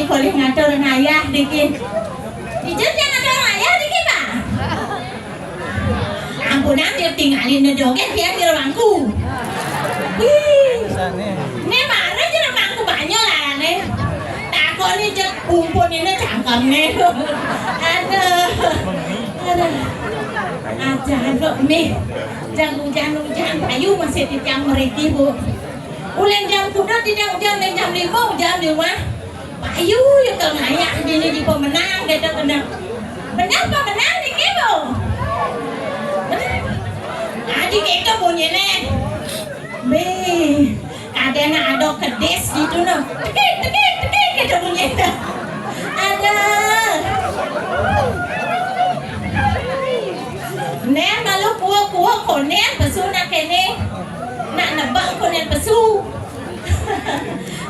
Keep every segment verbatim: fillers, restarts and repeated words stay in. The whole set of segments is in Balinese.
Polih ngatur ngayah niki. Dija tiang ngatur ngayah niki, Pak. Ampunang, tiang tingalin jogét tiang di mangku. Ih. Né mara jero mangku banyu larané. Takon né jeg umpunina cangkemné. Aduh. Aduh. Aja kok, mih. Jang ujan-ujan, payu masih titiang mriki, Bu. Ulin jam kuda titiang ujan, ulin jam lima ujan di rumah. Payu ya kal ngayah dini di pemenang, gitu, bener. Bener pemenang niki, Bu? Bener. Adi gitu bunyiné. Bé, kadéna ada kedis gitu, no. Tekik, tekik, tekik, gitu bunyiné. Ada. Nén malu kuah-kuah konén pesu nak kéné. Nak nebak konén pesu.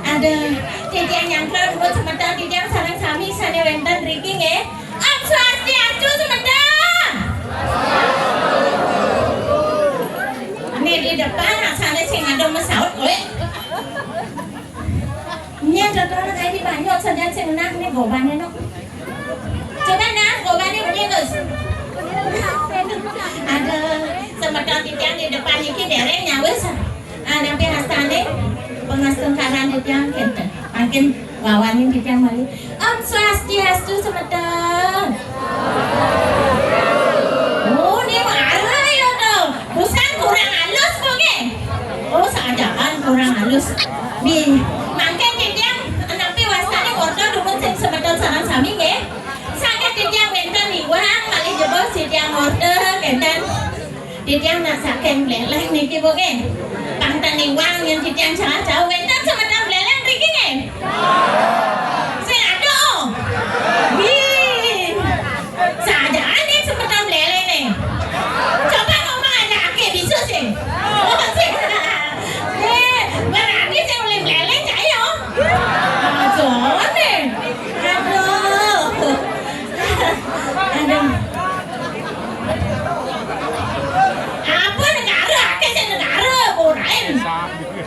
Aduh, titiang nyangkal buat semeton titiang sareng sami sané wénten riki nggih. Om Swastiastu semeton. Né di depan asané sing ada masaut kowe. Nyén contohnya kayak di banyu sajan sing ngenah né gobané no. Coba nah, gobané bunyi terus. Aduh, semeton titiang di depan niki dereng nyawis. Ah, nampi astané pangastungkaran titiang kénten. Mangkin wawanin titiang malih. Om Swastiastu semeton. Oh, né mara ya to. Busan kurang halus kok nggih. Oh, sajaan kurang halus. Nggih, mangkin titiang nampi wastané order dumun sing semeton sareng sami nggih. Saget titiang wénten iwang malih jebos titiang order kénten. Titiang nak saking Bléléng niki, Bu, nggih. Pang ten iwang yén titiang salah jauh. Wénten semeton Bléléng mriki, nggih? Sing ada, oh. Nggih. Sajaan nih semeton Bléléng nih. Coba ngomong aja, ake bisu sih. Oh, sing. Eh, berarti sing ulih Bléléng cai, oh. Aduh. Aduh. Apa negara? Aké sing negara, burain.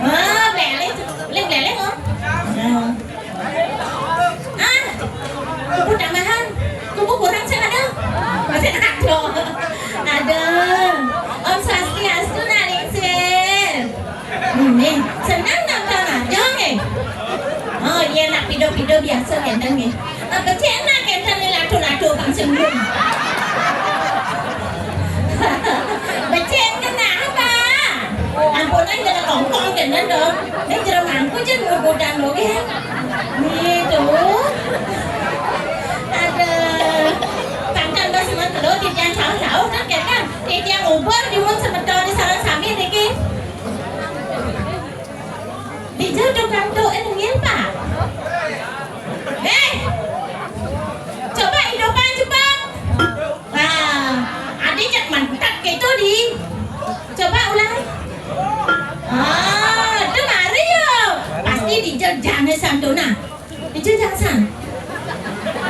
Ah, Bléléng, Bléléng, Bléléng, oh. Nah. Ah, kubu tambahan, kubu kurang sing ada. Masih ada. Ada. Om Swastiastu, nak lingsir. Nggih, seneng nonton aja nggih. Oh, iya, nak pido-pido biasa kénten nggih. Ah, becik nak kénten lado-lado Kang Sembung. Becik kenapa? Ampunan kena kongkong kénten dong. Ning jero mangku jen ngubudan lho nggih. Gitu. Aduh. Pangkan bas semen telu titiang jauh-jauh kan kénten. Titiang ubur jumun semeton sareng sami niki. Dija tukang tu'en nggih, Pak. Eh, coba hidupan cepat. Wah, adi cek mantap gitu di. Coba ulang. Ah, itu mari yo. Pasti dija jane santuna. Itu jangan.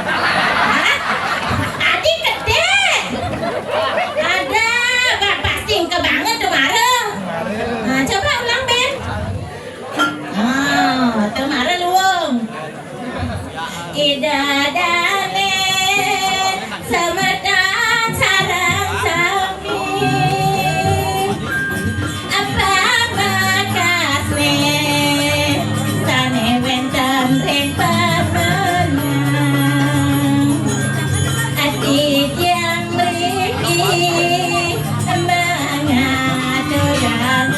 Hah? Adi gedé. Ada, ba-, pasti engke banget tuh mara. Nah, coba ulang, Ben. Ah, tuh mara luung. Ida dane semeton sareng sami. Apa bekasne sane wenten ring pemenang? Ati tiang mriki mangaturang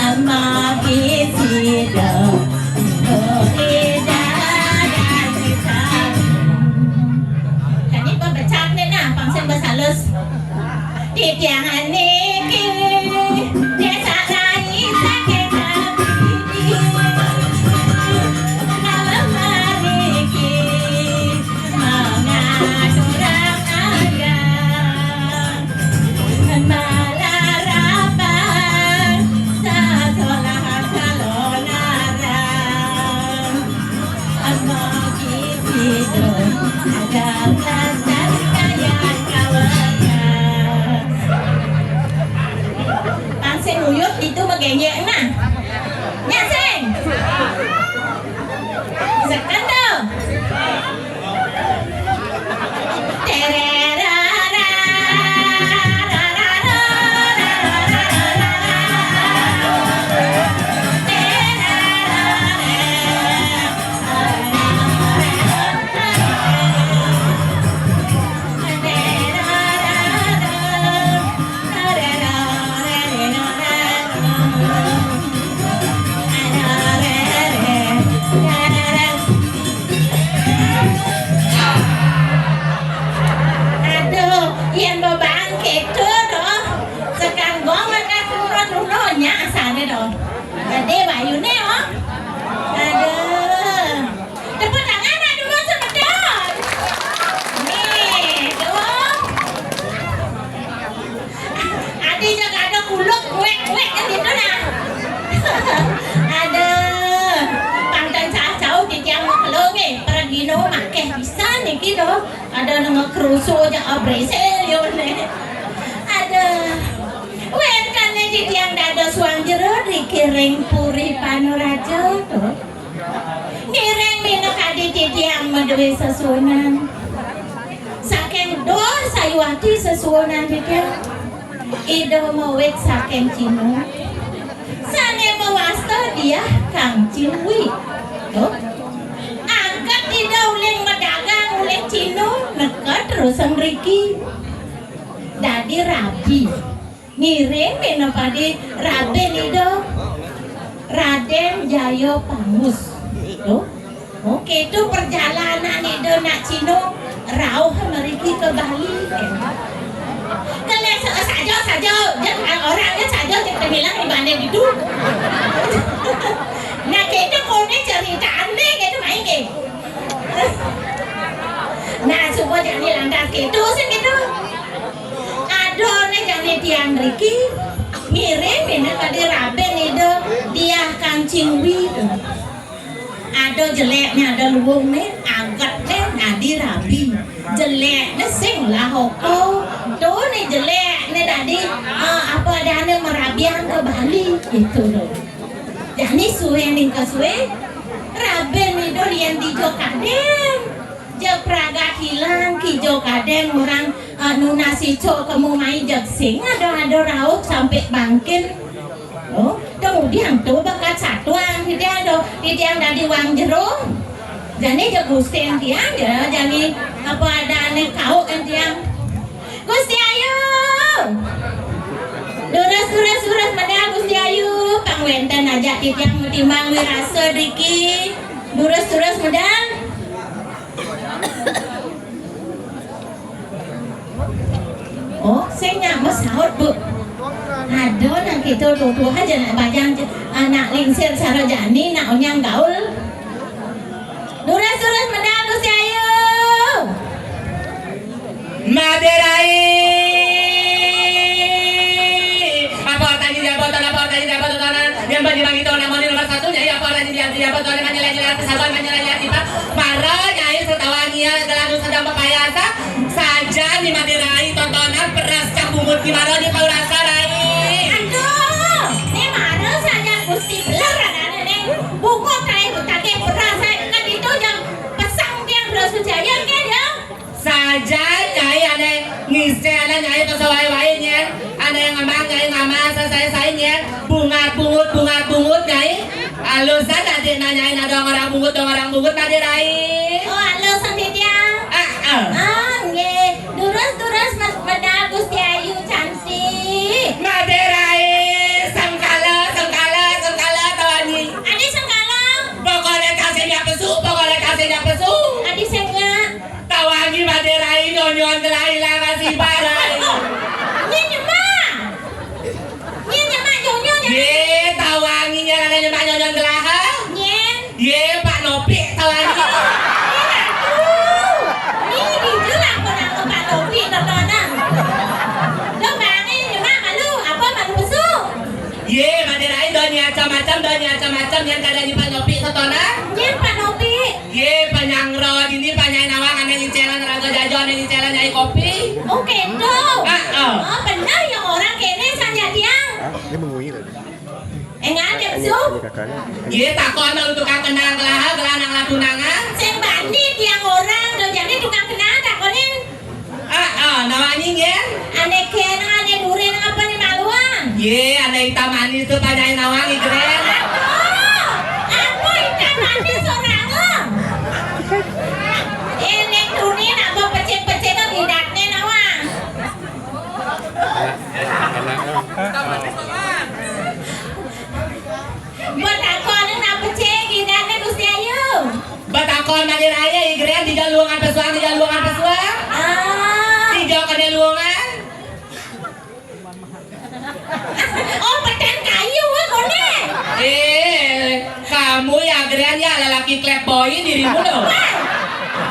amargi sida. Kani pemecatne nah, pang sing bas halus. Titiang niki desa rai saking Abidi. Alam mariki mangaturang agang. Malarapan sasolah kalonarang. Amagi sidung agar lestari kaya kawekas. Pang sing uyut itu megenyek nah. Nya sing. Di jaga ada kuluk, wek, wek, kan gitu nah. Aduh, pang tan cah cau titiang maklum eh, pergino makeh pisan niki doh. Ada nang kerusu aja abrese liun eh. Aduh, wénten né titiang dados suang jero dikiring puri panuraja tuh. Ngiring minakadi titiang madué sesuunan. Saking doh sayuwakti sesuunan titiang. Ida mawit saking Cina. Sané mawasta Diah Kang Cingwi. Tuh. Angkat Ida uling madagang uling Cina neked terus mriki. Dadi rabi. Ngiring minakadi rabin Ida Raden Jaya Pangus. Tuh. Oke, itu perjalanan Ida nak Cina rauh mriki ke Bali. Kelih sa-, saja, saja. Jek, orangnya saja, jek temilang di mana gitu. Nah, kita koné ceritane gitu, main gitu. Nah, supaya jani lantas gitu sih gitu. Aduh, né jani tiang mriki, ngiring minakadi rabin Ida Diah Kang Cingwi. Ada jelékné, ada luungné, angketné dadi rabi. Jelékné sing lahaka. Tuh né jelékné dadi, eh, apa adané marabian ke Bali gitu loh. Jani sué ning kasué, rabin Ida lian dija kadén. Jeg pragat hilang, kija kadén orang, eh, nunas ica kemu mai jeg sing ada-ada rauh sampai bangkin. Oh, kemudian tuh bakat satuan titiang tuh, titiang dadi wang jero. Jani jeg gustin tiang, ya, jani apa adané kauk tiang. Gusti Ayu. Durus, durus, durus medal Gusti Ayu. Pang wénten ajak titiang matimbang wirasa driki. Durus, durus medal. Oh, sing nyak masaut, Bu. Ada nak kita tuh, tuh aja nak bajang je-, anak lingsir sarajani, nak onyang gaul. Durus, durus medal, Gusti Ayu. Madé Rai. Apa artanya dia, apa artanya dia, apa artanya dia, apa artanya dia, yang bagi-bagi tahu namanya nomor satu, Nyai, apa artanya dia, dia, apa artanya, manyelai-nyelai arti saban, manyelai-nyelai arti pa-, para Nyai sertawan Nyai, geladu sedang berpayasa, saja ni Madé Rai, tontonan peras cap bungut di mara di paurasa, Rai. Aduh, ni mara saja Gusti beler adané, Neng. Bungut, Rai, tagih peras, Rai. Kan itu jam pesang tiang beras sujaya, kan, ya? Saja Nyai ané ngisi ané Nyai pasawai-wai nyén, ané ngemang Nyai ngamang sasai-sai nyén, bungat bungut, bungat bungut Nyai. Alusan adik na Nyai na dong orang bungut, dong orang bungut Madé Rai. Oh, alusan titiang. Ah, ah. Ah, nggih. Durus, durus, Mas, medal Gusti Ayu cantik. Madé Rai, sengkala, sengkala, sengkala, tawani. Adi sengkala. Pokoknya kasih nyak pesu, pokoknya kasih nyak pesu. Adi sengkala. Tawangi Madé Rai nyonyon gelah ilang asibar ai. Nyén nyemak. Nyén nyemak nyonyon. Yé, tawangi nyén ada nyemak nyonyon gelah, ha? Nyén. Yé, Pak Nopik tawangi. Nyén atuh. Nyén dijelas pernah ke Pak Nopik tontonan. Lo bangin nyemak malu, apa malu besuk? Yé, Madé Rai, donya macam-macam, donya macam-macam, nyén kada nyepak Nopik tontonan. Nyén Pak Nopik. Yé, panyangro dini, panyai nawang, ané ngicelan raga jajo, ané ngicelan nyai kopi. Oh, kéto. Ah, ah. Oh, bener ya orang kéné sanjatian. Hah? Dia menguyi tadi. Enggak ada, Su. Ini kakaknya. Yé, takon nang tukang kenang kelaha, kelaha nang latunangan. Sing bani tiang orang, do jadi tukang kenang takonin. Ah, ah, nawani nyén? Ané kén, ané durin apa né maluan? Yé, ané hitam manis tuh tanyain nawang, Igrén. Aduh, apa hitam manis orang lo? Enek durin apa pecik-pecik tuh gidatné nawang? Enak, enak. Buat aku ané napa cé gidatné Gusti Ayu? Batakon Madé Rai, Igrén, di jaluangan pesuang, di jaluangan pesuang. Ah. Di jauh kena luangan. Oh, petén kayu, wah, koné. Eh, kamu ya, Igrén, ya, lelaki playboy dirimu loh. Wah,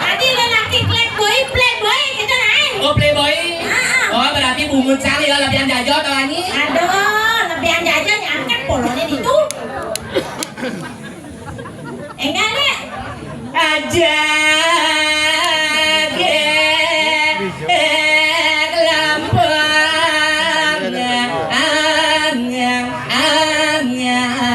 tadi lelaki playboy, playboy kita naik. Oh, playboy. Ah, ah. Oh, Berarti bungut sang ya lebihan jajo to, Ani? Aduh, lebihan jajo nyangket polone ditu. Enggak, Nek. Aja ge lambang anyang, anyang.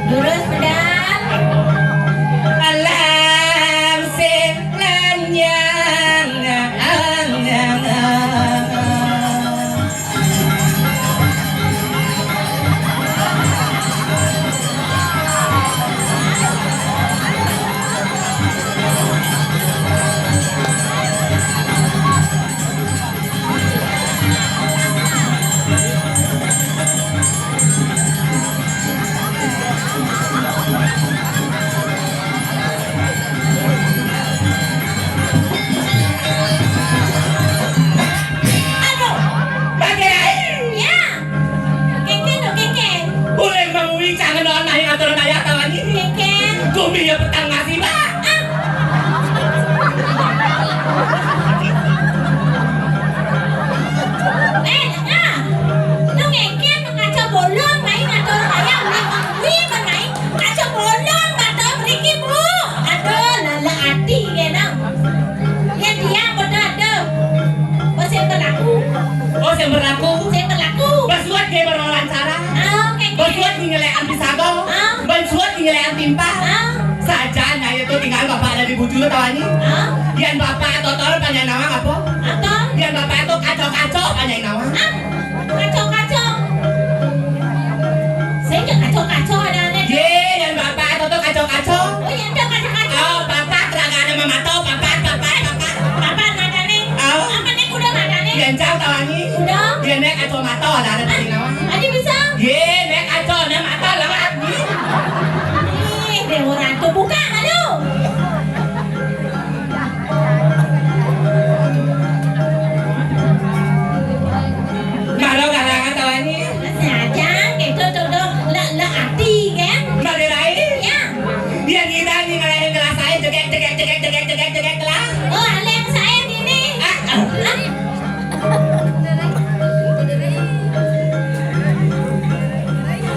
Lurus, pedal. Alam sing lanyang. Aduh, Mbak Gerain. Ya. Kengken, oh, kengken. Boleh mengui cangen orang naik atur naik tawangi. Kengken. Kumi ya petang ngasih, Mbak. Ah. Eh, ah. Lu ngengken, ngaco bolong, main ngatur kaya, uli, uli, main ngaco bolong, ngatur mriki, Bu. Aduh, lala ati, kena. Yen dia padha aduh. Oh, sing berlaku. Oh, sing berlaku. Sing berlaku. Basuat nggih berwawancara. Ah, oke. Basuat nggih ngelekan pisato. Ah. Basuat nggih ngelekan timpal. Ah. Sajan ayo tuh tinggal bapak ada di bujur tawani. Ah. Yen bapak totor panjang nawang apa? Apa? Yen bapak itu kacau-kacau panjang nawang. Ah. Kaco-kaco. Sing ya kaco-kaco anane. Ye, yen bapak itu tuh kaco-kaco. Oh, yen tuh kaco-kaco. Oh, papat ragane mamato, papat, papat, papat. Papat matane. Oh. Apa nek kuda matane? Yen cang tawangi. Kuda. Yen nek kacamata ada ada tadi nawang. Adi bisa? Ye, nek kaco, nek mata lewat. Ih, Dewa Ratu buka malu. Maro karangan tawani. Saja, itu tuh, tuh, lek, lek ati, kan? Mbak Gerai? Ya. Dia ngirangi ngalahin kelas saya, jegek, jegek, jegek, jegek, jegek, jegek, lah. Oh, aleng saya gini. Ah, ah. Ah.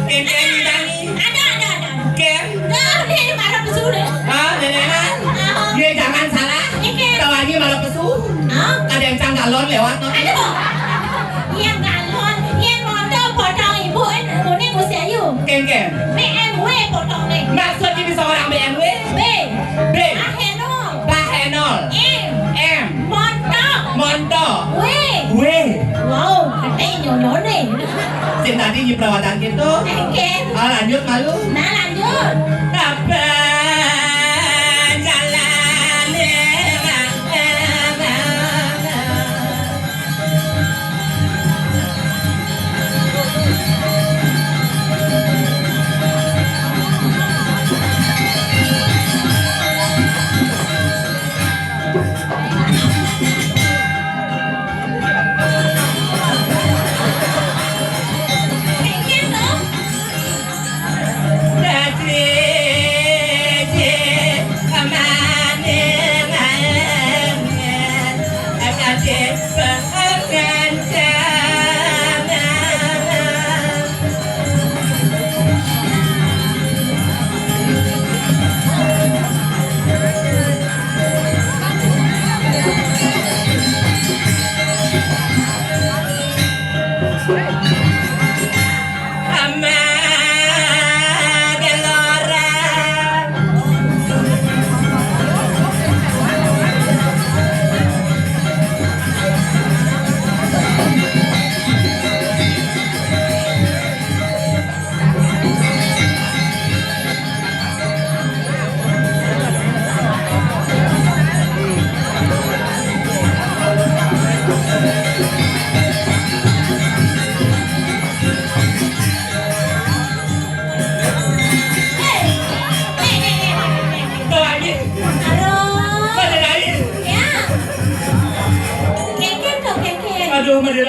Kengkeng ngirangi. Ada, ada, ada. Ken? Nah, dia marah pesu deh. Ah, nenenan? Ah. Ye, jangan salah. Ken. Tawangi marah pesu. Ah. Ada yang cang galon lewat, no? Aduh. Yang galon, yang motor potong ibu, eh, kuning usia you. Ken, Ken. B M W potong nih. Maksudnya bisa orang B M W? B. B. Ah, Henol. Bah Henol. M. M. Montok. Montok. W. W. Wow, katanya nyolone. Sing tadi di perawatan gitu. Ken. Ah, lanjut malu. Nah, lanjut. Kapan jalan?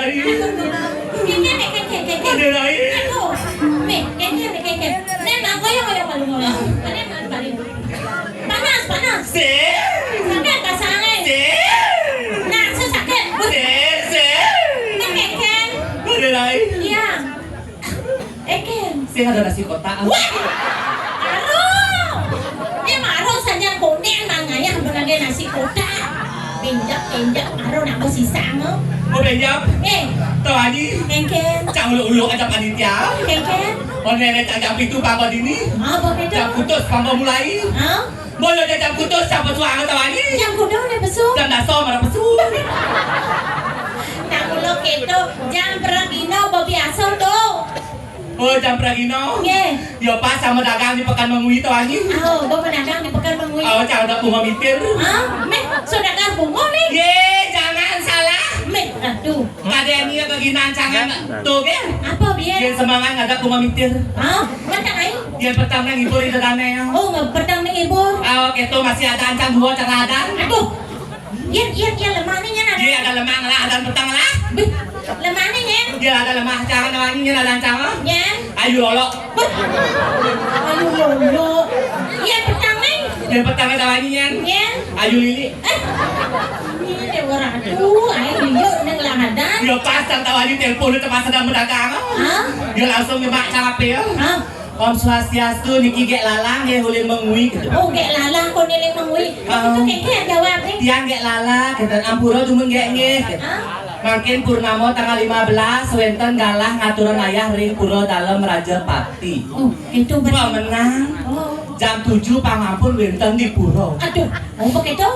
Kéngkén, kéngkén, kéngkén. Aduh, Rai. Aduh. Méh, kéngkén, kéngkén. Néh, nang koyong, koyong, malu, koyong. Panas, panas. Sing. Sakit, kasangé. Sing. Nah, sakit. Sing, sing. Néh, kéngkén. Aduh, Rai. Iya. Éngkén. Sing ada nasi kotak. Wah! Aduh. Éh, maro sajan konék nang ayah benangé nasi kotak. Bénjak, bénjak, maro nang sisa, no. Oh, bénjak. Éh. Tau Aji. Kéngkén. Cang uluk-uluk aja panitia. Kéngkén. Oh, nénék cang jam pitu pangko dini. Apa béda? Jam kutus pangko mulai. Hah? Boyo aja jam kutus, jam pesu anget tau Aji. Jam kudu né pesu. Jam daso mara pesu. Nang uluk kéto, jam pragina babiasa to. Oh, jam pragina? Nggih. Ya pas sama dagang di Pekan Mengwi to, Ani. Oh, ba madagang di Pekan Mengwi. Oh, cang ada bunga mitir. Hah? Méh, saudagar bunga nih? Yé, jangan salah. Méh, aduh. Kadén iya keginan cangan tuh, gé. Apa, biar? Yén semangat ada bunga mitir. Hah? Mantap, ai? Yén petang nang ibur itu dané ya. Oh, nggak petang nang ibur. Oh, kéto masih ada ancang dua cang ada. Aduh. Yén, yén, yén lemah nih, yén ada. Iya, ada lemah lah, ada petang lah. Bih, lemah nih, yén. Iya, ada lemah, jangan lemah nih, yén ada ancaman. Yén. Ayu lolo. Bih. Ayu lolo. Yén petang nih. Yén petang ada lagi, yén. Yén. Ayu lili. Éh. Ini deh orang tuh, ayo yuk neng lahadan. Ya pas, cang tau Aji telepon itu pas sedang berdagang. Hah? Ya langsung nyemak cang apa ya? Hah? Om Swastiastu, niki Gék Lalang, Gék Ulin Mengwi gitu. Oh, Gék Lalang, kok Ulin Mengwi. Ah. Itu kéngkén jawab nih. Tiang Gék Lalang, gitu. Ampura dumun Gék nggih, gitu. Ah. Mangkin purnama tanggal lima belas, wénten galah ngaturan ayah ring Pura Dalem Raja Pati. Oh, itu bener. Pemenang. Oh. Jam tujuh pangampun wénten di pura. Aduh, oh, begitu?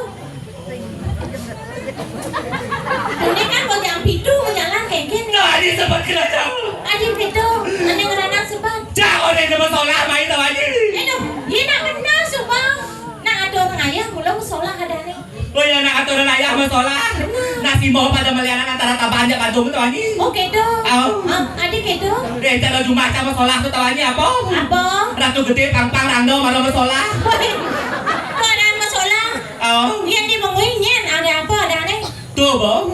Ini kan mau jam pitu, mau jalan kéngkén. Nah, ini sempat kena jam. Adi pitu, ini ngeranan sempat. Jangan ada masalah main sama ini. Aduh, iya nak benar, Subang. Nak ada orang ayah, mula masalah ada nih. Oh ya, nak ada orang ayah masalah. Benar. Nasi mau pada meliaran antara taban aja Bandung tuh, Ani. Oh, gitu. Oh. Ah, adi gitu. Eh, cara Jumat sama masalah tuh, tahu Ani apa? Apa? Ratu Gede, Pangpang, Rangda, mara masalah. Woi, kok ada masalah? Oh. Iya, di Mengwi nyén, ada apa, ada nih? Tuh, Bang.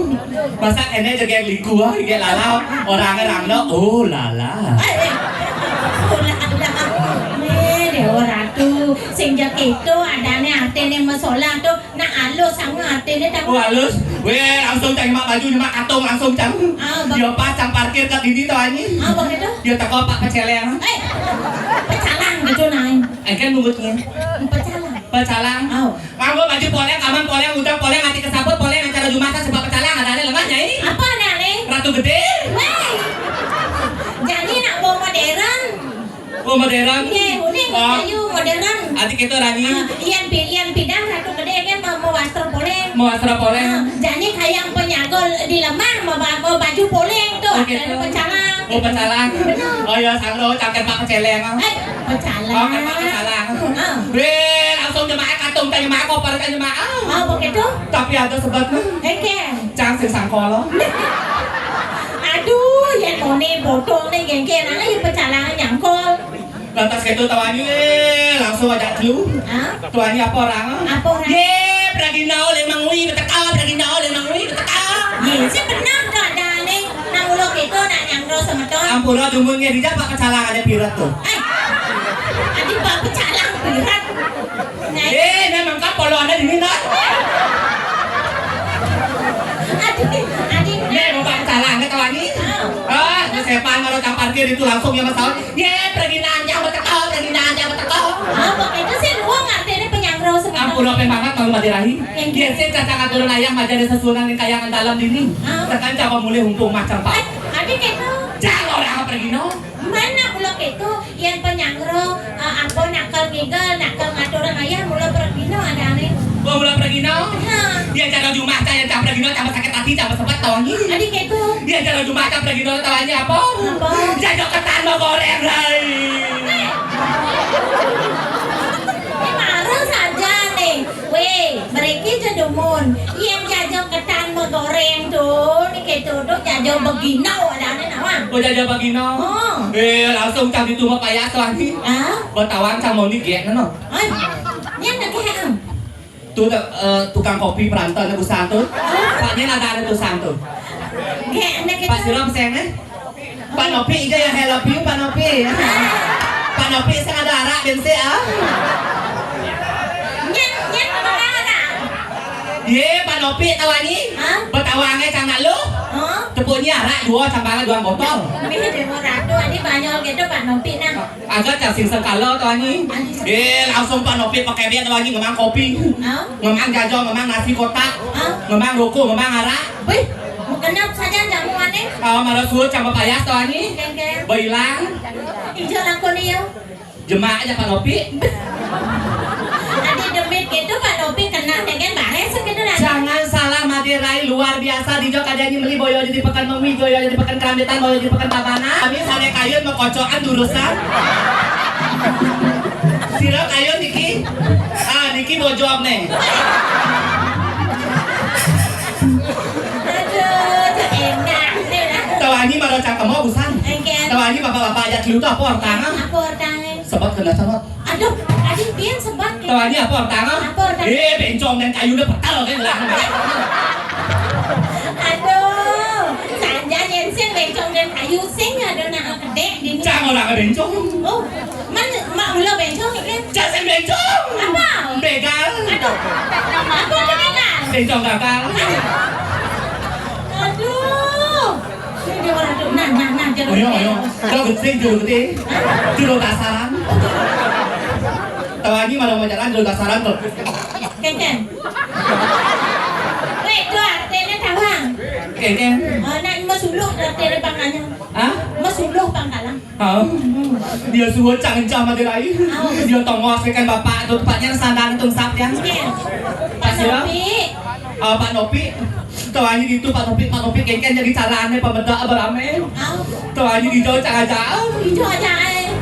Masa ené jegég liku, ah, Gék Lalang. Orangé Rangda, oh, Lalang. Eh, eh. Oh, Lalang. Nih, Déwa Ratu. Sing jek itu, adané artiné masalah tuh. Nah, alus sama artiné tak. Oh, alus. Wéh, langsung cang nyemak baju, nyemak katung, langsung cang. Ah, Bang. Ya pas cang parkir ka dini to, Ani. Ah, Bang, itu? Ya teko Pak Pecéléng. Eh, pecalang gitu, nah. Eh, kan nungutnya. Pecalang. Pecalang. Oh. Nganggo baju poléng, kaman poléng, udang poléng, ati kesaput poléng, acara Jumatan sebab pecalang, adané lemah, Nyai. Apa adané? Ratu Gede. Wéh. Jadi nak bawa modern. Oh, modern? Nggih, uning. Oh. Ayu modern. Ati kéto, Rani. Ah, yén pi-, yén pidan Ratu Gede kan mau, mau wastra poléng. Mau wastra poléng. Ah, jadi kayak penyagol di lemah, mau ba-, mau baju poléng tuh, oh, gitu. Ada pecalang. Oh, pecalang. Bener. Oh ya, sangro cangkem Pak Pecéléng. Eh, pecalang. Oh, kan Pak Pecalang. Ah. Wéh, langsung nyemak katung, tanya nyemak koper, tanya nyemak. Ah. Oh, begitu? Tapi ada sebab, nah. Éngkén. Cang sing sangkol. Aduh, yén moné bodong né, yén kéné, ayo pecalang nyangkol. Lantas kéto tawani, eh, langsung ajak dulu. Hah? Tawani apa orang? Apa orang? Yé, Pragina Ulin Mengwi beteka, Pragina Ulin Mengwi beteka. Yé, sing bener to adané. Nang uluk itu nak nyangkol semeton. Ampura dumun nggih, dijak Pak Pecalang ada piret tuh. Eh, adi Pak Pecalang piret. Nah. Eh, nah, mangka poloné dini, nah. Adi, adi. Nih, mau Pak Pecalang, nih, tawani. Ah. Ah, ngesepan, kalau cang parkir itu langsung ya, Mas Aun. Yé, Pragina Anjang beteka, Pragina Anjang beteka. Ah, begitu sih, wong artinya penyangro sebenarnya. Ampura, pén banget, kalau Mbak Dirahi. Yang yé, sih, cacang aturan ayah, majane sesuunan ning kayangan dalem dini. Ah. Tekan cang mulih humpung macem, Pak. Eh, adi kéto. Cang orang Pragina. Mana kula kéto, yén penyangro, eh, apa nakal ngigel, nakal ngaturang ayah, mula Pragina adané. Oh, mula Pragina? Nah. Yén cara jumah, yén cara Pragina, cara sakit hati, cara sebet, tawangi. Adi kéto. Yén cara jumah, cara Pragina, tawangi apa? Apa? Jajo ketan mau goreng, hai. Eh. Ini marah saja nih. Wéh, mriki ja dumun. Yén jajo ketan magoréng to, niki to, to jajo begina adané nawang. Oh, jajo begina? Oh. Eh, langsung cang ditu mapayas lagi. Hah? Betawi cang mau niki, no. Ay, nyén niki, ah. Tuh, eh, tukang kopi perantan, Bu Santo. Hah? Pak, nyén ada, ada tuh Santo. Pak Sirop sing, eh? Pak Nopi iga ya, hello piu Pak Nopi. Pak Nopi sing ada arak bensin, ah. Nyen, nyen, mana arak? Ye, Pak Nopi tawani? Hah? Betawangnya cang nak lu? Hah? Tepuknya arak dua, sampangan dua botol. Mih, demo ratu, ini banyak gitu Pak Nopi nah. Agak cang sing sekala tawani. Eh, langsung Pak Nopi pakai dia tawani ngemang kopi. Hah? Ngemang jajo, ngemang nasi kotak. Hah? Ngemang rokok, ngemang arak. Wih, mau kenap saja jamu aneh. Ah, malah suruh cang payas tawani. Kengkeng. Bailang. Ijo lakoni ya. Jemak aja Pak Nopi. Adi demit gitu Pak Nopi kena dengan bares gitu lah. Jangan salah Madirai luar biasa di jok ada nyembeli boyo jadi pekan mengwi boyo jadi pekan kerambitan boyo jadi pekan babana. Kami sare kayun mekocokan durusan. Sira kayun niki. Ah, niki bojom nih. Aduh, cek enak nih lah. Tawani maro cangkemo busan. Engken. Tawani bapak-bapak aja dulu tuh apa ortang? Apa ortangnya? Sebab kena sebab. Aduh, tadi pian sebab ya. Tawani apa ortang? Apa ortang? Eh, bencong dan kayu udah petel kan lah. Aduh, sanjan yang sing bencong dan kayu sing ada nak kedek di. Cang orang bencong. Oh, man, mak mula bencong ni kan? Cang sing bencong. Apa? Begal. Aduh, apa tu begal? Bencong gagal. Aduh. Ini dia orang tu. Nah, nah, nah, jeruk. Ayo, ayo. Kau gede, jeruk gede. Jeruk kasaran. Tawani malah mau jalan jeruk kasaran tu. Kengkeng. Weh, tu artinya tawang. Kengkeng. Oh, nak masuluh artinya pangkalnya. Hah? Masuluh pangkalan. Hah? Dia suruh cang encah Madirai. Dia tongos kan bapak tu tempatnya sandang tungsap ya. Iya. Pak Nopi. Ah, Pak Nopi. Tawani gitu Pak Nopi, Pak Nopi kengken jadi calane pemeda berame. Tawani gitu cang aja. Ijo aja ai.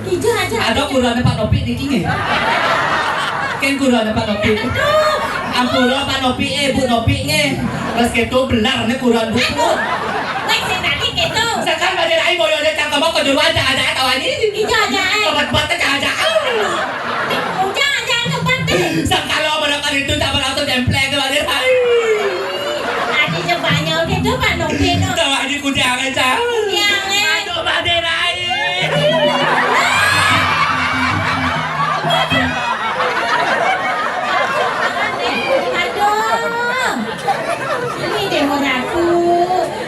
Ijo aja. Ada kurane Pak Nopi niki nggih. Ken kurane Pak Nopi. Aduh. Ampura Pak Nopi, eh, Bu Nopi nggih. Terus gitu belar ne kuran Bu. Wes sing tadi gitu. Sekarang Madirai boyone cangkem kok juruan cang aja tawani. Ijo aja ai. Obat-obat cang aja. Ujang aja tempat deh. Sangkalo mereka itu tak merasa template Madirai. Adi Jepangnya gitu Pak Nopi no. Tawani kujang aja. Yang eh. Aduh Madirai. Aduh. Ini demo ratu.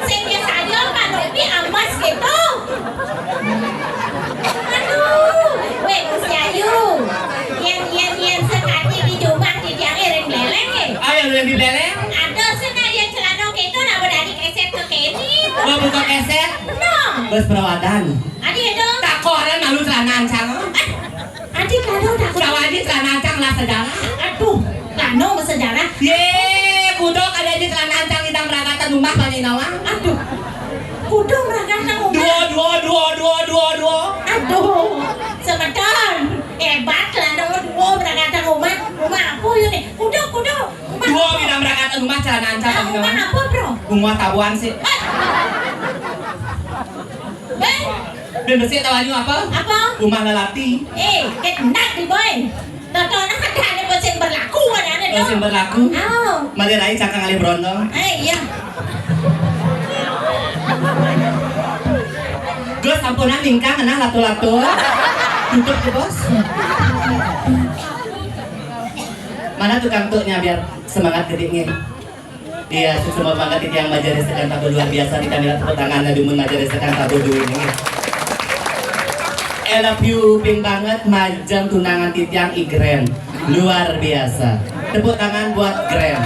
Sing biasa aja Pak Nopi amas gitu. Aduh, weh Gusti Ayu. Yen yen yen sekati di jumah di tiang ring beleng eh. Ayo lu yang di beleng. Ada sing yen celana gitu nak berani keset ke kene. Mau buka keset? No. Bos perawadan. Adi itu. Tak koran malu celana ancang. Eh, Adi kalau tak. Sawani celana ancang lah sejarah. Aduh, lano sejarah. Ye, kudo kada di celana ancang idang merangkatan rumah bani nawang. Aduh. Kudo merangkatan rumah. Dua, dua, dua, dua, dua, dua. Aduh, semeton. Hebat lano dua merangkatan rumah. Rumah apa ya nih? Kudo, kudo. Rumah dua apa? Bidang merangkatan rumah celana ancang bani nawang. Rumah apa, bro? Rumah tabuan sih. Eh. Ben bersih tahu apa? Apa? Rumah lelati. Eh, kena di boy. Tonton ada ada mesin berlaku ada ada tu. Mesin berlaku. Oh. Mari rai cakang alih berondong. Eh, iya. Gus sampunan ningkang kena latu-latu. Tutup ke bos. Mana tukang tuknya biar semangat gedenya. Iya, semua banget itu yang majelis tekan tabu luar biasa di kamera tepuk tangannya dumun majelis tekan tabu dulu ini. I love you ping banget majeng tunangan titiang igren luar biasa. Tepuk tangan buat Gren.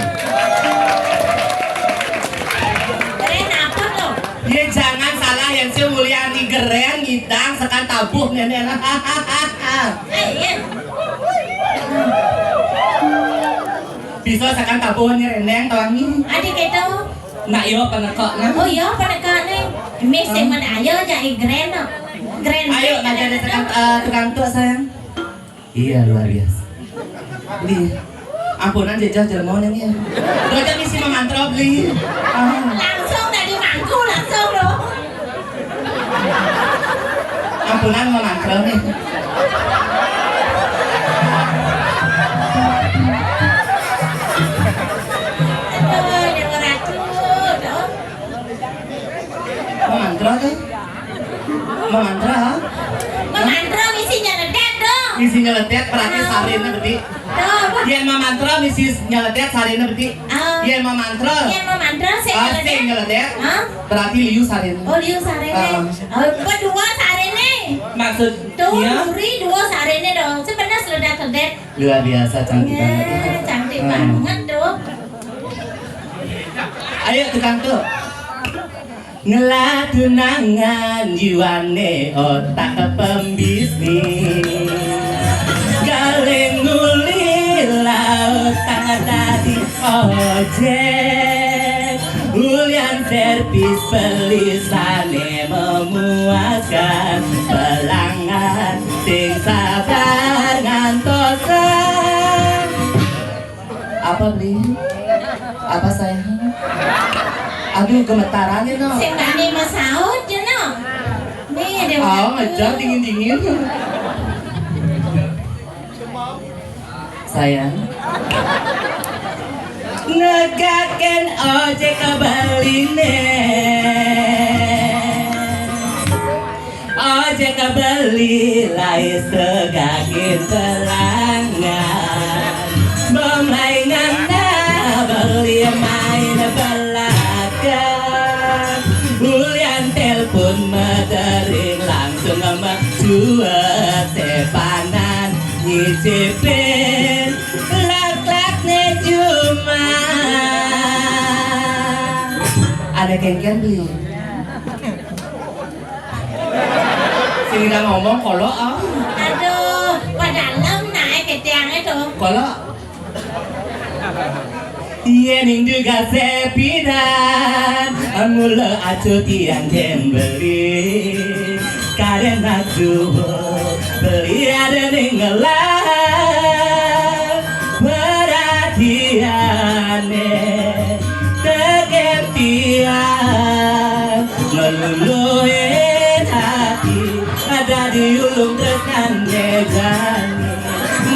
Gren apa tuh? Ya jangan salah yang si mulia nih Gren ngidang sekan tabuh nenek. Eh, iya. Bisa sakan tabuh ni rendeng tawangi. Adi keto. Nak yo penekok nah. Oh yo penekok ni. Mes yang mana ayo aja eh Gren no. Gren. Ayo nak jadi sakan eh, tukang tuk sayang. Iya luar biasa. Ini ampunan jejah jelema ni. Raja misi memantra beli. Ah. Langsung dari mangku langsung loh. Ampunan mau mangkrel nih. Aduh, Dewa Ratu, dong. Memantra to? Memantra? Memantra misi nyeledet to. Misi nyeledet berarti sarine bedik. To. Yen memantra misi nyeledet sarine bedik. Ah. Yen memantra. Yen memantra sing nyeledet. Sing nyeledet. Hah? Berarti liu sarine. Oh, liu sarine. Ah. Oh, berdua sarine. Maksud, to, iya? Duri dua sarine to. Sebenarnya seledet-seledet. Luar biasa, cantik banget. Ya, cantik banget to. Ayo, tukang to. Ngelah tunangan jiwane otak pembisnis. Galing nguli laut tangah tadi ojek. Ulian servis pelisane memuaskan pelanggan sing sabar ngantosan. Apa, Bli? Apa, sayang? Aduh, gemetaran ini, no. Sing bani masaut, ya, no. Nih, ada. Oh, ngejar dingin-dingin. Sayang. Negaken ojek beline. Ojek beli lai segakin pelanggan. Bom laingan beli main belakang. Ulian telepon medering langsung mecuat sepanan nyicipin laklak ne cuma. Ada kengken belum? Sing udah ngomong kolok, ah. Aduh, pada lem naik ke tiangnya tuh. Kolok. Yen ning duga sepidan, mula acu tiang den beli. Karen aku beli ada ning ngelah perhatiane. Tegep tiang ngeluluhin hati, ada di ulung tresnane jani.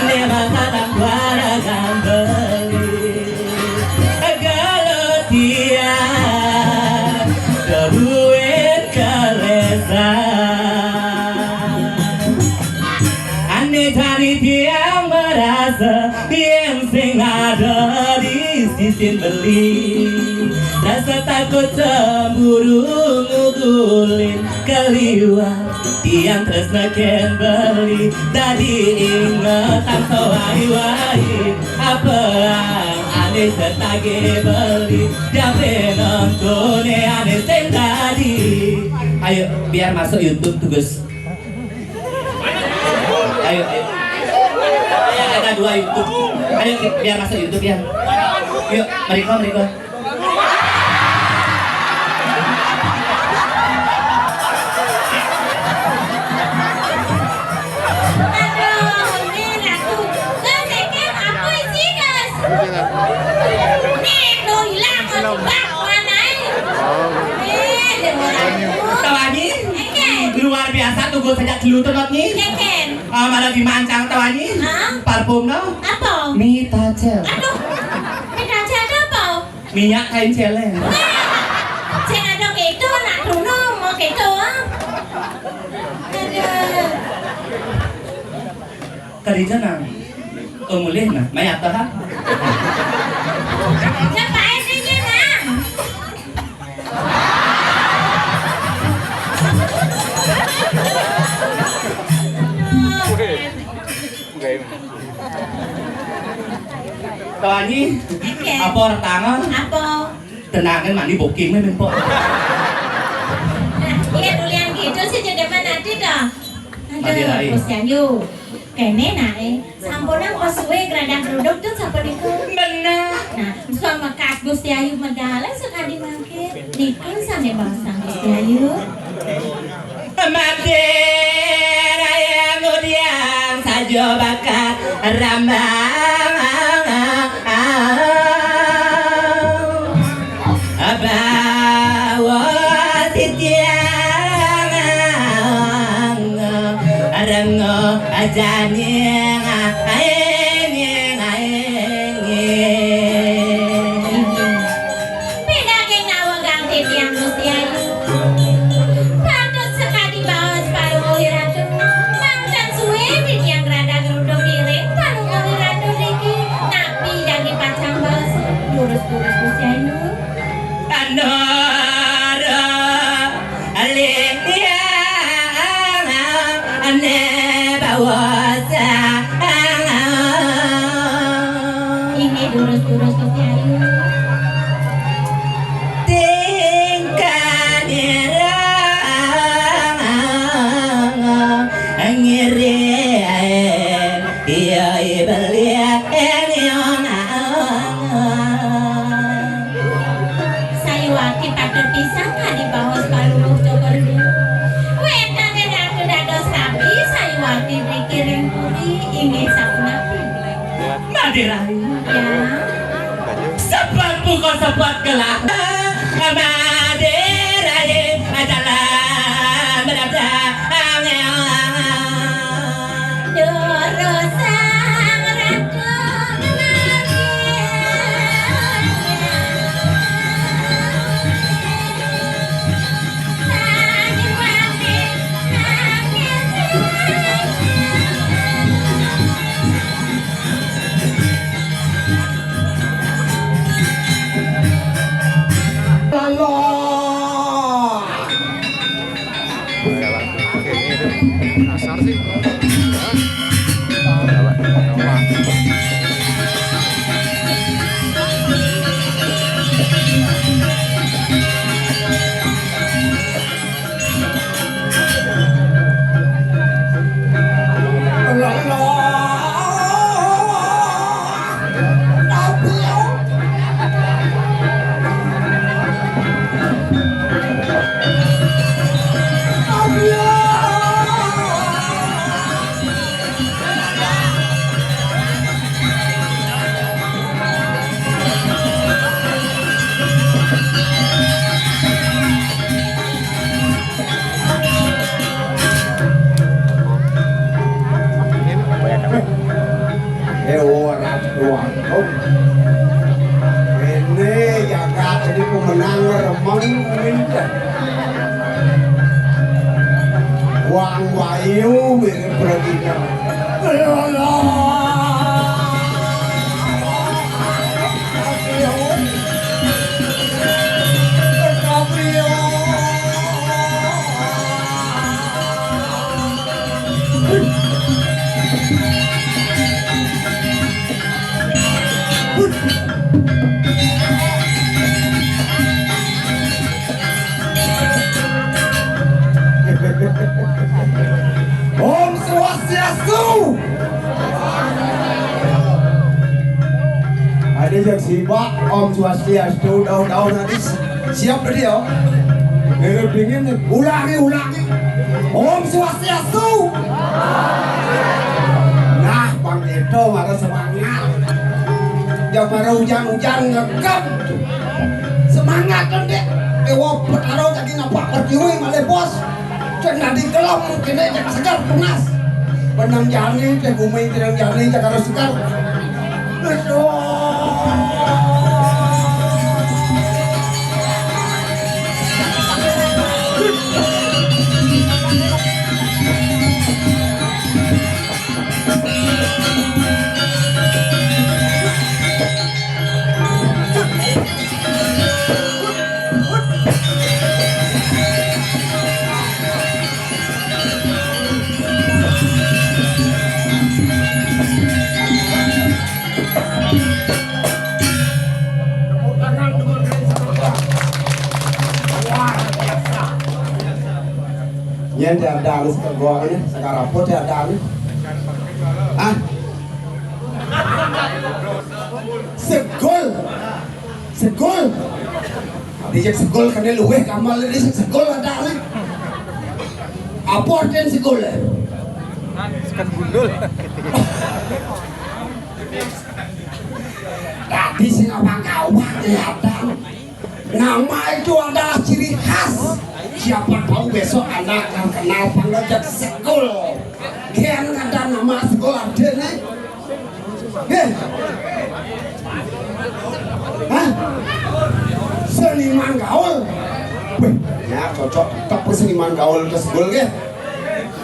Ne bakal barang beli. Kalau tiang keruin kelesan. Ane jani tiang merasa yang sing ada di sisin beli. Rasa takut cemburu ngudulin keliwat. Tiang tresna ken beli dadi ingetan sawai-wai. Apa ane setage beli, jape nonton ane sing dadi. Ayo, biar masuk YouTube tuh, Gus. Ayo, ayo. Ayo, kita dua YouTube. Ayo, ki-, biar masuk YouTube ya. Yuk, mereka, mereka. Aduh, ini lagu. Gus, iki apa isi, Gus? Nek, lo hilang, lo jebak, mana, eh? Eh, dengar aku. Tahu, Anyi? Enggak. Luar biasa, tunggu saja dulu, tuh, Nyi. Enggak. Ah, malah dimancang to, Anyi? Hah? Parfum no? Apa? Mitacel. Aduh, Mitacel ada apa? Minyak kain celeng. Sing ada gitu, nak dulu mau gitu, ah. Aduh. Kerja nang. Oh, mulih nah, mayat to, ha? Siapa ini, Nang? Tawani, oke. Apa retanga? Apa? Tenangan mandi booking me mempok. Nah, iya, tulian gitu sih, jadi mana nanti dah? Mandi rai. Aduh, Gus Yayu. Kene nae. Sampun nang pesuwe gradang geruduk tuh sampun niku. Bener. Nah, suami kas Gusti Ayu medal sekali mangke. Niku sane basang Gusti Ayu. Mati raya ngudiang sajo bakar rambang. Bawa titiang rengo ajani aeng aeng. Pindah ke ngawa gang titiang Gusti Ayu. Terus Gusti Ayu. Tingkah nirang ngiri, iya, iya, beli, iya, iya. Sayuwakti patut pisan kadi baos Palungguh Cokor Ijo. Wénten ing ratu dados rabi, Sayuwakti mriki ring puri, inggih sapunapi? Madé Rai. Ya. Sebat buka sebat gelah. Madé Rai adalah berada. Durus Sang Ratu. Kasar sih. Eh, ora tuanku. Ini jagat ini pemenang remeng minta. Wang Wayu mirip Pradina. Om Swastiastu. Ada yang sibak, Om Swastiastu, daun-daun tadi siap tadi ya. Ini dingin nih, ulangi, ulangi. Om Swastiastu. Nah, Bang Edo ada semangat. Yang pada hujan-hujan ngegem. Semangat kan, Dek. Ewa petaro lagi nampak pertiwi malih bos. Cek nadi kelem kene cek segar tunas. Benang jani teh bumi benang jani cek harus segar. Aduh. Yen diandani segol, sekaraput diandani. Ah. Segol. Segol. Dijak segol kene luweh kamal ini segol ada ni. Apa artinya segol? Sekat gundul. Tadi sing apa kau pakai ada? Nama itu adalah ciri khas. Siapa tahu besok Anda akan kenal panggil Jat Sekul. Kian ada nama Sekul ada nih. Heh. Hah? Seniman gaul. Wih, ya cocok tetap seniman gaul ke Sekul ya.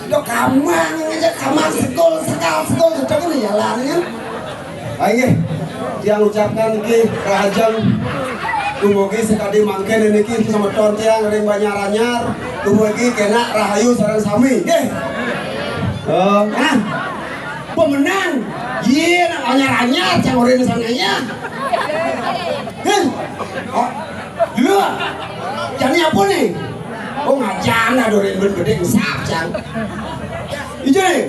Dok kamang aja kamang Sekul sekal Sekul cocok ini ya larinya. Ayo, tiang ucapkan niki rahajeng dumugi sekadi mangkin niki semeton tiang ring Banjar Anyar, dumugi kenak rahayu sareng sami. Nggih. Eh, nah, pemenang. Iya, nak anyar-anyar, cang orang sana ya. Heh? Oh, lho. Jani apa nih? Oh, ngajan ada orang ben gede sap, Jang. Ijo nih.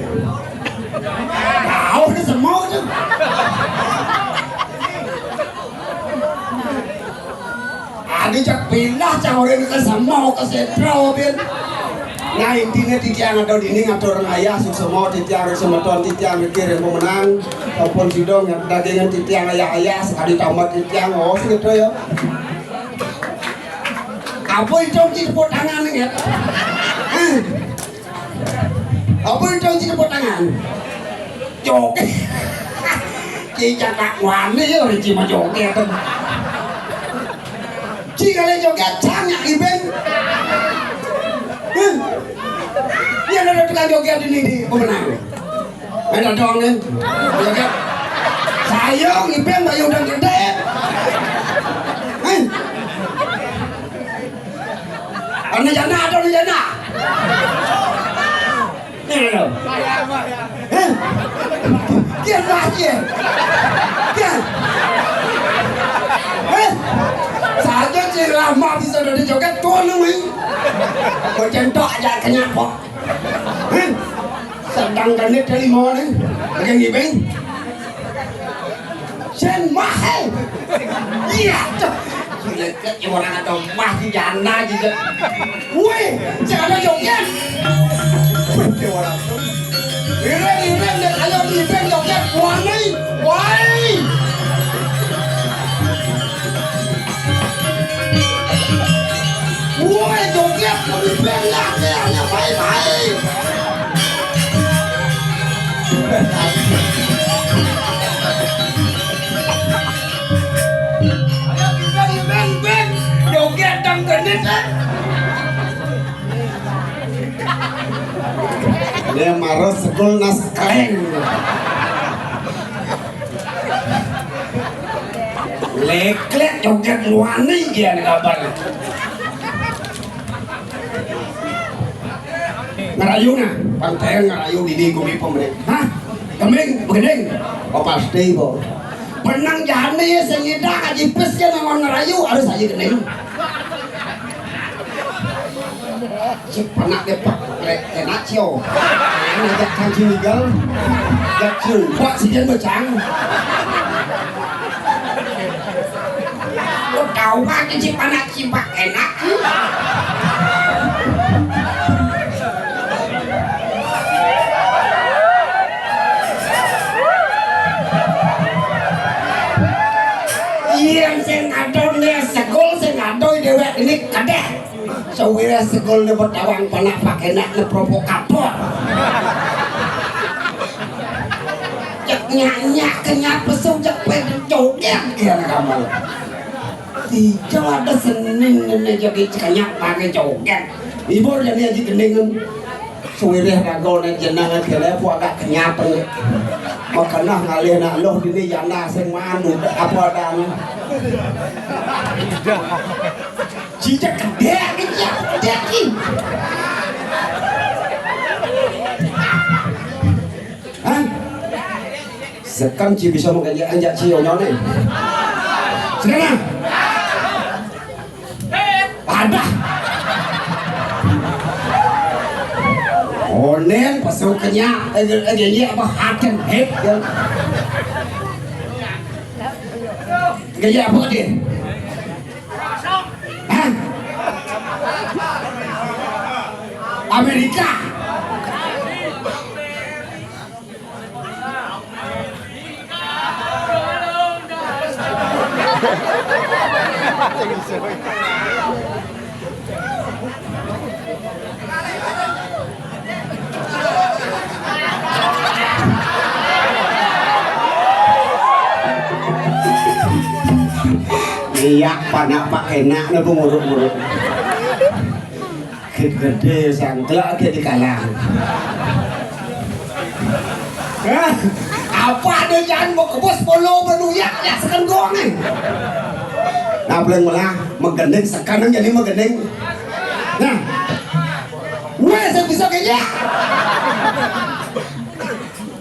Tahu nih semua tuh. Adi cak pindah, cak orang ke semua ke sentral, Bin. Nah, intinya titiang atau dini ngatur ayah, suksema titiang, semeton titiang, mikir yang pemenang, ataupun sidong yang dagingan titiang ayah-ayah, sekali tamat titiang, oh, gitu ya. Apa itu, Ci, tepuk tangan nih, ya? Hah? Apa itu, Ci, tepuk tangan? Joget. Ci, cakak wani ya, orang Ci mah joget. Ci, kalau joget, cang, ya, Iben. Hah? Iya, ada tukang joget ini di pemenang. Ada dong nih. Joget. Sayang, Iben, bayu udah gede. Hah? Anu jana, ada anu jana. Nih, lo. Hah? Kian lah, kian. Kian. Hah? Saja Ci Rahma bisa dari joget, tuh, nungguin. Kau centok aja kenyang kok. Hah? Sedang genit dari mana? Lagi ngibing. Sen mahal. Iya, tuh. Sulit kan, ya, orang atau mah di jana gitu. Woi, si ada joget. Woi, dia orang tuh. Ireng, ireng, dia ayo di band joget. Wah, nih. Woi. Woi, joget, lebih band lah, dia hanya main-main. Ayo, gibeng, gibeng, gibeng. Joget dang genit, eh. Dia marah sekul nas keleng. Leklek joget wani dia kabar. Ngerayu nah, pantai ngerayu di, di gumi pemerintah. Hah? Kemeng, begendeng. Oh, pasti, Bo. Benang jane sing ngidak aji pes ya, memang ngerayu harus aji gendeng. Si penak depak, lek enak cio. Ngajak kancing igal. Jak cupak si jen becang. Lo tahu kan si penak cimpak enak? Yen sing ngadon ne segul, sing ngadoi dewek ini kedeh. Sawire segul ne betawang panak pakenak ne provokator. Cek nyanyak kenyap pesu cek pede joget ya kamu. Tiga ada Senin ngene joget kenyap pakai joget. Ibu jadi aji gendingan. Suwirih raga nek jenengan kene apa agak kenyaten. Makenah ngalih nak loh dini janda sing manut apa adane. Cicak gedhe iki, cicak gedhe iki. Hah? Sekan ci bisa mengejek-ejek ci onyone. Sekarang. Padah. Onen pesu kenya, eh, eh, eh, apa haten het ya. Kenya apa dia? Hah? Amerika. Iya, panak pak enak nih, bu, nguruk-nguruk. Gede-gede sangklek ke di kalang. Hah? Apa ada jangan mau kebos polo benuyak ya sekan doang nih. Nah, paling malah menggending sekarang jadi menggending. Nah, wes bisa kayaknya.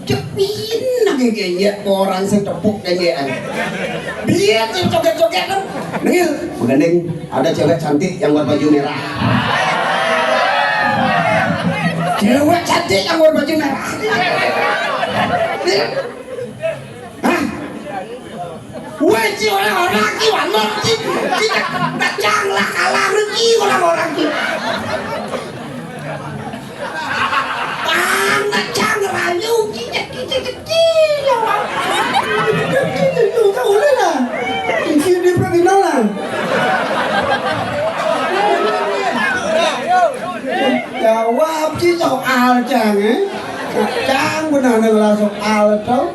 Cepin lagi kayaknya orang setepuk kayaknya. Piye sih joget-joget lu? Nengil, menggending ada cewek cantik yang berbaju merah. Cewek cantik yang berbaju merah. Iya. Hah? Weh, ci orang-orang ci, wanor ci, ci, dacang lah kalah ci orang-orang ci. Anak cang rayu, ci, ci, ci, ci, ci, ya, Bang. Ci, ci, ci, ci, tak boleh lah. Ci, di Pradina lah. Jawab ci soal cang, eh. Cang benar ngelah soal tau.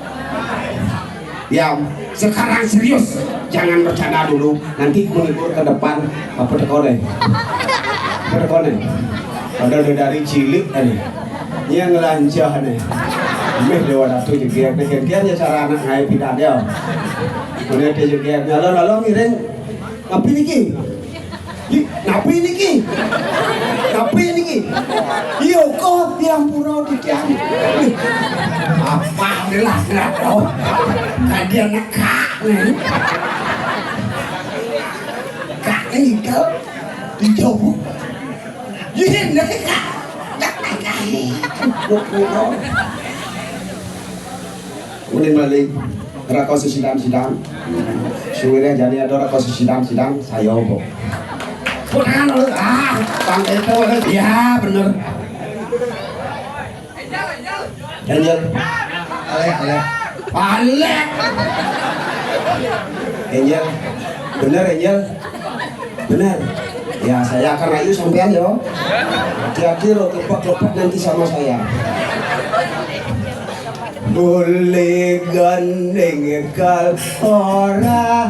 Ya, sekarang serius. Jangan bercanda dulu. Nanti menghibur ke depan. Apa tekone? Apa tekone? Padahal udah dari cilik tadi. Dia ngelancah nih. Meh dua ratus jegek nih. Gantian ya cara anak ngai pindah dia. Mana dia jegek? Lalu, lalu ngiring. Tapi niki. Ih, napi niki? Napi niki? Iya, kok tiang pura titiang. Apa adalah kenapa? Tadi anak kak nih. Kak nih, kau. Di jauh. Iya, nih, kak. Kak, kak, kak. Mending balik. Rako sesidang-sidang. Suwire jani ada rako sesidang-sidang, saya opo? Potongan lu, ah, Bang Eto, ya bener. Angel. Alek, alek. Alek. Angel. Bener, Angel. Bener. Ya, saya akan ayu sampean yo. Hati-hati lo, keplek-keplek nanti sama saya. Boleh gandeng kal orahan,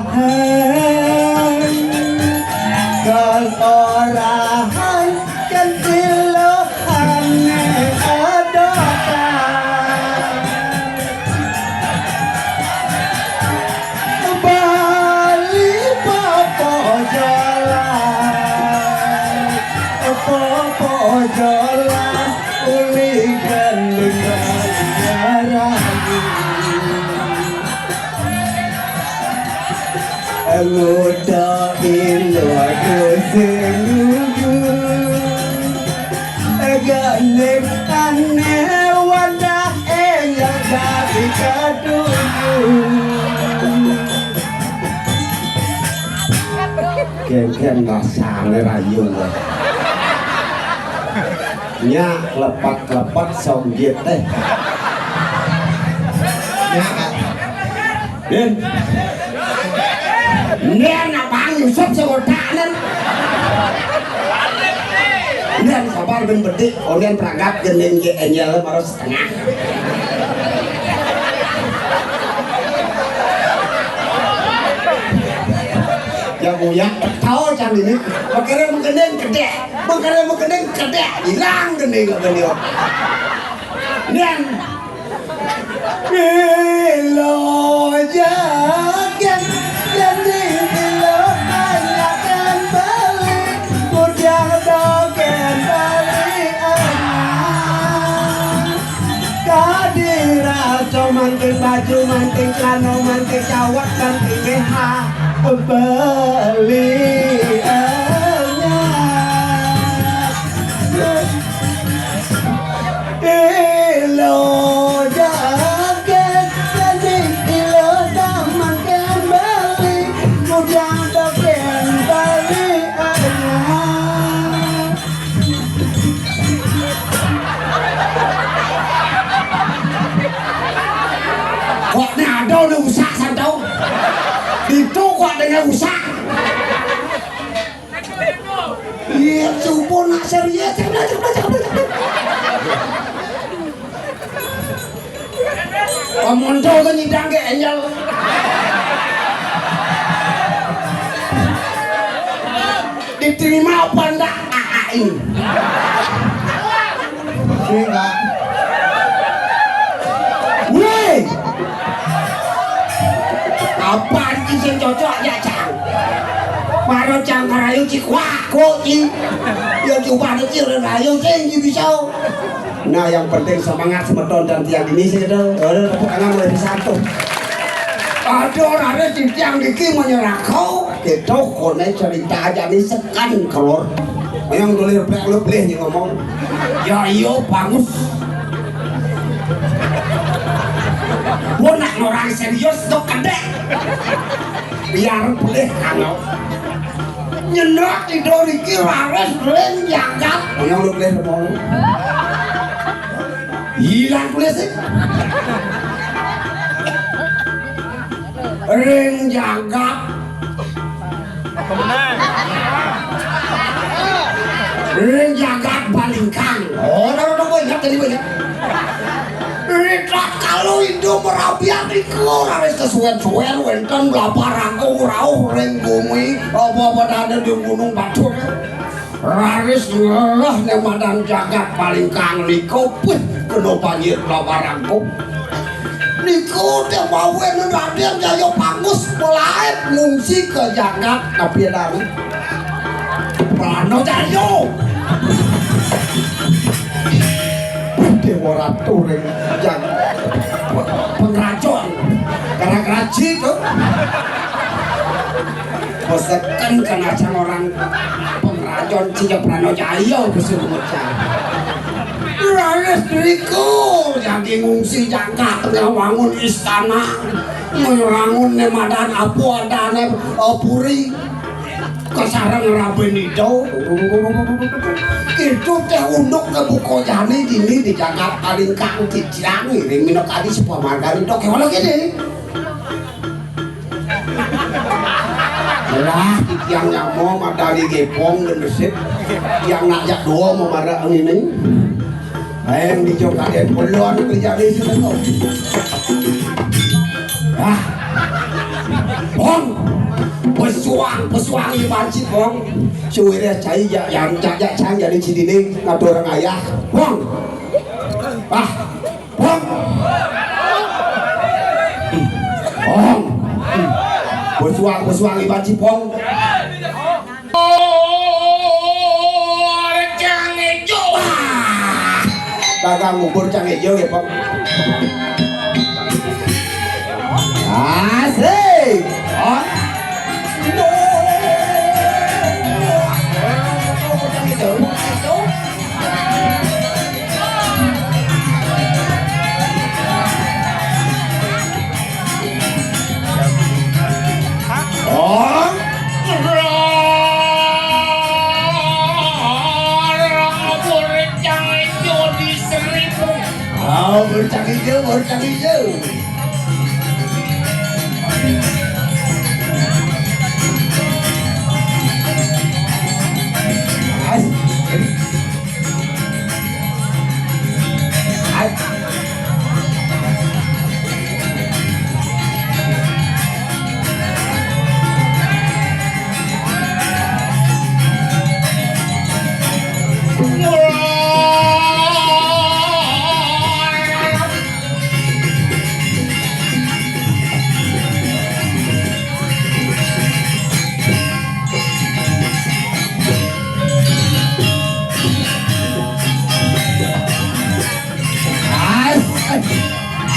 kal orahan kan tilohane adokan. Bali popo jalan, popo jalan, uli gandeng rayu. Nguda ilo aku sing nunggu. Gandeng ane wadah yang dadi kaduku. Gen-gen rasane rayu. Nyak lepet-lepet songgit teh. Nyak. Din. Nden apaan Yusuf sekotanen? Nden sabar ben bedik, onden peragap gending je Angel baru setengah. Ya buya, tahu can ini. Makanya menggending kedek, makanya menggending kedek, hilang gending gending. Nden. Ilo jagat, jadi ilo banyakan beli, bujang dogen beli anyar. Kadira, so manting baju, manting celana, manting cawat, manting B H, beli anyar. Ilo jaget, jadi ilo taman kembali, mudah dogen bali anyar. Kok nih ada udah usah santau. Itu kok dengan usah. Iya, subuh nak serius, cek belah, cek belah, cek belah, cek belah. Pemonto ke nyidang ke Angel. Diterima apa ndak A A ini? Enggak. Weh. Apaan ki sing cocok ya, Cang? Maro Cang karayu ci kuak, kok, ci. Ya, coba ada ci, ora rayu, sing ci bisa. Nah, yang penting semangat semeton dan tiang ini sih, itu. Ada tepuk tangan mulai bisa tuh. Ada raris titiang niki menyerah kau. Kita koné cerita aja nih sekan keluar. Yang tulis plek lu pleh nih ngomong. Ya iya bagus. Gua nak orang serius tuh kedek. Biar boleh kalau nyenok tidur iki raris ring jagat. Yang lu pleh ngomong. Hilang boleh sih. Ring jagat. Ring jagat Balingkang. Oh, no, no, no, ingat tadi, ingat. Rita kalau Indo merabian iku raris kesuwen-suwen wenten blabar rangkung rauh ring bumi apa-apa dane di gunung batur. Raris ngelah ning madan jagat Balingkang niku, puh, kena banjir blabar rangkung. Niku dawuhe Raden Jaya Pangus melaib ngungsi ke jagat Kapidan. Prana Jaya. Dewa Ratu ring jang pengrajon. Karang raji to. Bosekan kan aja orang pengrajon Jaya Prana Jaya Gusti Lumut Jaya. Raris riku jadi ngungsi jagat ngawangun istana, ngawangun ne madan apa adane, eh, puri. Kasareng raben ida. Itu teh unduk kebuka jani dini di jagat Kalingkang titiang ngiring minakadi sepamargani tok kewala kene. Lah, titiang nyama madani gepong dan resip. Tiang nak jak doa memarek ngene. Ayo, dicokain belon terjadi sebentar. Ah. Bong. Pesuang, pesuang di banci, Bong. Suwire cai jak yang jak jak cang jadi cidine ngatur ayah. Bong. Ah. Bong. Bong. Pesuang, pesuang di banci, Bong. Bubur cang ijo. Wah. Dagang bubur cang ijo ya, Pak. Asik. Oh. Oh. Bercang hijau, bercang hijau. Ai,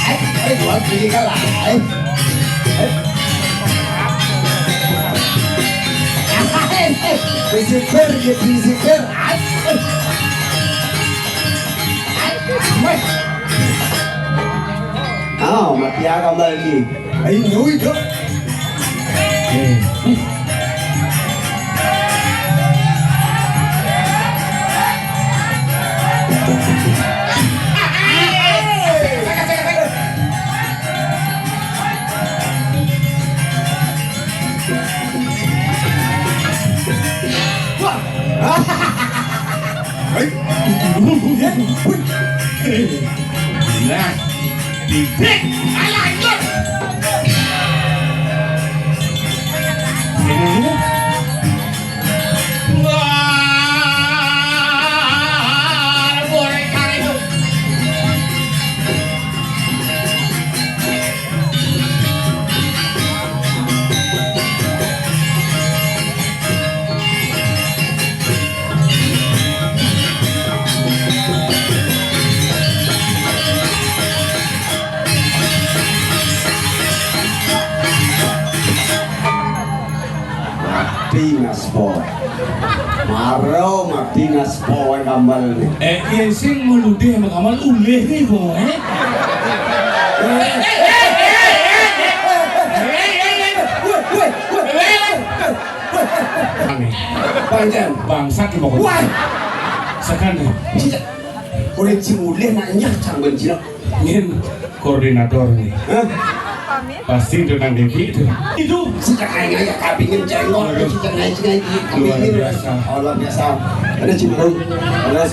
ai, ai, gua pilih kalah. Ai. Ai. Bersyukur, ya bersyukur. Ai. Ai. Weh. Oh, mati ya kembali. Ai, nui, Dok. Nah, bibit. Alah, lanjut. Wah, boleh kali itu. Ro mati ngaspo wae kambal ni. Eh, iya sing meludeh sama kambal ulih ni, boy. Woi, woi, woi. Pancen. Bangsat di pokoknya. Wah. Sekan deh. Cicak. Urip sing mulih nak nyah cang ben cilok. Nyen koordinator nih. Hah? Pasti itu nang Devi itu. Itu. Sejak aing aya kabingin cengkok, sejak aing sing aing kabingin. Luar biasa. Oh, luar biasa. Ada Ciberung. Terus,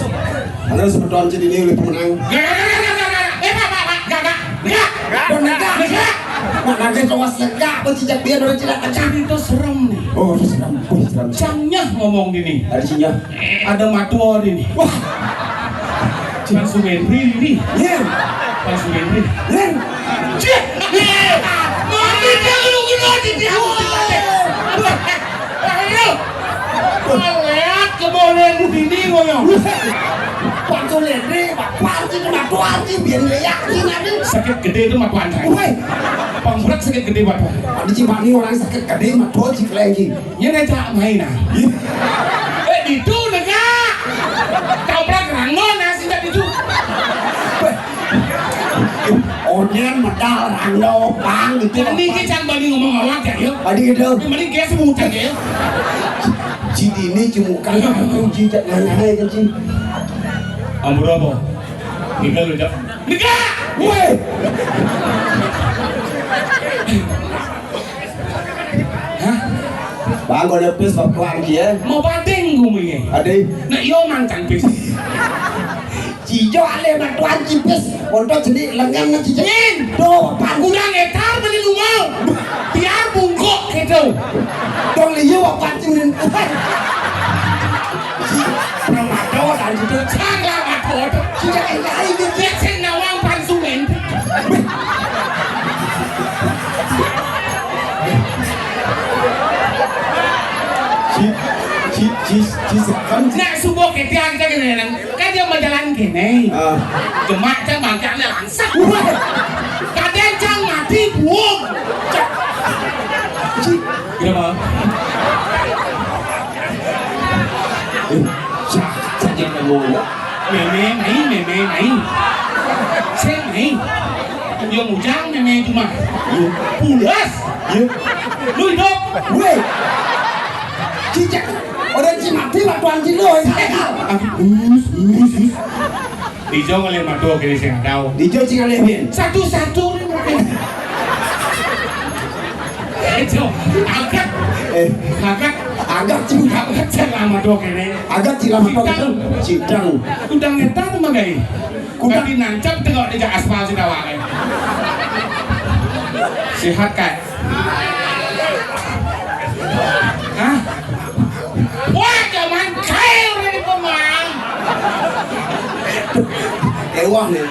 terus beton Cidini oleh pemenang. Gak, gak, gak, gak, gak, gak, gak. Eh, Pak, Pak, Pak, gak, gak, gak. Gak. Bener gak? Gak. Mak nangis cowok segak, pun sejak dia udah cilak pecah. Itu serem nih. Oh, serem. Wih, serem. Cangnya ngomong gini. Ada sinyal. Ada matua di ni. Wah. Pan Sumendri di ni. Yen. Pan Sumendri. Yen. Cih. Mami dia gulu-gulu di dia. Aduh. Lihat kemudian di sini ngono. Pan Sumendri, Pak Panji kena tuan sih biar dia yakin ada. Sakit gede itu mah tuan saya. Woi. Pang berat sakit gede bapak. Di Cimahi orang sakit gede mah tuan sih lagi. Yen ajak main ah. Eh, ditu negak. Tabrak rangno nasi tak ditu. Onyan medal rangno pang itu. Ini apa? Ki cang bani ngomong awak ya, yo. Tadi gitu. Ini mending gas sebutan ya. Cidini cemukan aku cicak nanya aja sih. Ampun apa? Tinggal lu, Cak. Negak! Woi. Hah? Bang, ada pis bab tuan ki, ya? Mau pating ku mie. Ade. Nak yo mancang pis. Cijo ale nak tuan cipis. Untuk jenik lengan nak cijo. Nyin. Tuh, pan. Kurang etar beli rumah. Biar bungkuk gitu. Dong liyo bab tuan cipis. Belum ada dan gitu. Sangat ada. Cijo enggak ini. Dia sing nawang pansumen. Ci, ci, ci, ci sekan, ci. Nak subuh ketian kan kene nang. Kan dia berjalan kene. Ah. Gemak kan bangkane langsat. Wah. Kadang cang mati buung. Ci. Kenapa? Eh, sa-, saja kamu. Meme mai, meme mai. Sing mai. Yang ujang meme cuma. Iya. Pulas. Iya. Lu hidup. Weh. Cicak. Orang Cimati batuan cilo. Ah, us, us, us. Ijo ngalih matua kene sing tau. Ijo sing ngalih, Bin. Satu-satu ni mungkin. Ijo, agak. Eh. Agak. Agak juga. Agak sing lama tua kene. Agak sing lama tua. Citang. Citang. Kudang ngetan magai. Kudang. Tapi nancap tengok di aspal si tawak, eh. Sihat, Kak? Hah? Wah, zaman kail ni pemang. Ewah ni.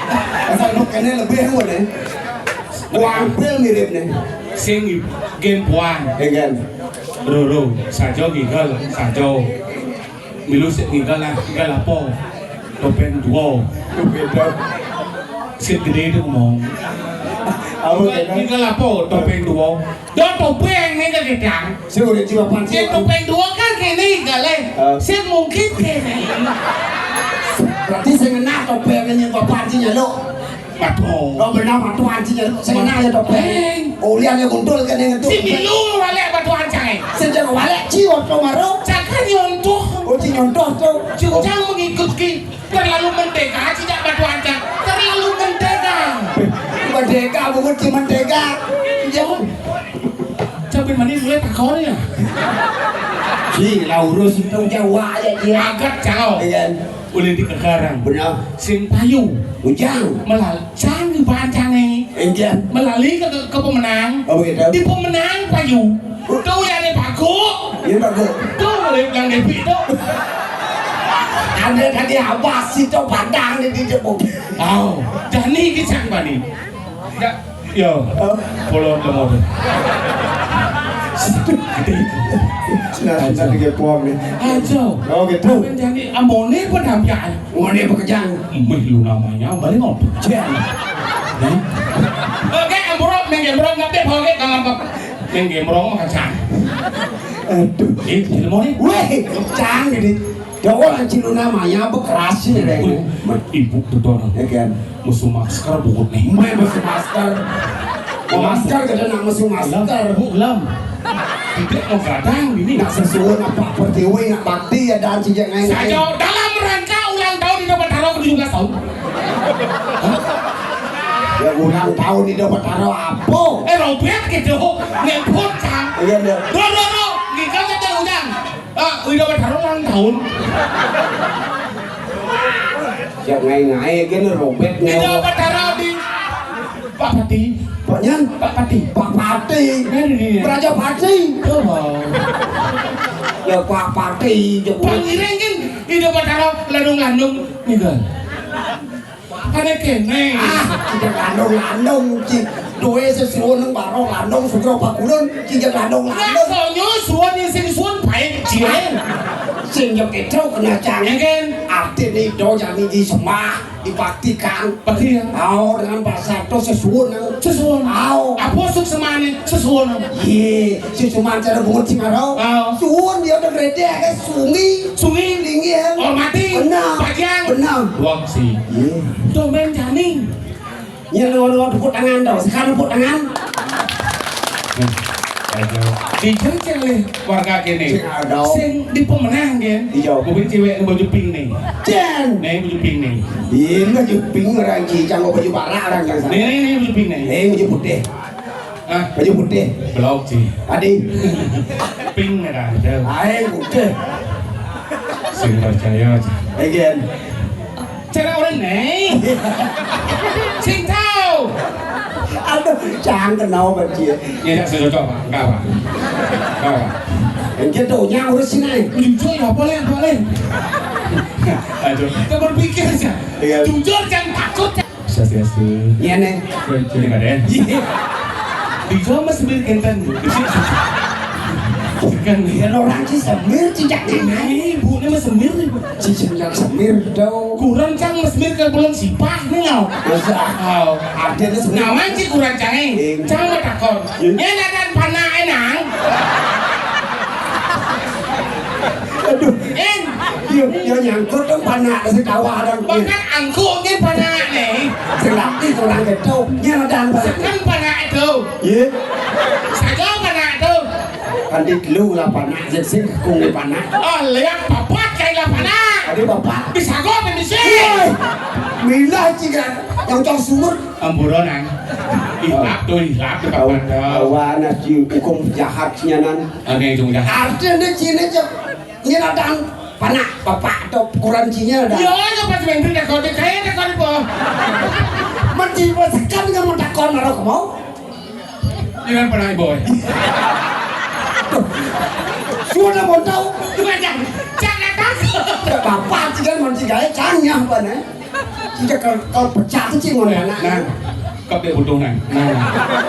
Asal nuk kene lebih ewah ni. Kuampil mirip ni. Sing gen puan. Eh, gen. Roro, sajo gigel, sajo. Milu sik ninggal lah, ninggal apa? Topeng dua. Beda. Sik gede itu ngomong. Apa beda? Ninggal apa? Topeng dua. Dah topeng ni dah gedang. Sik udah jiwa panci. Sik topeng dua kan kene ninggal eh. Ah. Sik mungkin kene. Berarti sing ngena topeng ni bapak panci nyaluk. Batu. Oh, benar, batu anjing ya. Sing kenal ya, Dok. Beng. Oh, lian ya gundul kene ngetuk. Si milu walek batu ancang, eh. Sejak walek ci waktu maro. Cakar nyontoh. Oh, ci nyontoh tu. Ci ujang mengikut ki. Terlalu mentega, ci jak batu ancang. Terlalu mentega. Mentega, bungut ci mentega. Iya. Capek manis gue takon ya. Ci, lah urus itu jauh aja dia. Agak cakau. Iya. Ulih dikegarang. Benar. Sing payu. Ujang. Melal-, cang di pancane. Enggak. Melali ke, ke, ke pemenang. Oh, begitu. Di pemenang payu. Tuh ya, ada paku. Iya, paku. Tuh, boleh bilang Devi tuh. Ada tadi abas itu padang di, di jepuk. Oh, jani ki cang bani. Ya. Yo, pulau temur. Nah, nanti dia puang ni. Aja. Oh, gitu. Menjadi amone pun hampir. Amone pekerjaan. Meh lu namanya, balik ngopi. Cian. Hah? Oke, ambrok, menggembrok, nggak deh, oke, kalau apa? Menggembrok mah kacang. Aduh. Eh, Cilemoni. Weh, cang ini. Jawab ciluna maya bekerasi nih. Ibu tuh. Ya kan. Musuh masker buku nih. Main musuh masker. Mau masker gede nak musuh masker. Bu, gelem. Tidak mau gadang ini. Nak sesuai nak Pak Pertiwi nak bakti ya dan cijak ngai. Saja dalam rangka ulang tahun Indo Batara ke tujuh belas tahun. Ya ulang tahun Indo Batara apa? Eh, Robert gitu. Ngebut kan. Iya, iya. Ro, ro, ro. Gitu aja ulang. Ah, Indo Batara ulang tahun. Siap ngai-ngai gini Robert. Indo Batara di Pak Pati. Pak Nyan? Pak Pati. Pak Pati. Ini dia. Raja Pati. Oh, wow. Ya Pak Pati, ya Pak Ngiring kan Indo Batara landung-landung nih kan. Ada kene. Ah, tidak landung-landung, Ci. Doe sesuwun nang baro landung sugra pakulun, Ci, jangan landung-landung. Sonyo suwun yang sing suwun baik, Ci. Sing yo kedo kena cang. Ya kan? Artine do jani di sembah, dibaktikan. Bakti ya. Ao dengan bahasa itu sesuwun nang. Sesuwun. Ao. Apa suksemane sesuwun nang? Ye, sukseman cara bungut sing aro. Ao. Suwun dia udah gede ya, sungi. Sungi. Lingi ya. Hormati. Benar. Bajang. Benar. Wong si. Ye. Domen jani. Yen ngono tepuk tangan to, sekarang tepuk tangan. Aduh. Dijenceng le warga kene. Sing ada. Sing di pemenang kan. Iya. Mungkin cewek baju pink nih. Jen. Nih baju pink nih. Iya, baju pink orang cicang, baju barak orang yang sana. Nih, nih, nih baju pink nih. Nih baju putih. Ah, baju putih. Blok sih. Adi. Pink nih dah. Ae putih. Sing percaya. Again. Cara orang nih. Sing tahu. Aduh, jangan kenal Pak Ji. Ya, ya, saya cocok, Pak. Enggak, Pak. Enggak, Pak. Yang gitu, yang urus sini. Jujur ya, boleh, boleh. Aduh, kita berpikir aja. Iya. Jujur, jangan takut. Swastiastu. Iya, nih. Ini, Pak Den. Iya. Di gua mas semir kenten. Kan ya orang sih semir, tidak ini. Ibu ini mas semir. Cicing yang semir dong. Kurang cang mesmir ke belum sipah nih lo. Masa? Oh. Ada nih semir. Nawan sih kurang cang eh. Cang mau takon. Ini ada panak enang. Aduh. In. Yo, yo nyangkut dong panak si kawaran. Bahkan angkungnya panak nih. Selaki kurang gedong. Ini ada apa? Sekan panak itu. Iya. Saja panak itu. Kan di dulu lah panak, sing sing kung di panak. Oh, lihat bapak kayak lah panak. Ada bapak. Bisa kok bisa. Woi, milah jika yang cong sumur. Amburonan. Ilap tuh, ilap tuh bapak. Awan aji hukum jahat sinyanan. Oke, itu jahat. Artinya di sini cok. Ini datang panak bapak atau ukuran cinya ada. Iya, iya pas main berita kau kayak ada kau po. Mesti pas kan nggak mau takon marah kau. Jangan pernah boy. Sudah mau tahu. Jangan, jangan takut. Bapak tidak mau tiga ya cangnya apa nih? Tidak kalau kalau pecah tuh sih mau anak. Nah, kau dia butuh nang. Nah,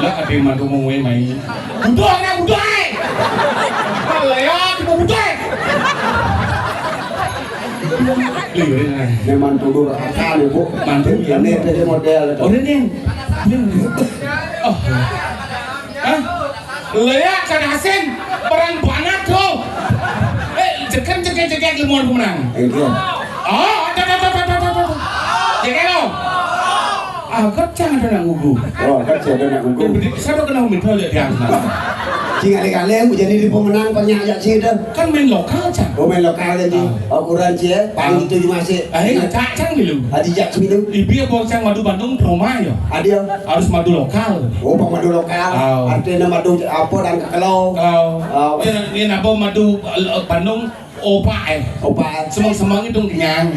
lah ada yang mantu mau mai. Butuh nang butuh eh. Kalau ya mau butuh eh. Lihat nah. Memang tuduh akal ibu. Mantu ya. Ini ada model. Oh ini. Oh. Hah? Lea kadasen perang banget tuh. Eh, jekem jekem jekem ilmuwan pemenang. Iya. Oh, ada ada ada ada ada. Jekem lo. Ah, kecang ada nak ngugu. Oh, kecang ada nak ngugu. Saya udah kenal minta aja dia. Sing kali-kali yang jadi di pemenang banyak aja sih dah. Kan main lokal cang. Oh, main lokal aja. Ukuran sih ya, paling itu cuma sih. Ah, ini cacang dulu. Adi jak sih itu. Ibu ya bocang madu Bandung trauma ya. Adi ya. Harus madu lokal. Oh, pang madu lokal. Oh. Artinya madu apa dan kekelo. Oh. Oh. Ini, ini apa madu eh, Bandung opak eh. Opak. Semang-semang itu kenyang.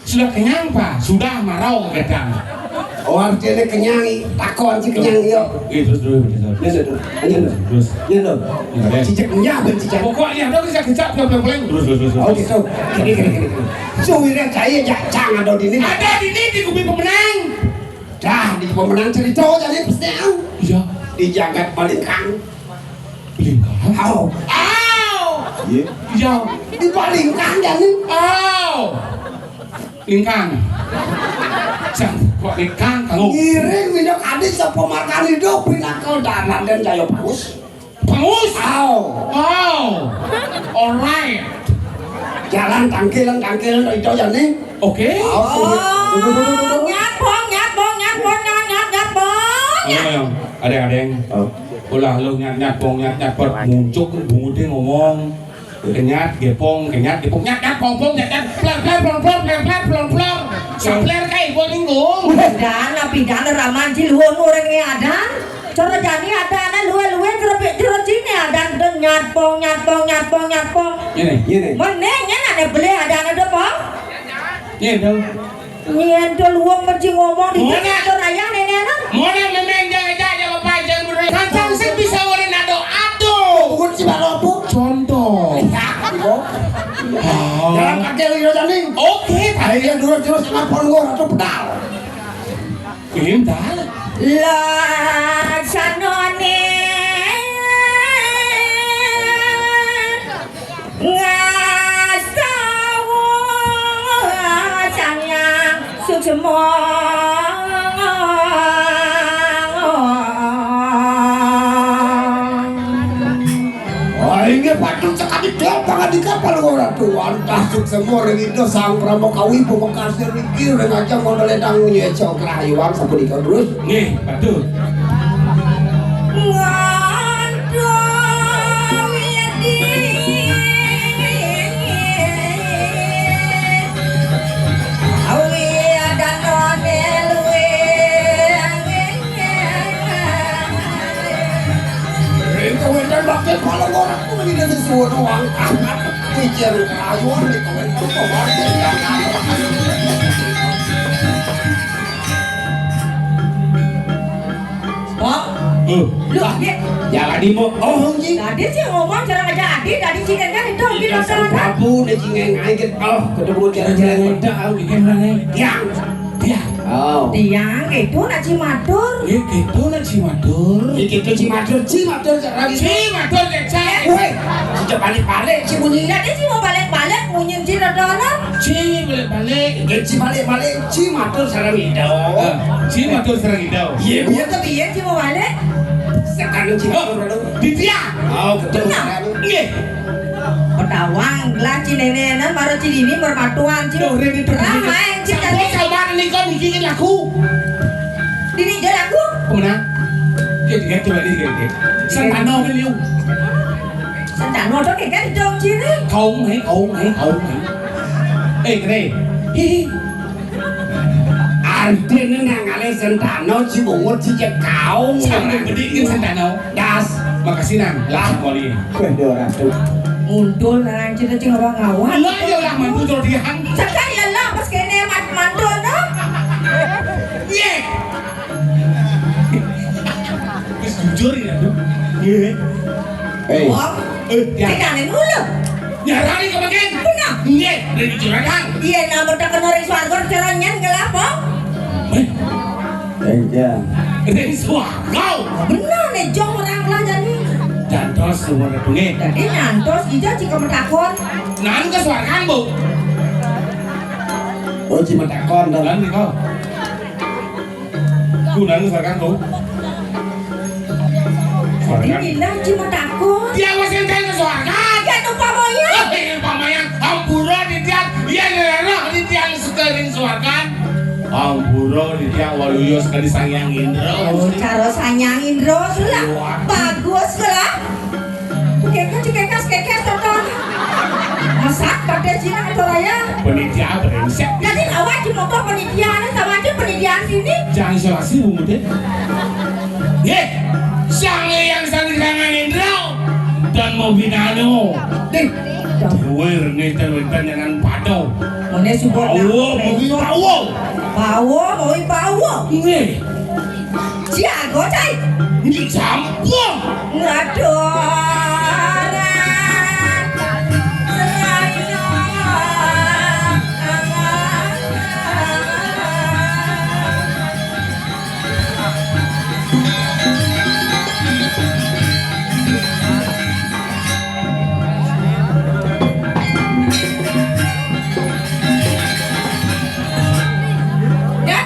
Sudah kenyang pak, sudah marau gedang. Oh, artinya kenyang, takon si kenyang yo. Iya terus terus terus. Iya terus. Iya terus. Terus. Iya terus. Iya. Cicak kenyang ben cicak. Pokoknya ada bisa kejap pelan pelan. Terus terus terus. Oh gitu. Gini gini gini. Suwira cai jak cang ada di ini. Ada di ini di kubi pemenang. Dah, di pemenang cerita jadi pasti au. Iya. Di jagat Palingkang. Palingkang? Au. Au. Iya. Iya. Di Palingkang jadi. Au. Lingkang. Cang, kok lingkang kamu? Ngiring minyak adi sapa markan hidup pinakal dalan dan jaya bagus. Pak Mus. Au. Au. Alright. Jalan tangkilan, tangkilan, itu jani. Oke. Au. Oh, nyat pong, nyat pong, nyat pong, nyat, nyat, nyat pong. Ayo, ayo. Adeng, adeng. Oh. Ulah lu nyat, nyat pong, nyat, nyat pong. Muncuk, bunguté ngomong. Kenyat, gepong, kenyat, gepong, nyat, nyat, pong, pong, nyat, nyat, pler, pler, plong, plong, pler, pler, plong, plong. Sapler kaé gua nyinggung. Pidan, pidan, raman, ciluhun, urang yang ada. Cara jani ada anak luwe-luwe, cerepik, cerot sini ada. Nyat, pong, nyat, pong, nyat, pong, nyat, pong. Ini, ini. Mending, kan ada beli, ada anak dua, pong. Ini tuh. Nyén to luwung mesti ngomong di Mona. Kantor ayah nenek anak. Mona memang jangan-jangan ya Bapak jangan bener. Tantang sing bisa ulin ado-ado. Bukan si Balopo. Contoh. Ya, kok. Oh. Jangan pakai lilo jani. Oke. Ayo dulu terus lapor gua atau pedal. Ini pedal. Laksanane ngastawa Sang Hyang Suksma. Oh, inggih patut sekadi dol pangandika Palungguh Ratu. Wantah suksma ring Ida Sang Pramakawi pamekasne niki ring ajeng mangda ledang nyeca kerahayuan sapunika terus. Nggih, patut. Ring kawitan bakti Palungguh Ratu niki sesuwun wangkah. Wijen ayun ring kawitan bakti. Pak. Hmm. Loh, Dik. Ya, tadi mau. Oh, Ji. Tadi sih ngomong cara aja Adi, tadi sih kan itu Adi dasar Prabu, dia sih ngai-ngai gitu. Oh, ketemu cara-cara. Udah, aku bikin mana? Yang. Tiang. Oh. Tiang itu nak cimatur. Iya, gitu nak cimatur. Iya, gitu cimatur, cimatur cara gitu. Cimatur, Cak. Woi, sudah balik-balik, Ci, bunyi. Jadi, Ci, mau balik-balik, munyin, Ci, rodo-rodo. Ci, balik-balik. Iya, Ci, balik-balik, Ci, matur sareng Ida. Ah, Ci, matur sareng Ida. Iya, Bu. Iya, tapi iya, Ci, mau balik. Sekarang, Ci, matur, rodo. Di tiang. Oh, betul. Iya. Petawang lah ci nenenan mara ci dini merpatuan ci. Duh, Rin, itu. Lah, main ci. Sampun tadi. Sabar nika niki laku. Dini aja laku. Pemenang. Dia juga coba dia juga. Sentano beliau. Sentano to kayak kan dong ciri. Kaung he, kaung he, kaung he. Eh, kene. Hihi. Artine nang ale sentano ci bungut ci cek kaung. Sambil bedikin sentano. Das. Makasih nang. Lah, koli. Weh, dia ratu. Muntul nang cita cing ngawang-ngawang. Lah, ya lah, mantu to dihang. Cakak ya lah, pas kene mat-, mantul to. Ye. Wis jujur ya, Duk. Ye. Eh. Wah. Eh, ya. Cekane dulu. Nyarani kepengin. Bener. Nggih, ring juragan. Iya, namun tak kena ring swarga, cara nyen ngelapo? Eh. Enggak. Ring swarga. Bener nih, jong orang lah jadi. Jantos semua nggih. Jadi nyantos, ija jika metakon. Nan ke swarga, Bu. Oh, ci metakon, to. Lan nika. Gunane swargan to. Swargan. Inilah cuma takut. Tiang wis endah ke swargan. Kan umpamanya. Oh, ini umpamanya. Ampura titiang. Yen roh titiang sekering swargan. Ampura titiang waluya sekadi Sang Hyang Indra. Oh, cara Sang Hyang Indra, sulah. Wah. Bagus, sulah. Kekas, kekas, kekas, tonton. Masak, pada Cina itu raya. Penitia brengsek. Jadi awak cuma tahu penitia, ini sama aja penitia sini. Jangan isolasi, Bu Mude. Nggih, Sang Hyang Sanghyang Indra dan Mobinano. Ding. Duwe rene ten wenten nyangan padha. Ngene sumpah. Bawa, Mobi, bawa. Bawa, Mobi, bawa. Nggih. Jago, cai. Nggih, sampun. Ngaduh. Ya.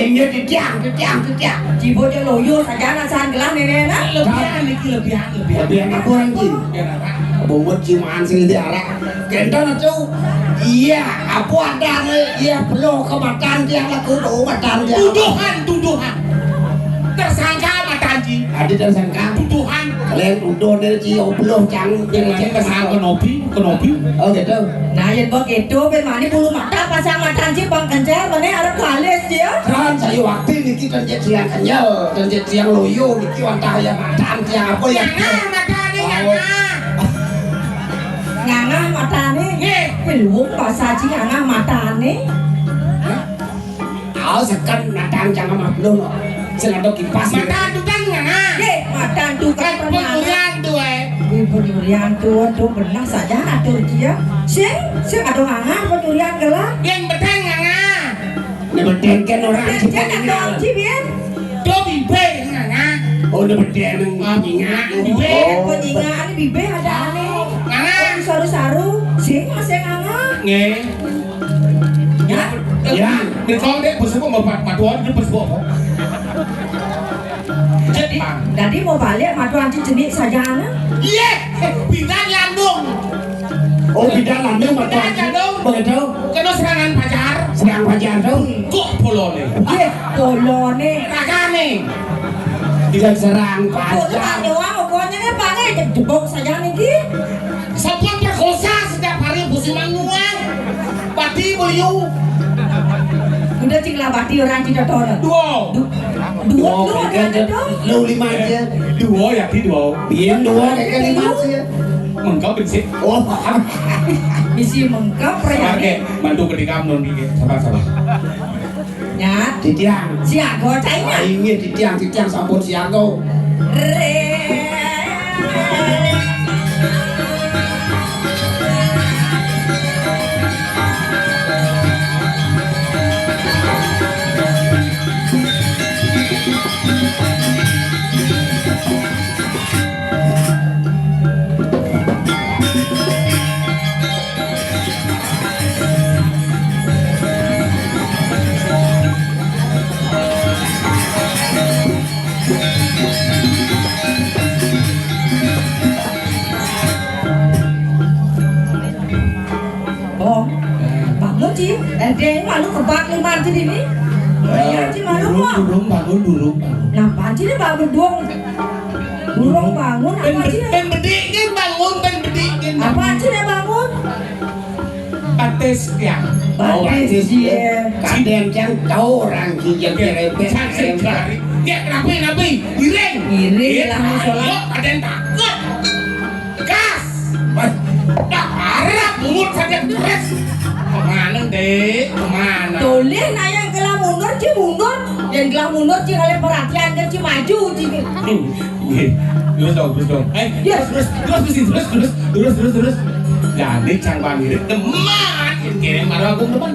Inggih, titiang, titiang, titiang. Jibo ja loyo sajan asan gelah nenek nah. Lebihan niki, lebihan, lebihan. Lebihan apa, Anji? Lebihan arak. Bungut ciuman sing diarak. Kenten atuh. Iya, apa adane? Iya, beluh ke matan tiang laku, oh, matan tiang. Tuduhan, tuduhan. Tersangka matan ji. Adi tersangka. Tuduhan. Kalian tuduh deh, ci, oh, beluh, cang. Yang mana tersangka nopi, ke nopi? Oh, gitu. Nah, yen kok gitu, ben mani bulu mata pasang matan ji, bang kencer, mana arep kalis dia. Kan saya waktu niki kan cek siang kenyal, kan cek siang loyo, niki wantah ya matan tiang apa ya? Nyangah matane, oh. Nyangah. Nyangah matane. Nggih. Piwung basa ji nyangah matane. Hah? Aos seken matan jangan maklum. Sing ada kipas. Matan tukang nyangah. Nggih, matan tukang. Kan permana. Pencurian tuh, eh. Wih, pencurian tuh, tuh benar saja atur dia. Sing, sing ada ngangah pencurian gelah. Yang betul ngangah. Ini betul kan orang. Betul kan orang, Ci, biar. Tuh bibe ngangah. Oh, ini betul. Ah, nyingak. Bibe. Oh. Penyingaan bibe ada aneh. Ngangah. Oh, saru-saru, sing masih ngangah. Nggih. Ya. Ya. Nika, Dek, bos apa, Bapak? Matuan, ini bos apa? Jadi, jadi mau balik, matuan ci jenik saja, nah? Iya, bidan landung. Oh, bidan landung, matuan. Bidan landung. Begitu. Kena serangan pajar. Serangan pajar, tuh. Kok bolone? Iya, bolone. Ragane. Tidak serang pajar. Bolone doang, pokoknya nih, Pak, nih, jebok saja nih, Ki. Sampun perkosa setiap hari musim manguang. Pati beliau. Udah cing lah pati orang cing dodolan. Dua. Du-, dua, dua, lu kan ada dong. Lu lima aja. Dua ya, di dua. Biar dua kayak lima aja. Mengkap sih. Oh, paham. Isi mengkap, ya. Sabar, Kek. Bantu ketika menun dikit. Sabar, sabar. Ya. Titiang. Siaga, cai, ya? Ah, inggih, titiang, titiang sampun siaga. Re. Oh, bangun, Ci. Eh, dia malu kebak lima, Ci, ini. Iya, Ci, malu, durung, kok. Durung, bangun, durung, bangun. Nah, Ci, ini bangun, dong. Durung bangun, apa, Ci? Pen bedik kan bangun, pen bedik kan. Apa, Ci, ini bangun? Batis ya. Oh, batis, iya. Kadang kan tahu orang kijang, iya, cerepet. Saksi, saksi. Ya, kenapa, kenapa? Iring. Iring, iya, lah, ayo, sholat. Ada yang takut. Gas. Mas, dah harap bungut saja terus. Kemana, Dek? Kemana? Toleh, nah, yang gelah mundur, Ci, mundur. Yang gelah mundur, Ci, kalian perhatian, kan, Ci, maju, Ci. Hmm, iya. Terus dong, terus dong. Eh, iya, terus, terus, terus, terus, terus, terus, terus, terus. Jadi, cang bang irit teman, kirim marah aku teman.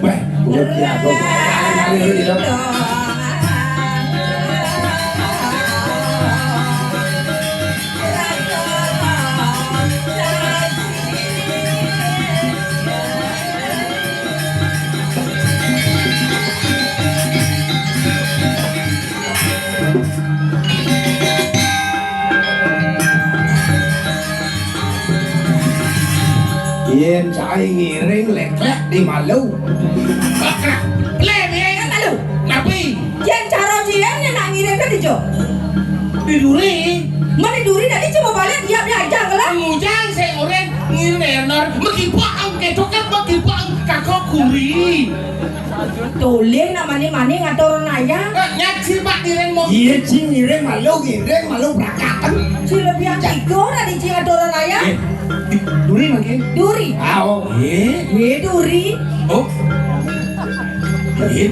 Weh, bungut ya, aku. Yen cai ngiring leklek di malu. Pleh, ya, malu. Napi? Yen cara cian yen nak ngiring kan dijo. Di duri. Mani duri tadi cuma balik tiap diajak lah. Ngujang sing oren ngiring nor. Megipak ang ketok kan megipak ang kakok kuri. Toleh nak mani-mani ngatur naya. Eh, nyak si Pak ngiring mau. Iya, ci ngiring malu, ngiring malu berangkat. Ci lebih yang tiga tadi ci ngatur naya. Eh, duri makin. Duri. Ah, oh. Eh. Eh, duri. Oh. Eh.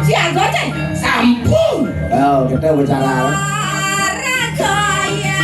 Si Argo, Cai. Sampun. Oh, kita bicara. Para Jaya.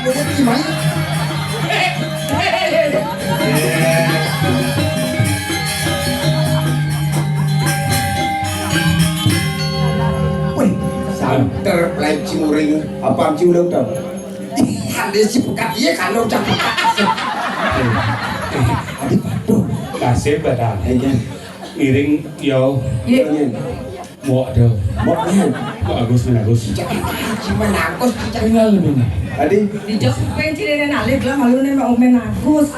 Gimana? Wih, santer pelai cimuring. Apaan cimuring tau? Ada si buka dia kalau udah. Ada batu. Kasih badan. Iya. Ngiring yo. Iya. Iya. Mbok do. Mbok nyen. Mbok Agus, men Agus. Cek, cek, men Agus, cek. Tinggal lebih. Tadi. Dijak pengen cilene nalih lah malu nih mau men Agus.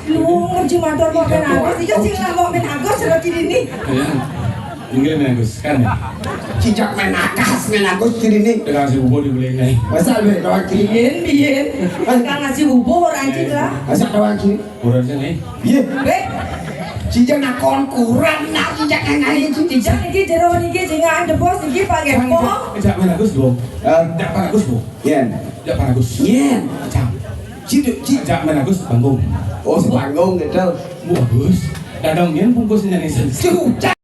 Lu ngerti motor mau men Agus, iya sing lah mau men Agus sudah di sini. Iya. Inggih men Agus, kan. Cicak men Agus, men Agus di sini. Terus si bubur di beli nih. Masa lebih doang kiri. Biyen, biyen. Kan ngasih bubur anjing lah. Masa doang kiri. Kurang sih nih. Iya. Weh. Cijak nakon kurang nak cijak nang ae iki. Cijak iki jero niki sing ngadep bos iki Pak Gempong. Ijak men Agus, Bu. Eh, ijak men Agus, Bu. Yen. Ijak men Agus. Yen. Ijak. Ciduk, cijak men Agus panggung. Oh, si panggung gitu. Bu Agus. Dadong yen bungkusnya nih. Cijak.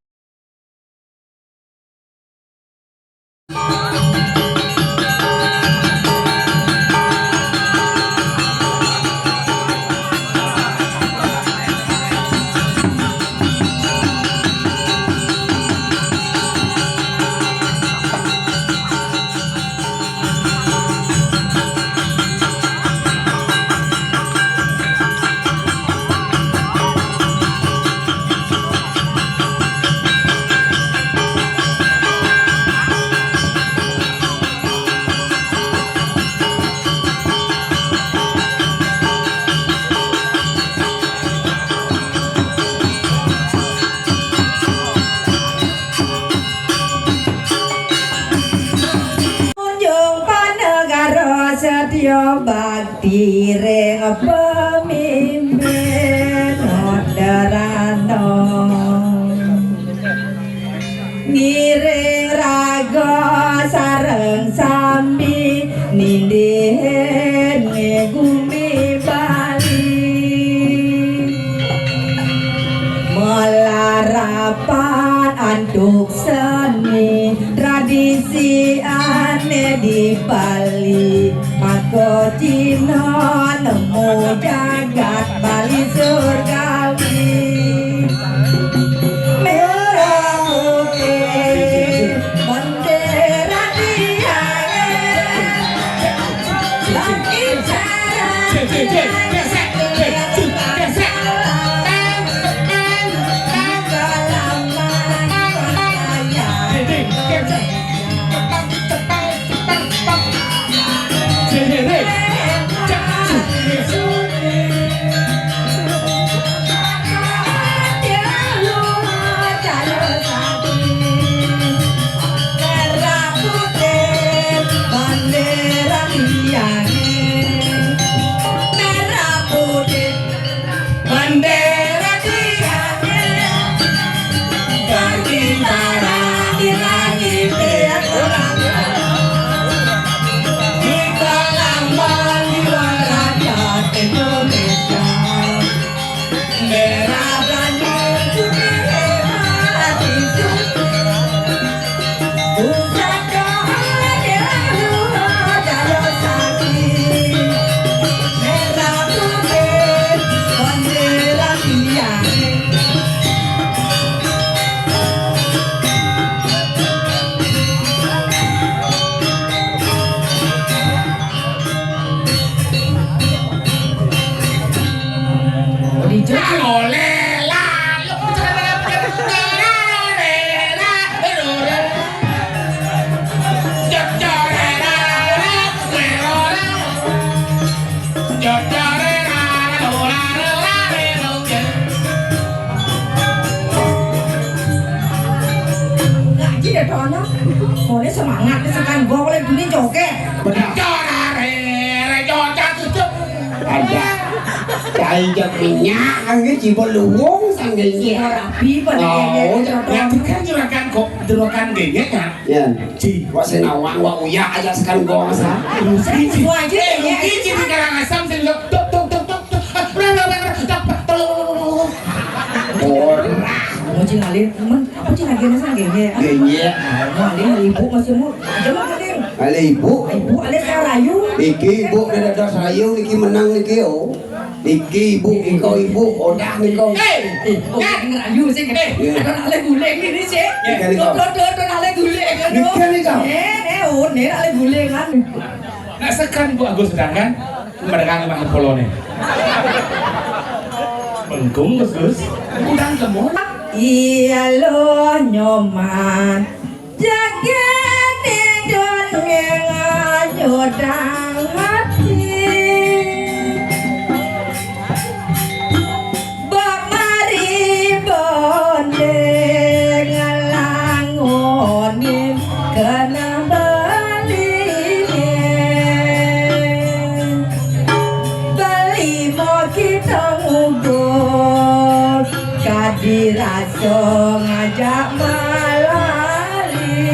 Kunjung panegara setya bakti ring pemimpin moderano. Ngiring raga sareng sami nindihin gumi Bali. Malarapan antuk seni tradisi ane di Bali. Maka Cina nemu jagat Bali surgawi. Merah putih bendera tiangnya. Langit cerah. Merah putih, bandera tiangnya berkibaran di langit. Kita lambang jiwa rakyat Indonesia. Merah, biru, putih, hati. Ngaji ya, Dono. Mulai semangat nih, sekarang gua mulai dunia joget. Benar. Ada. Cai jat minyak, angge cibo luwung sang gengge. Rapi, Pak, oh, gengge. Yang kan juragan kok, juragan gengge ya? Ya. Ci. Wa senawang, wa uya aja sekarang gua masa. Rugi, Ci. Gua aja, eh, ya. Rugi, Ci, di Karangasem, sini, tok, tok, tok, tok, tok. Ah, udah, udah, udah, udah, tok, tok, tok, tok, tok. Ora. Mau Ci ngalir, men, apa Ci ngalir sang gengge? Gengge. Mau ngalir, ibu masih mau. Aja mau ngalir. Kali ibu. Ibu ale sing rayu. Iki ibu nek dados rayu niki menang niki yo. Iki ibu, iko ibu, odah niko. Eh, eh, oh, sing rayu sing. Eh, iya. Ada nak le guling ini sih. Niki, niki. Tuh, tuh, tuh, tuh, nak le guling. Niki, niki. Eh, eh, oh, nek nak le guling kan. Nak sekan Bu Agus sedangkan mereka ngemah polone. Bengkung Gus Gus. Udang lemon. Iya lo Nyoman. Jagane dongeng nyodang ati. Bak mari bonde ngelangone kena baline. Beli mo kita ngugur kadi rasa ngajak malali.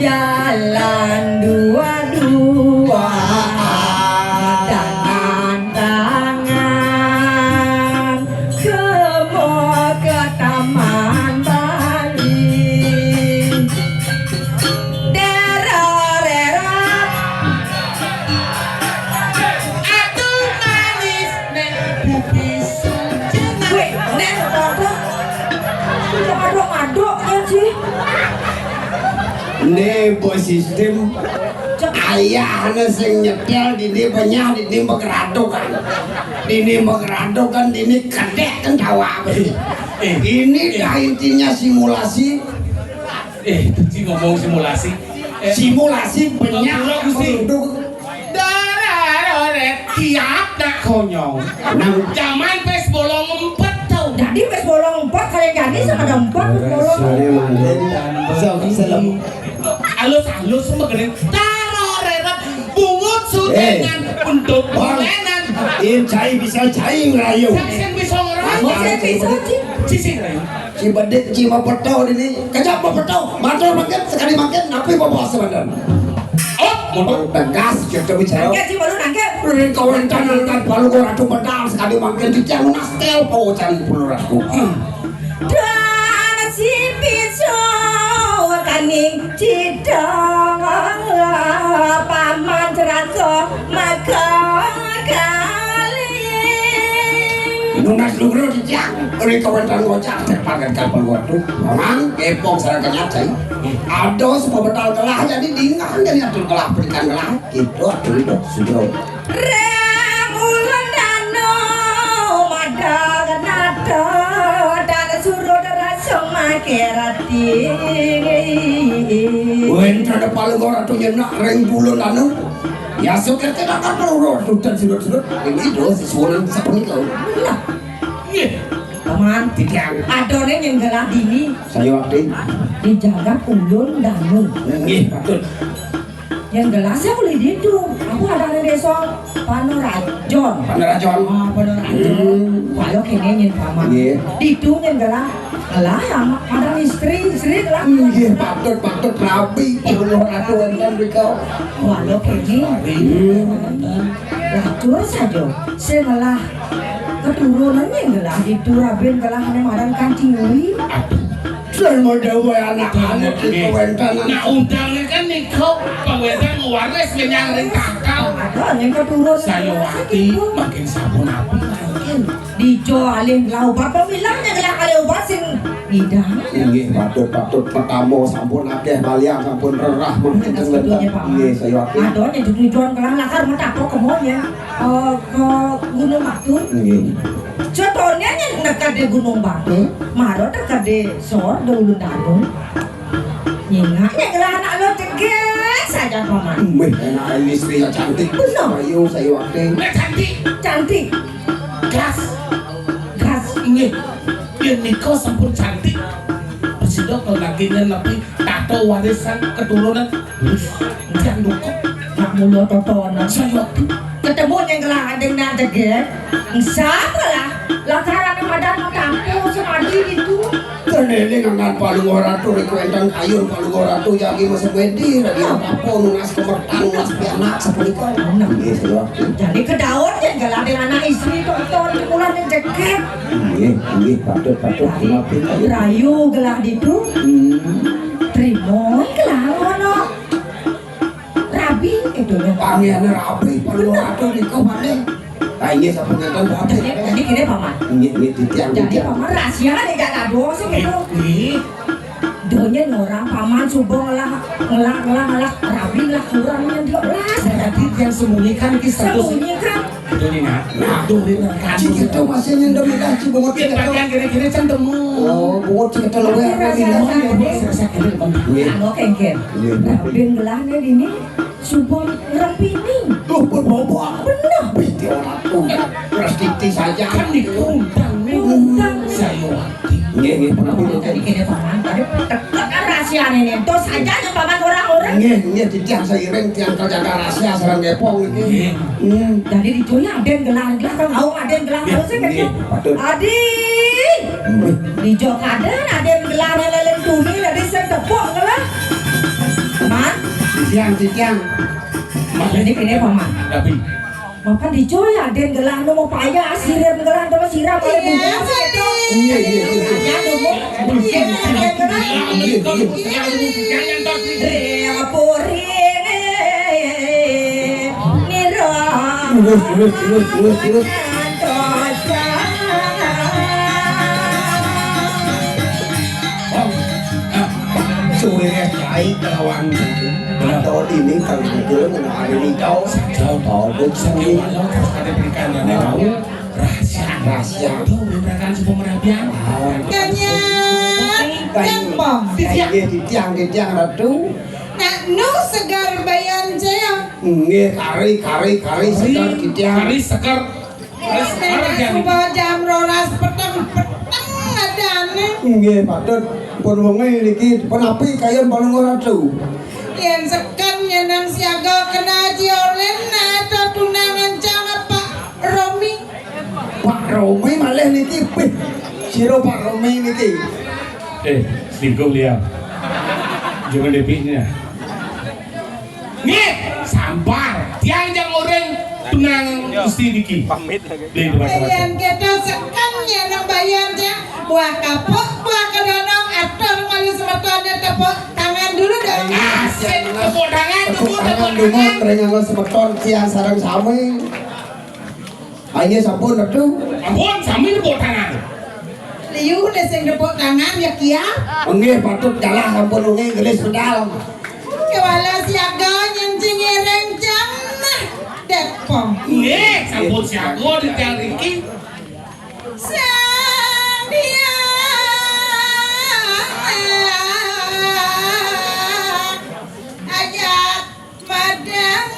Jalan dua-dua, tangan-tangan, kemo ke Taman Bali. Dararera. Aduh manis nek bubis. Weh, nek apa? Aduk-aduk ya sih. Ini buat sistem ayahnya sing nyetel di ini banyak di ini mengeradokan. Di ini mengeradokan di ini kedek kan tawa. Eh, ini dah intinya simulasi. Eh, itu sih ngomong simulasi. Eh, simulasi banyak Gusti. Penduduk. Dararere, tiap nak konyol. Nang zaman pes bolong empet tau. Jadi pes bolong empet, kalian jadi sama ada empet pes bolong. Saya manten. Jauh selem. Alus-alus sama gede. Dararere, bungut sudenan, eh, untuk Bang. Bulenan. Im cai bisa cai ngerayu. Saya sing bisa ngerayu. Saya bisa, Ci. Cici ngerayu. Ci bedik, ci mau peto ini. Kejap mau peto. Matur mangkin, sekali mangkin, napi mau bawa sebentar. Oh, mundur. Tegas, kita bicara. Nangke, Ci, baru nangke. Ring kawentan angkat balu kok ratu pedang, sekali mangkin, di tiang nastel, po cari puluh ratu. Hmm. Dan si piso kaning cidong, paman cerasa maka kali. Nunas lugro di tiang, ring kawentan ngocak, cepat kan kapal waktu. Paman, kepong sarang kenyat, cai. Ados, pembetal kelah, jadi dingah, jadi atur kelah, berikan kelah. Gitu, atur itu, sugro. Reng ulun danu, madang nada, dan surut rasa makirati. Wentana paling ora tu nyenak reng ulun danu. Ya, sukir kita kan perlu tuh dan surut-surut. Ini doh, sesuatu seperti kau. Nah. Nggih. Paman, tidak. Adone yang gelah dini. Saya waktu. Di jagat ulun danu. Nggih, patut. Yang gelah saya boleh ditu. Aku ada di desa Panorajon. Panorajon. Ah, Panorajon. Hmm. Walau kene nyen paman. Nggih. Ditu nyen gelah. Gelah ya, ma-, madang istri, istri gelah. Nggih, patut, patut rabi. Puluh ratu enten rika. Walau kene. Hmm. Lacur saja. Saya gelah. Keturunan yang gelah ditu rabin gelah ne madan Kancing Uri. Aduh. Sing mau dawuh anak-anak kita wentanan. Nah, undangnya kan niko, pengwetan waris menyang ring kakal. Ada yang keturunan. Saya wakti makin sabun api makin. Dijo alih gelah obat, pemilahnya gelah alih obat sing ngidang. Inggih, patut, patut, pertama sampun akeh balian, sampun rerah, makin. Nah, sebetulnya, Pak. Inggih, saya wakti. Ada yang tujuan gelah lakar, mau tak apa kemonya. Eh, ke Gunung Batu. Nggih. Contohnya yang dekat di Gunung Batu, hmm? Maro dekat di Sor, di Ulun Danu. Nyingaknya gelah anak lo tegas saja, Paman. Wih, enak istri yang cantik. Benar. Ayo, saya wakil. Nah, cantik. Cantik. Gas. Gas. Nggih. Yen nika sampun cantik. Presida kelakinya lebih tato warisan keturunan. Jangan lupa. Nak mula totonan. Saya waktu. Ketemu ning gelah ading nak degek. Sapa lah? Lah karena pada mau tampil semadi itu. Kene ini ngangan paling ora tuh, iku entang kayun paling ora tuh, jagi masuk wedi, lagi apa-apa, nunas kemertan, nunas pianak, sepunika. Nah. Nggih, saya waktu. Jadi kedaon ya, gelah dengan anak istri tonton, mulai degek. Nggih, nggih, patut, patut, kenapa, nggih? Rayu gelah ditu. Hmm. Rimo iki lho ngono. Rabi itu lho. Pangeran rabi, perlu atuh niku paling. Ah, iya, sampun ngenten, Pak. Jadi, jadi gini, Paman. Nggih, nggih, titiang, jadi, titiang. Paman, rahasia nih, gak ada doang sih, gitu. Nggih. Donya orang, Paman, coba ngelah, ngelah, ngelah, ngelah, rabi, ngelah, kurang, yang dia belas. Berarti yang sembunyikan ki status. Sembunyikan. Itu nih, Nak. Nah, tuh, ini, Nak. Cik, itu masih nyendem, Nak, Cik, bungut. Iya, bagian gini-gini, cendem. Oh, bungut, Cik, itu luar biasa. Iya, iya, iya. Saya, saya, ini, Bang. Iya. Anu, kengken. Iya, iya. Rabin gelahnya ini. Sumpah ngerempini. Loh, pun bobok. Bener. Wih, dia orang tuh. Terus titi saja. Kan diundang nih. Diundang. Saya hati. Nggih, nggih, pun. Jadi kene Paman, tadi tekan rahasiane nih. Terus aja yang Paman orang-orang. Nggih, nggih, titiang seiring, tiang kerja rahasia, sareng gepong iki. Nggih. Hmm. Jadi diconya aden gelar, gelar, kan, au aden gelar, nggih, terus kan, nggih, patut. Adi. Nggih. Dijo kaden, aden gelar, lelen tuni, lelen sing tepuk, gelar. Man? Titiang, titiang. Mas, ini kene, Paman. Tapi. Makan dicoy, aden gelah no mau payah, siram gelah no siram, ada bunga sih itu. Iya, iya, iya, iya. Ya, dulu. Iya, aden gelah. Iya, iya. Iya, puri. Niro. Terus, terus, terus, terus, terus. Suwire cai kelawan atau ini kang Gugul menawari licau. Jauh. Oh, Gugul. Sakit malam, terus ada berikan dan mau. Rahasia. Rahasia. Tuh, berikan sebuah merabian. Ah. Kanya, Kang. Gampang. Nggih, titiang, titiang, Ratu. Nak nu segar bayan jaya. Nggih, kari, kari, kari, segar, titiang. Kari segar. Terus sekarang nek jam suba jam rolas peteng, peteng adane. Nggih, patut. Pun wengi niki, pun api kayun Palungguh Ratu. Yen seken nyeneng siaga kena Haji Olin, nah, ada tunangan cang Pak Romi. Pak Romi malih niki, pih. Sira Pak Romi niki. Eh, selingkuh, Lia. Jangan dipiknya. Nggih, sampar. Tiang jang uring tunangan Gusti niki. Pamit lagi. Nggih, terima kasih. Yen kita seken ya nang bayan ya. Buah kapuk, buah kedonong, atur malu semetone tepuk tangan dulu dong. Asik, tepuk tangan, tepuk, tepuk tangan. Tepuk tangan dulu, ring anggo semeton tiang sareng sami. Ayo, sampun, Ratu. Ampun, sami tepuk tangan. Liu deh sing tepuk tangan ya, Kia. Nggih, patut kalah, sampun wengi gelis medal. Kewala siaga nyen sing ngiring jam nah depong. Nggih, sampun siaga di tiang riki. Sang Hyang Ajak Padang.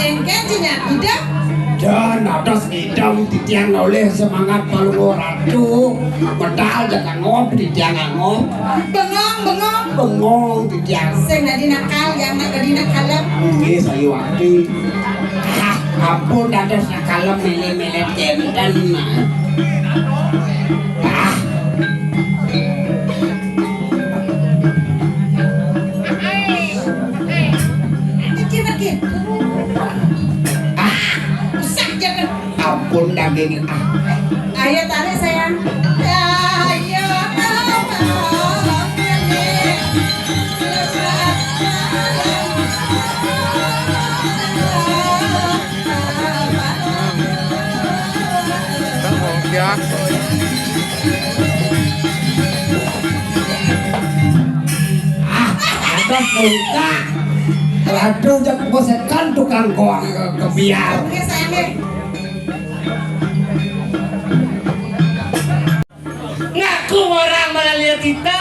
Engke cinya idep. Dan atas idem titiang oleh semangat Palungguh Ratu. Medal jaga ngop titiang ngop. Bengong, bengong. Bengong titiang. Sing dadi nakal, yang nak dadi nakal. Nggih, sayuwakti. Ah, ampun dados nakal mele-mele tenten. Ah. Iki lagi. Ah, usah jangan. Ampun daging ah. Ayo tarik sayang. Ayo. Ah, atas muka. Aduh, jak bosekan tukang goang ke, ke biar. Ngaku ngorang malali kita,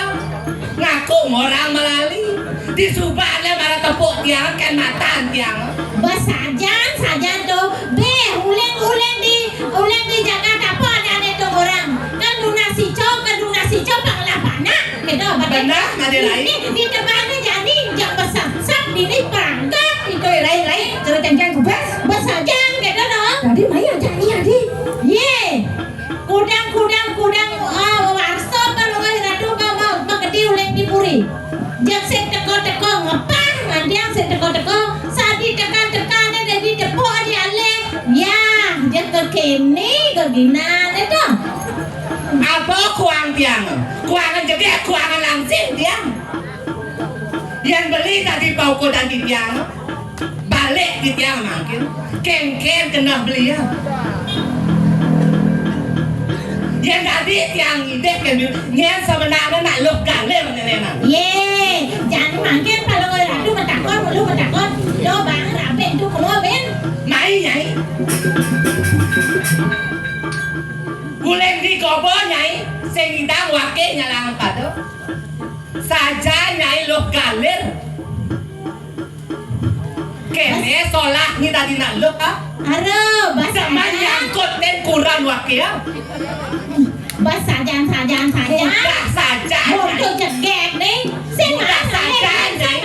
ngaku ngorang malali. Disubane mara tepuk tiang, ken matan tiang. Bes sajan, sajan to. Beh, uleng-uleng di, uleng di jagat apa adane to orang? Kan nunas ijo, kan nunas ijo, pang lah panak. Gitu, betul. Benar, Made Rai. Ini, ini tebane jani, jak besep-sep, ini perangkat. Itu Rai, Rai, kalau cengkeh kubes. Bes sajan, gitu, no. Tadi Maya jani, Adi. Ye. Kudang, kudang, kudang, ah, warsa palungguh ratu ba, ba, ba gede uleng di puri. Jak sing teko-teko ngepah, ngandiang sing teko-teko, sadi tekan-tekane dadi tepuk di alih. Ya, jak kekene keginane to. Apa kuang tiang? Kuangan gede, kuangan langsing tiang. Yang beli tadi paukudan di tiang. Balik di tiang mangkin, kengken kena belia. Yang tadi tiang ngidih kan, nyen sebenarnya nak luh galir nene nang. Ye, jan mangkin kalau orang tu betakon, lu betakon, lo bang rabe tu keluar ben. Mai, Nyai. Uleng di gobo, Nyai, sing idang wake nyalang pado. Saja, Nyai, luh galir. Kene solah ni tadi nak luh, ah. Aduh, bas sajan. Zaman nyangkut nen kuran wake, ah. Bas sajan, sajan, sajan. Udah saja, Nyai. Untuk jegek ni. Sing udah saja, Nyai.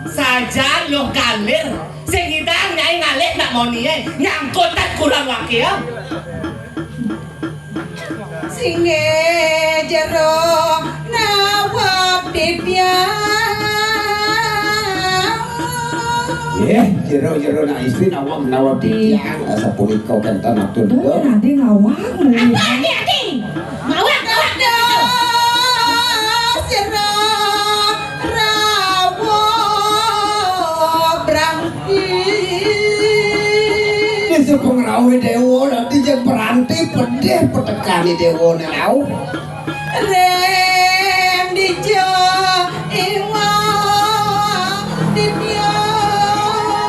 Sajan luh galir. Sing idang, Nyai, ngalih nak moni, eh. Nyangkut nen kuran wake, ah. Singe jero nawab titiang. Nggih, jero-jero nak istri nawab, nawab titiang, eh, sapunika kenten atur. Duh, nika. Adi ngawang. Apa adi, adi? Ngawang, ngawang, ngawang. Sira rawuh brang Desa pengrawuh dewa, dadi yen peranti pedih petekane dewane rauh. Rem dija iwang titiang.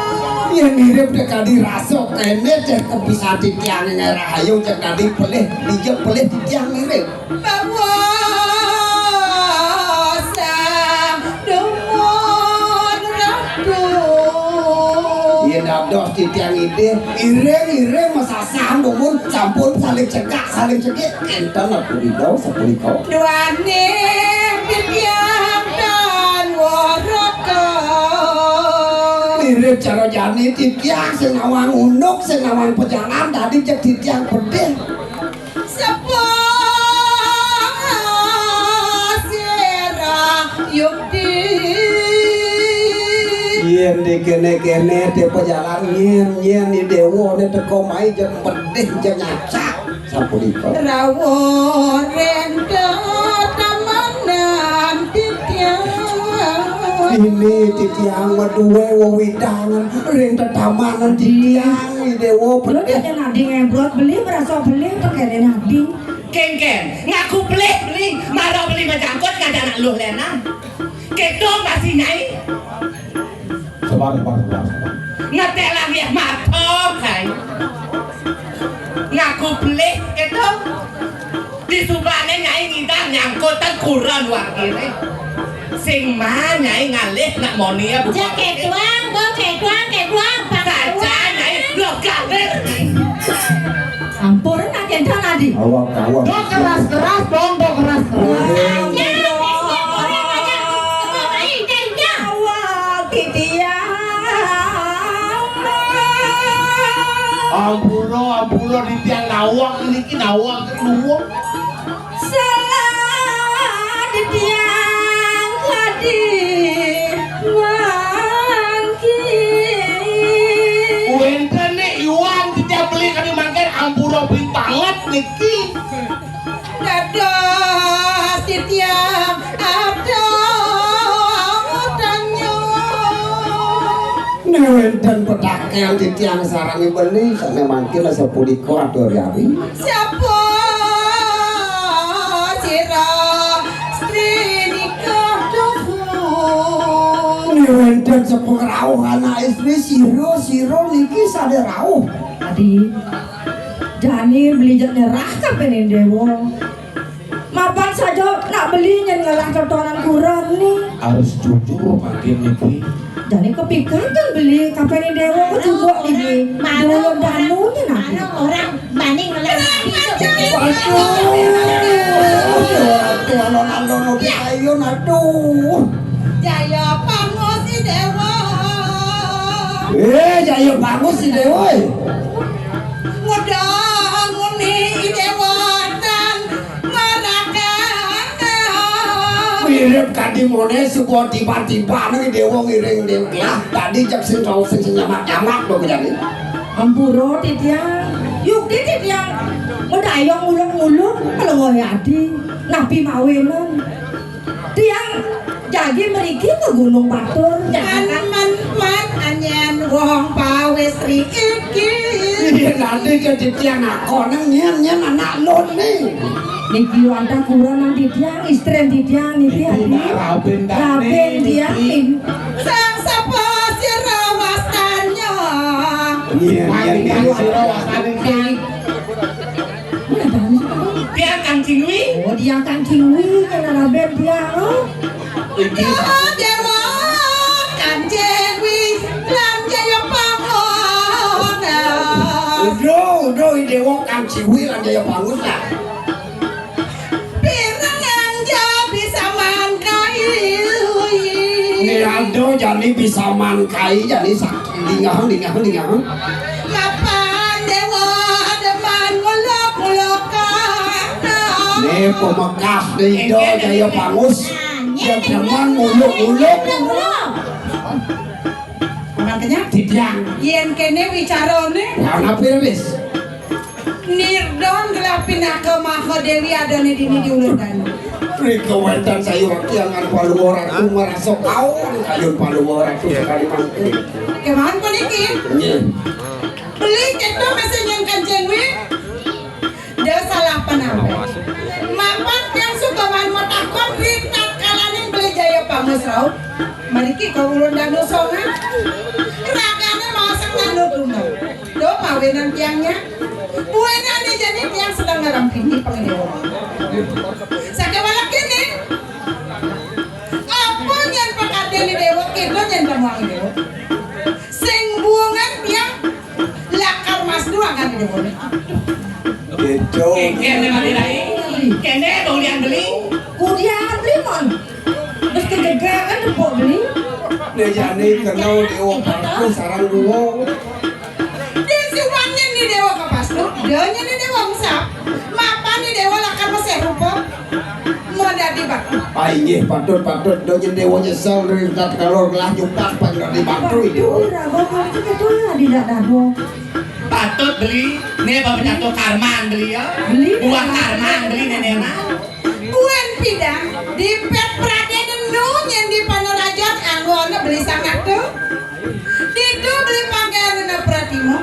Yen mirip tekadi rasa kene cek kepisah titiang ing rahayu cek dadi pelih, dija pelih titiang mirip. Bawa sang dumun ratu. Yen dados titiang idih, iring-iring masasan dumun sampun saling cegak, saling cegik. Enten aku ridho sapunika. Duaning titiang tan waraka. Mirip cara jani titiang sing nawang unduk, sing nawang pejalan, dadi jeg titiang pedih. Sepuh sira yukti. Yen dikene-kene te pejalan nyen-nyen ni dewa ne teko mai jeg pedih jeg nyacak sapunika. Rawuh ring tetamanan titiang. Ini titiang maduwe wewidangan ring tetamanan titiang ni dewa pedih. Kene nadi ngembrot beli, merasa beli, apa kene nadi? Kengken, ngaku beli-beli, mara beli majangkut ngajak nak luh lenan. Keto masih nyai. Sabar, sabar, sabar, sabar. Ngetelang ya mata, kai. Ngaku beli, keto. Di subane nyai ngidang nyangkut tengkuran wakile. Sing ma nyai ngalih nak moni ya bukan. Cek ketuang, go ketuang, ketuang, Pak. Saja nyai lo kader. Ampun, nak kendang adi. Awak, awak. Dok keras-keras, dong, dok keras-keras. Ampun. Ya, ya, ya, ya, ya, ya, ya, ya, ya. Awak, titiang. Ampura, ampura, titiang nawak niki, nawak ketuwuh. Salah titiang tadi mangkin. Wénten nek iwang titiang beli kami mangkin ampura beli banget niki. Dados titiang ada tanya. Nek wénten petakean titiang sareng beli, sané mangkin sapunika atur yari. Siapa sira stri nikah doho? Nek wénten Sepo ngrauh anak istri, sira, sira niki sane rauh. Adi, jani beli jek nyerah kapening dewa. Mapan saja nak beli nyen ngelah totonan kuren ni. Harus jujur makin niki. Jani kepikiran beli kapening dewa kejubuk niki. Dulur danu nyen aku. Mana orang Maning lan. Aduh, aduh, aduh, aduh, aduh. Jaya pangus i dewa. Eh, jaya pangus i dewa, eh. Mudah nguni i dewa tan maraka. Mirip kadi mone sebuah tiba-tiba ning dewa ngiring dewa. Lah, tadi cek sing kau sing nyamak-nyamak to jane. Ampura titiang. Yukti titiang medayong uluk-uluk, kalau adi napi mawinan. Tiang jagi mriki ke Gunung Batur, jangan man man anyen wong pawis ri iki. Iya, nanti ke titiang akoneng nyen, nyen anak lone. Niki wantah kurenan titiang, istri titiang niki. Niki adi. Raben tani. Raben tiang niki. Sang sapa sira wastanya? Iya, iya, iya. Sira wastane sing. Tiang Kang Cingwi. Oh, tiang Kang Cingwi, kan raben tiang, oh. Iki. Dewa, Dewa, Kang Cingwi, lan Jaya Pangona. Uduh, uduh, i dewa Kang Cingwi lan Jaya Pangona. Pirang anja bisa mangkai. Nih, aduh, jani bisa mangkai, jani sak-, lingah, lingah, lingah. Mapan dewa demen nguluk-nguluk. Nih, pemekas nih, do, jaya pangus. Dia demen nguluk-nguluk. Makanya, Didiang. Yen kene wicarane. Ana pir wis. Nirdon gelah pinaka Maha Dewi adane dini di Ulun Danu. Rika wetan sayuwakti angan Paluwa Ratu marasa kaon kayun Paluwa Ratu sekali mangke. Kemawon puniki. Nggih. Beli kita masih nyen Kanjeng Wi. Da salah penampil. Mapan tiang sukaman matakon ri tatkalaning beli jaya pangus rauh. Mariki ka Ulun Danu Songan. Ragane maosang nanu tunggal. Do mawinan tiangnya. Buenane jani tiang sedang ngarang pini pangdewa. Sakewala kene. Apa nyen pakadene dewa, kita nyen pamuang dewa. Sing buungan tiang lakar mas duangan dewa. Gitu. Kene mati lai. Kene dong lian beli. Kudian beli mon. Terus kegegaan tepuk beli. Ne jani kena dewa paku sarang duo. Di siwangnya ni dewa kapastu, danya ni dewa mesap. Mapan ni dewa lakar mesih rupa. Mau dadi batu. Ah, inggih, patut, patut. Danya dewa nyesel dari tat kalor kelah nyupak pan dadi batu itu. Ora, kok itu ya tidak dado. Patut beli, ne bapak jatuh karman beli ya. Beli. Buah karman beli nenek mah. Buen pidan, di pet pradene nu nyen di Panarajan anu ana beli sangat tu. Ditu beli pangkayan ana pratimo.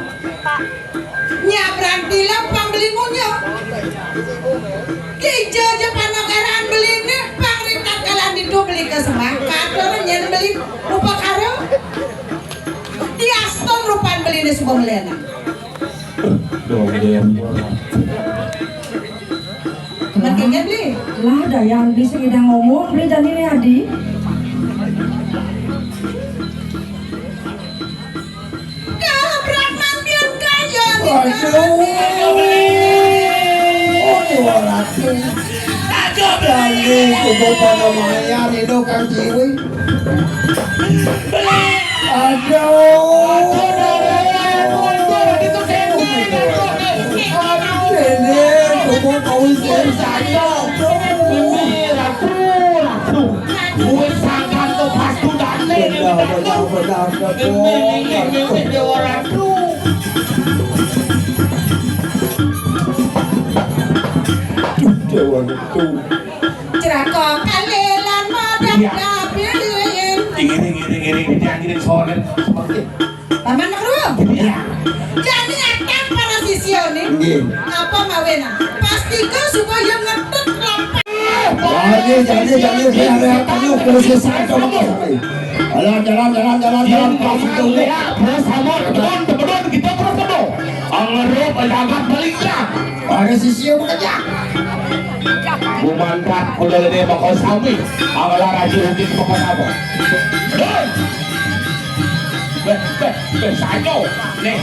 Nyabrang tilam pang beli ngunyah. Kija ja panakaran beli ne pang ri tatkalan ditu beli kesembah. Katon nyen beli upakara. Diaston rupan beli ne suba melena. Dong, dia. Makin kan beli. Lah, dayang beli sing idang ngomong, beli jani ne adi. Kabrak mangkin kaya. Aduh. Oh, Dewa Ratu. Dani, kudu pada mayar, itu Kang Ciwi. Aduh. Ini, kudu kau izin saja. Ini, Ratu, Ratu. Duit sangkan to pas tu dane. Benar, benar, benar, benar. Ini, ini, ini, ini, Dewa Ratu. Duh, Dewa Ratu. Ceraka kalelan madak. Iya. Dapin. Iring, iring, iring, iring, iring, sore. Paman Makruh. Iya. Jani atang para sisya ni. Nggih. Apa mawena? Pastika supaya ngetut lampah. Jani, jani, jani, saya ada kamu khusus saya coba. Jalan, jalan, jalan, jalan, jalan. Pas itu. Ya, terus sama, teman, teman, kita terus sama. Angerup, jagat, balik, ya. Ada sisi yang bekerja. Bumantat, udah gede, bakal sami. Angala, raja, udik, bakal apa? Hei! Beh, beh, beh, sajo. Nih.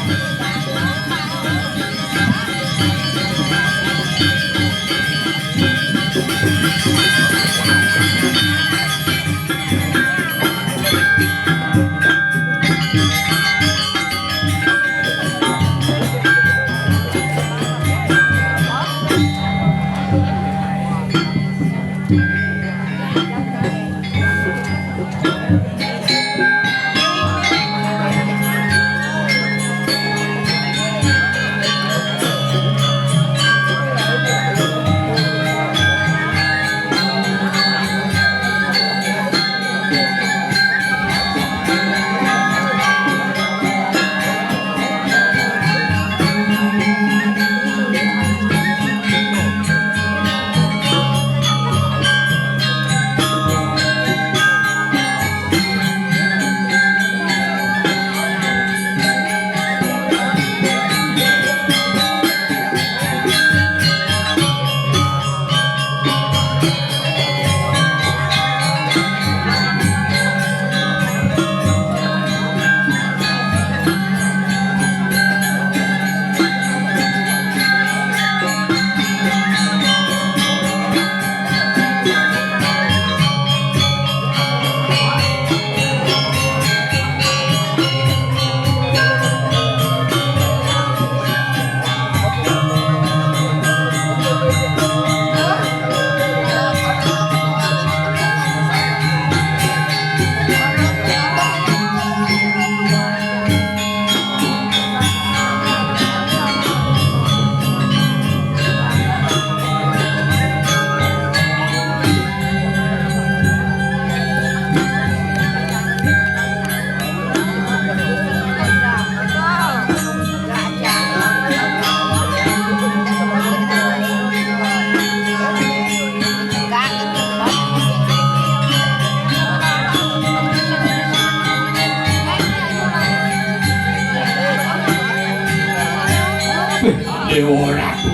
Dewa Ratu.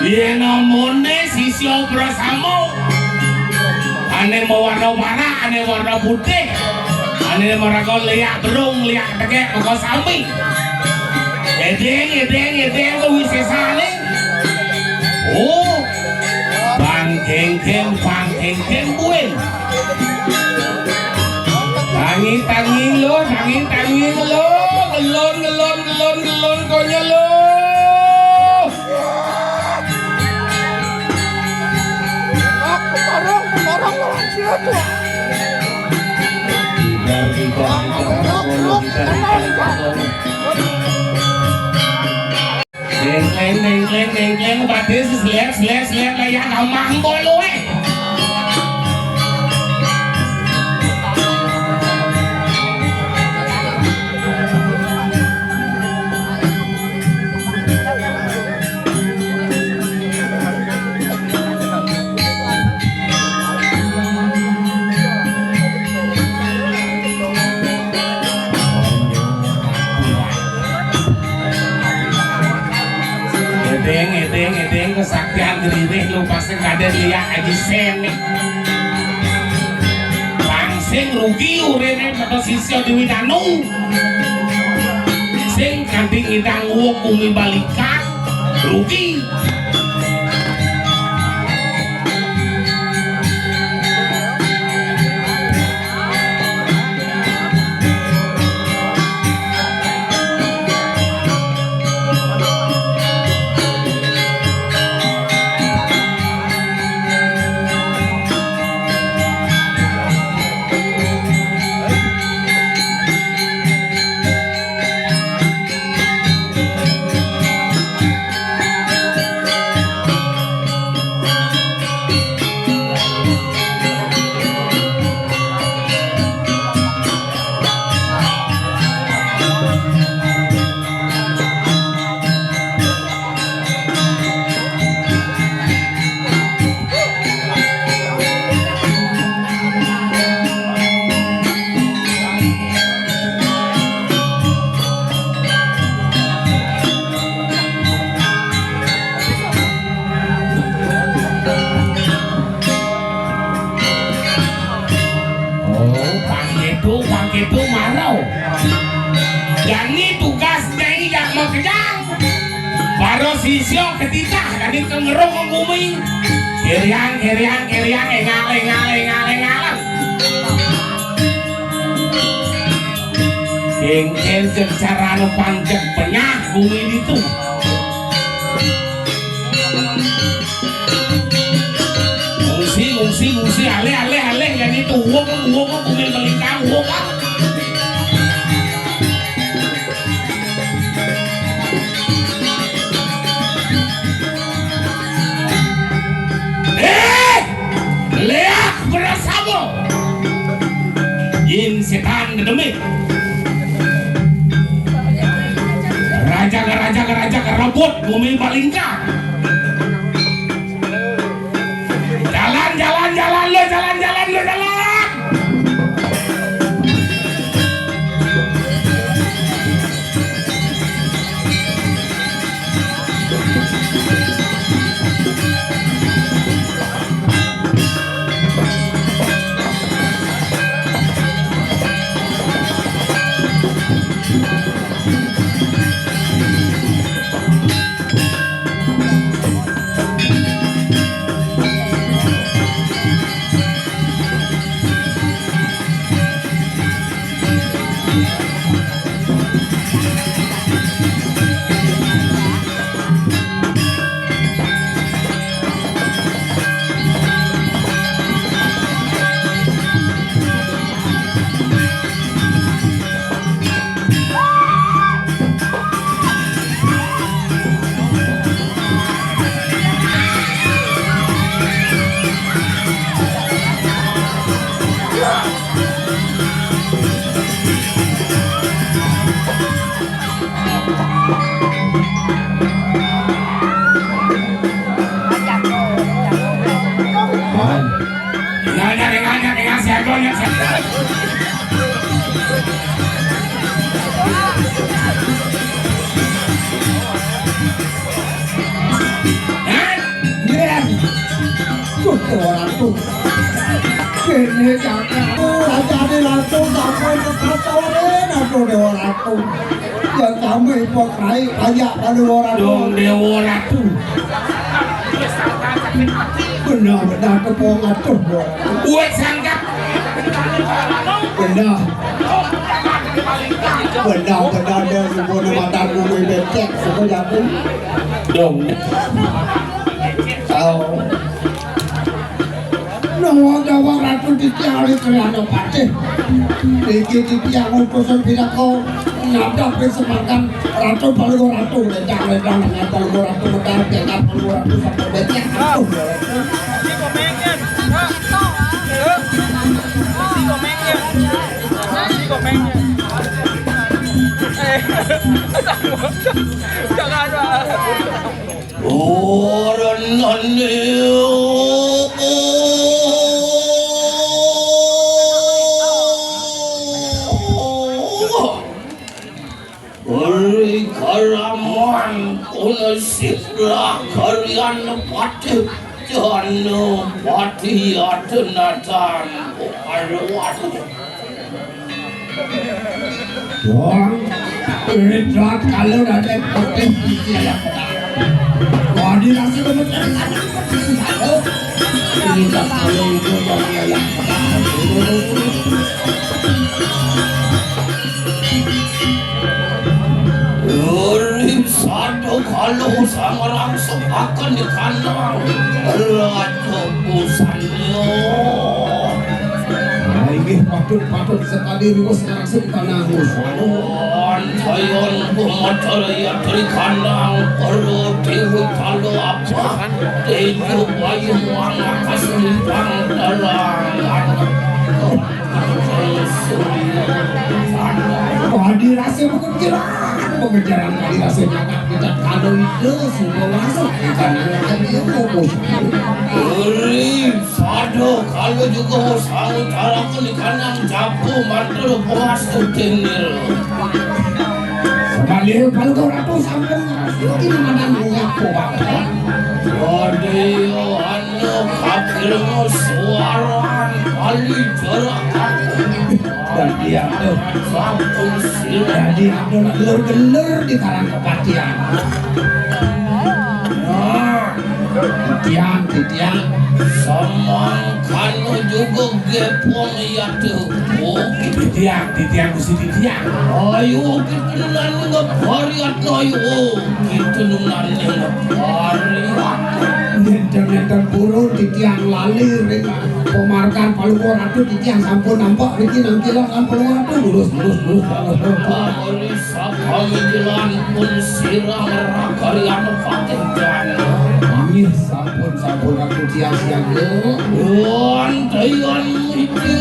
Yen namune sisya Brahma, ane mawarna warna, ane warna putih, ane maraga liak berung, liak tekek, maka sami. Edeng, edeng, edeng, kuwi sesane. Oh, bang geng-geng, bang geng-geng, buin. Tangi, tangi, lo, tangi, tangi, lo. Gelon, gelon, gelon, gelon, konyol, lo. Tidak, tidak, tidak, tidak, tidak, tidak. Dengkleng, dengkleng, dengkleng, badhe seslet, slet, slet, layak amah engko luwih. Edeng, edeng, edeng, kesaktian geririh lu pasti kadek liak Aji Sen nih. Bang sing rugi urine kata sisya Dewi Danu. Sing kanthi ngidang wong kumi balikan rugi. Itu maro. Jani tugas Nyai jak makejang. Para sisya ketitah kani kengerung gumi. Kiriang, kiriang, kiriang, engal, engal, engal, engal. Kengken cek carane pancet penyah gumi ditu. Ngungsi, ngungsi, ngungsi, alih, alih, alih, jani tuwuk, tuwuk, bumi melingkar, tuwuk, ah. Eh, leak berasama. Jin setan dedemit. Raja, raja, raja, rebut bumi melingkar. Jalan, jalan, jalan, lo jalan, jalan, lo jalan. Tinggal, tinggal, tinggal, siapa yang siapa? Hah? Yen. Duh, Dewa Ratu. Kene jagat. Rajane langsung sampai ke Kasoren, aduh, Dewa Ratu. Ya, kami pokrai aja pada Dewa Ratu. Dong, Dewa Ratu. Benar-benar tepung atuh, Dewa Ratu. Buat sangkap. Benar. Benar, benar, dia semua mata gue becek, semua jatuh. Dong. Tahu. Nawang-nawang Ratu Titiang ari Kriana Patih. Iki Titiang utusan pinaka ngadhep ing Semarkan Ratu Palungguh Ratu, ledang-ledang dengan Palungguh Ratu, medal dengan Palungguh Ratu, sampai becek. Aduh, ya. Jangan, Pak. Ora nane. Ri karaman kuna sira karyan patih jana patih adenatan arwah. Wong, ini telat kalau ada kotes di tiada. Wah, di nasi komentar. Ini tak kalau itu bagi yang Urip sadha kala sangrang sepakan di kandang Raja Busanya. Inggih patut, patut sekali riwes ngarasuk tanah. Sayon pumater yatri kandang para dewa kala abah tejo bayu mangakas lintang terang. Padi rasa mengejaran, mengejaran padi rasa nyakat kita kala itu sudah masuk di kandang raja. Uri. Sadha kala juga mau sangu taraku di kandang japu mantul puas tutinir. Sebagai Palungguh Ratu sampun ngrasa ini mandan minyak obat. Wadya anu kapirmu suaran kali jarak aku. Dadi anu, sampun sira dadi anu gelur-gelur di karang kepatihan. Nah, titiang, titiang. Samangkana juga gepong yatu. Oh, titiang, titiang, Gusti titiang. Ayo, kita nang ngebariat, ayo. Kita nang ngebariat. Nenten-nenten purun titiang lali ring pamargan Palungguh Ratu, titiang sampun nampak riki nangkilan lan Palungguh Ratu. Lurus, lurus, lurus, lurus, lurus. Ari sakamijilan pun sira ngrakariana patih jana. Inggih, sampun, sampun, Ratu, titiang siaga. Wantian ija.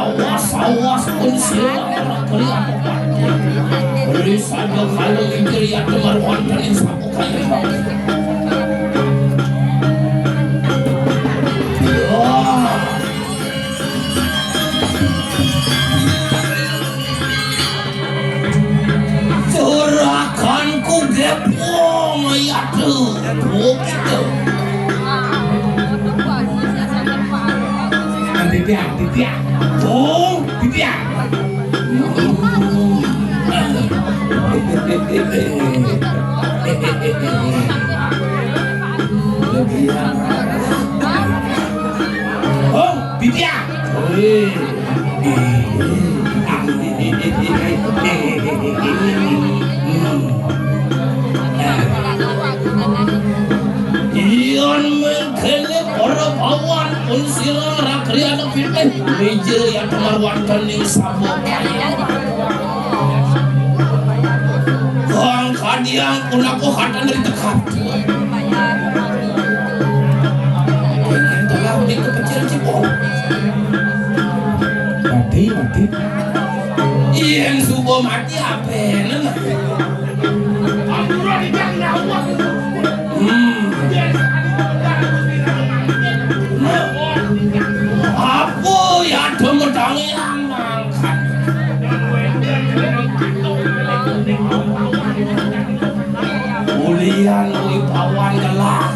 Awas, awas, pun sira keliat. Risada kala inggih yata marwantana ing sabukaya. Wah. Juraganku gepong yatu. Oh, gitu. Titiang, titiang. Oh, titiang. Oh, titiang. Yen mengkene para pawan pun sira ngrakriana pitih mija yata marwantening sabukaya. Kang kadiang punapa katan ri tekap. Yen telah udik kepecil cipong. Mati, mati. Yen suba mati apenen. Hmm. Apa ya ada medange amang? Ulian kuwi pawan gelah.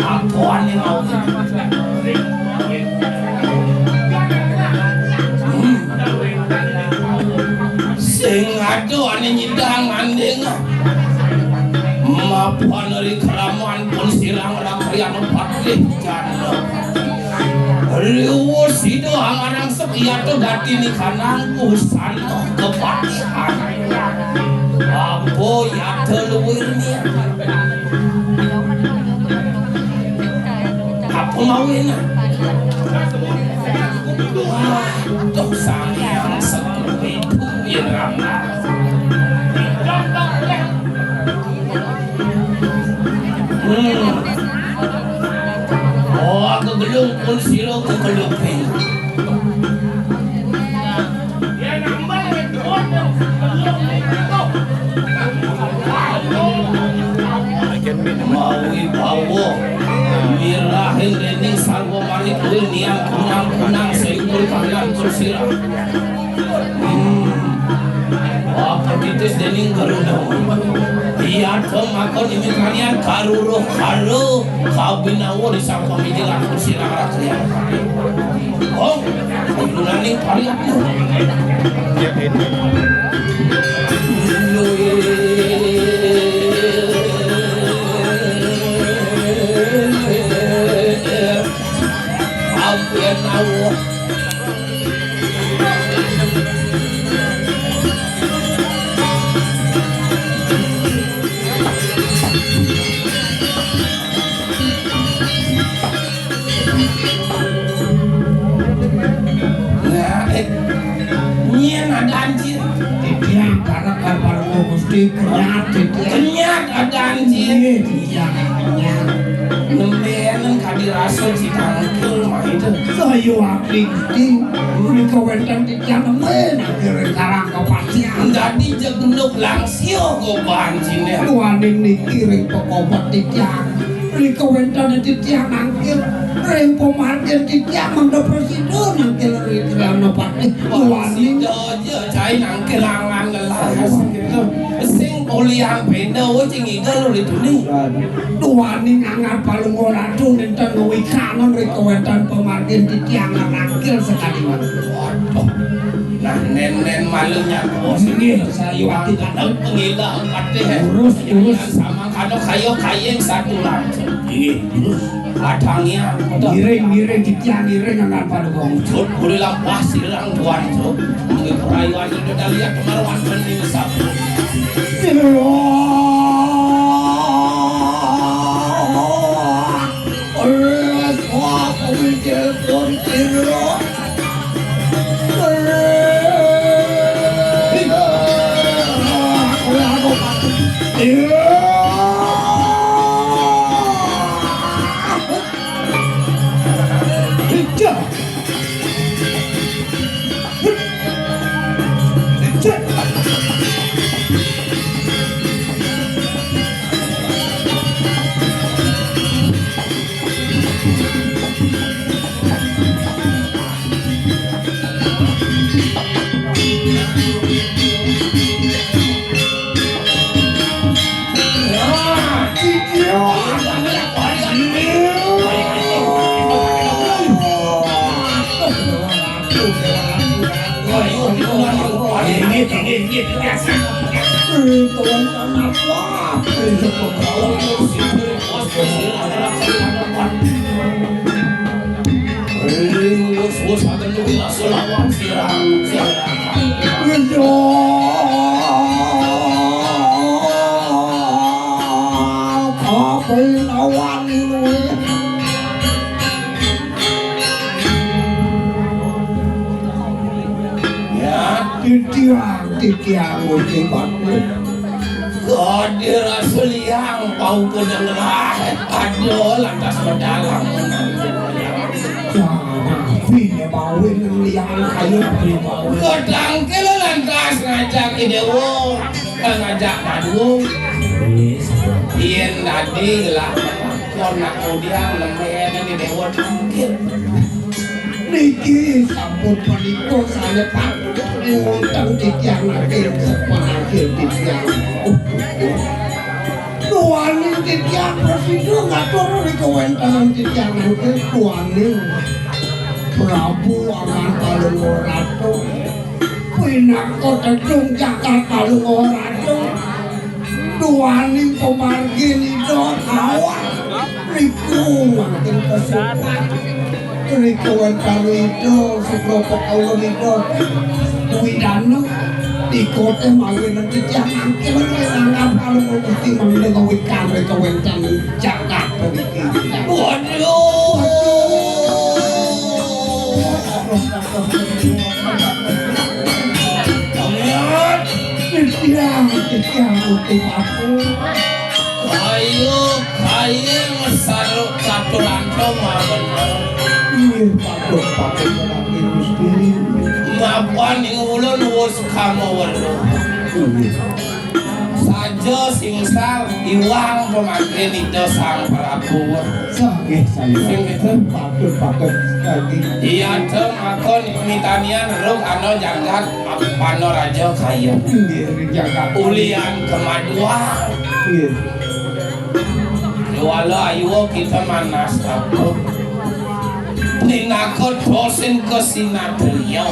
Apoane mau. Sing aduh ane nyidang anding. Mapan ri keraman pun sirang rakrian patih jana. Riwus sida angarang Yata gati nikanang usana kepatihan. Apa yata luwirnya? Apa mawina? Wah, duh Sang Hyang Setu Widu Wirama. Hmm. Oh, kegelung pun sira kegelung. Mawi bawa mirahin dening sarwa manik kuwi niang kunang-kunang sayukur kalian pun sira. Hmm. Apa titis dening Garuda. Iya, to maka nimikranian karuruh karo kabinawa di sampang iji laku sirah rakyat. Oh, gunane pariatmu. Yén rawuh. Nah, eh, nyén ada anjir. Titiang para kapal Gusti kenyat titiang. Kenyat ada anjir. Iya, titiang kenyat. Nembénan kadi rasa citangkil mah itu. Saya wakti Gusti, menika wénten titiang nembé nangkil ring karang kapatihan. Dadi jegnuk langsia goban ciné. Duaning niki ring pekobet titiang. Nika wénten titiang nangkil ring pamargin titiang mangda prasida nangkil ring Krana Patih. Duaning sida aja cai nangkil angan ngelas gitu. Sing ulian péda, oh, sing igel uli tuni. Duaning angan Palungguh Ratu nénten ngawikanan ring kawéntenan pamargin titiang nangkil sakadi mangkin. Waduh. Nah, nén-nén malu nyatu. Nggih, sayuwakti kadang pengilah patih. Urus, urus. Sama kado kayo kayeng satu langsung. Nggih, urus. Kadangnya, ngiring, ngiring, titiang ngiring angan paduka. Cut, boleh lampah sirang tuan, Cut. Nggih, perayuan itu dah lihat kemaruan mending sapu. Wus, wus, akan nuki langsung lawan sirang, sirang. Apa lawan ini? Ya, titiang, titiang, Gusti Patih. Kadi rasa liang, bau kuda ngelah. Aduh, lantas bedalang. Nah, piye bawin liang kayu piye bawin. Kadang kala lantas ngajak Idéwa, ngajak Badung. Yén dadi gelah kon nak mudiang lembénan Idéwa tangkil. Niki sampun punika sané patut wonten titiang nangkil sepanangkil titiang. Duaning titiang prasida ngatur ring kawéntenan titiang nangkil duaning Prabu Aman Palungguh Ratu. Pinaka tedung jagat Palungguh Ratu. Duaning pamargin Ida tawah riku mangkin kasukan. Riku wénten Ida Sukrapa kaula Ida Widana. Ikote mawinan titiang mangkin ring anggap Palungguh Gusti mangda ngawikan riku wénten jagat mriki. Waduh. Titiang, titiang, Gusti Prabu. Kayu, kayu, saruk caturanta mawon. Inggih, patut, patut, Gusti. Mapan ing ulun wus kama weruh. Inggih. Saja singsal iwang pamangkin Ida Sang Prabu. Sanggih, sanggih. Sing gitu. Patut, patut. Sanggih. Iya, tem, makon mitanian rung ana jagat Panaraja kaya. Inggih, ring jagat. Ulian kemaduan. Inggih. Wala ayuwa kita manas apa. Pinaka dosin kasinatria.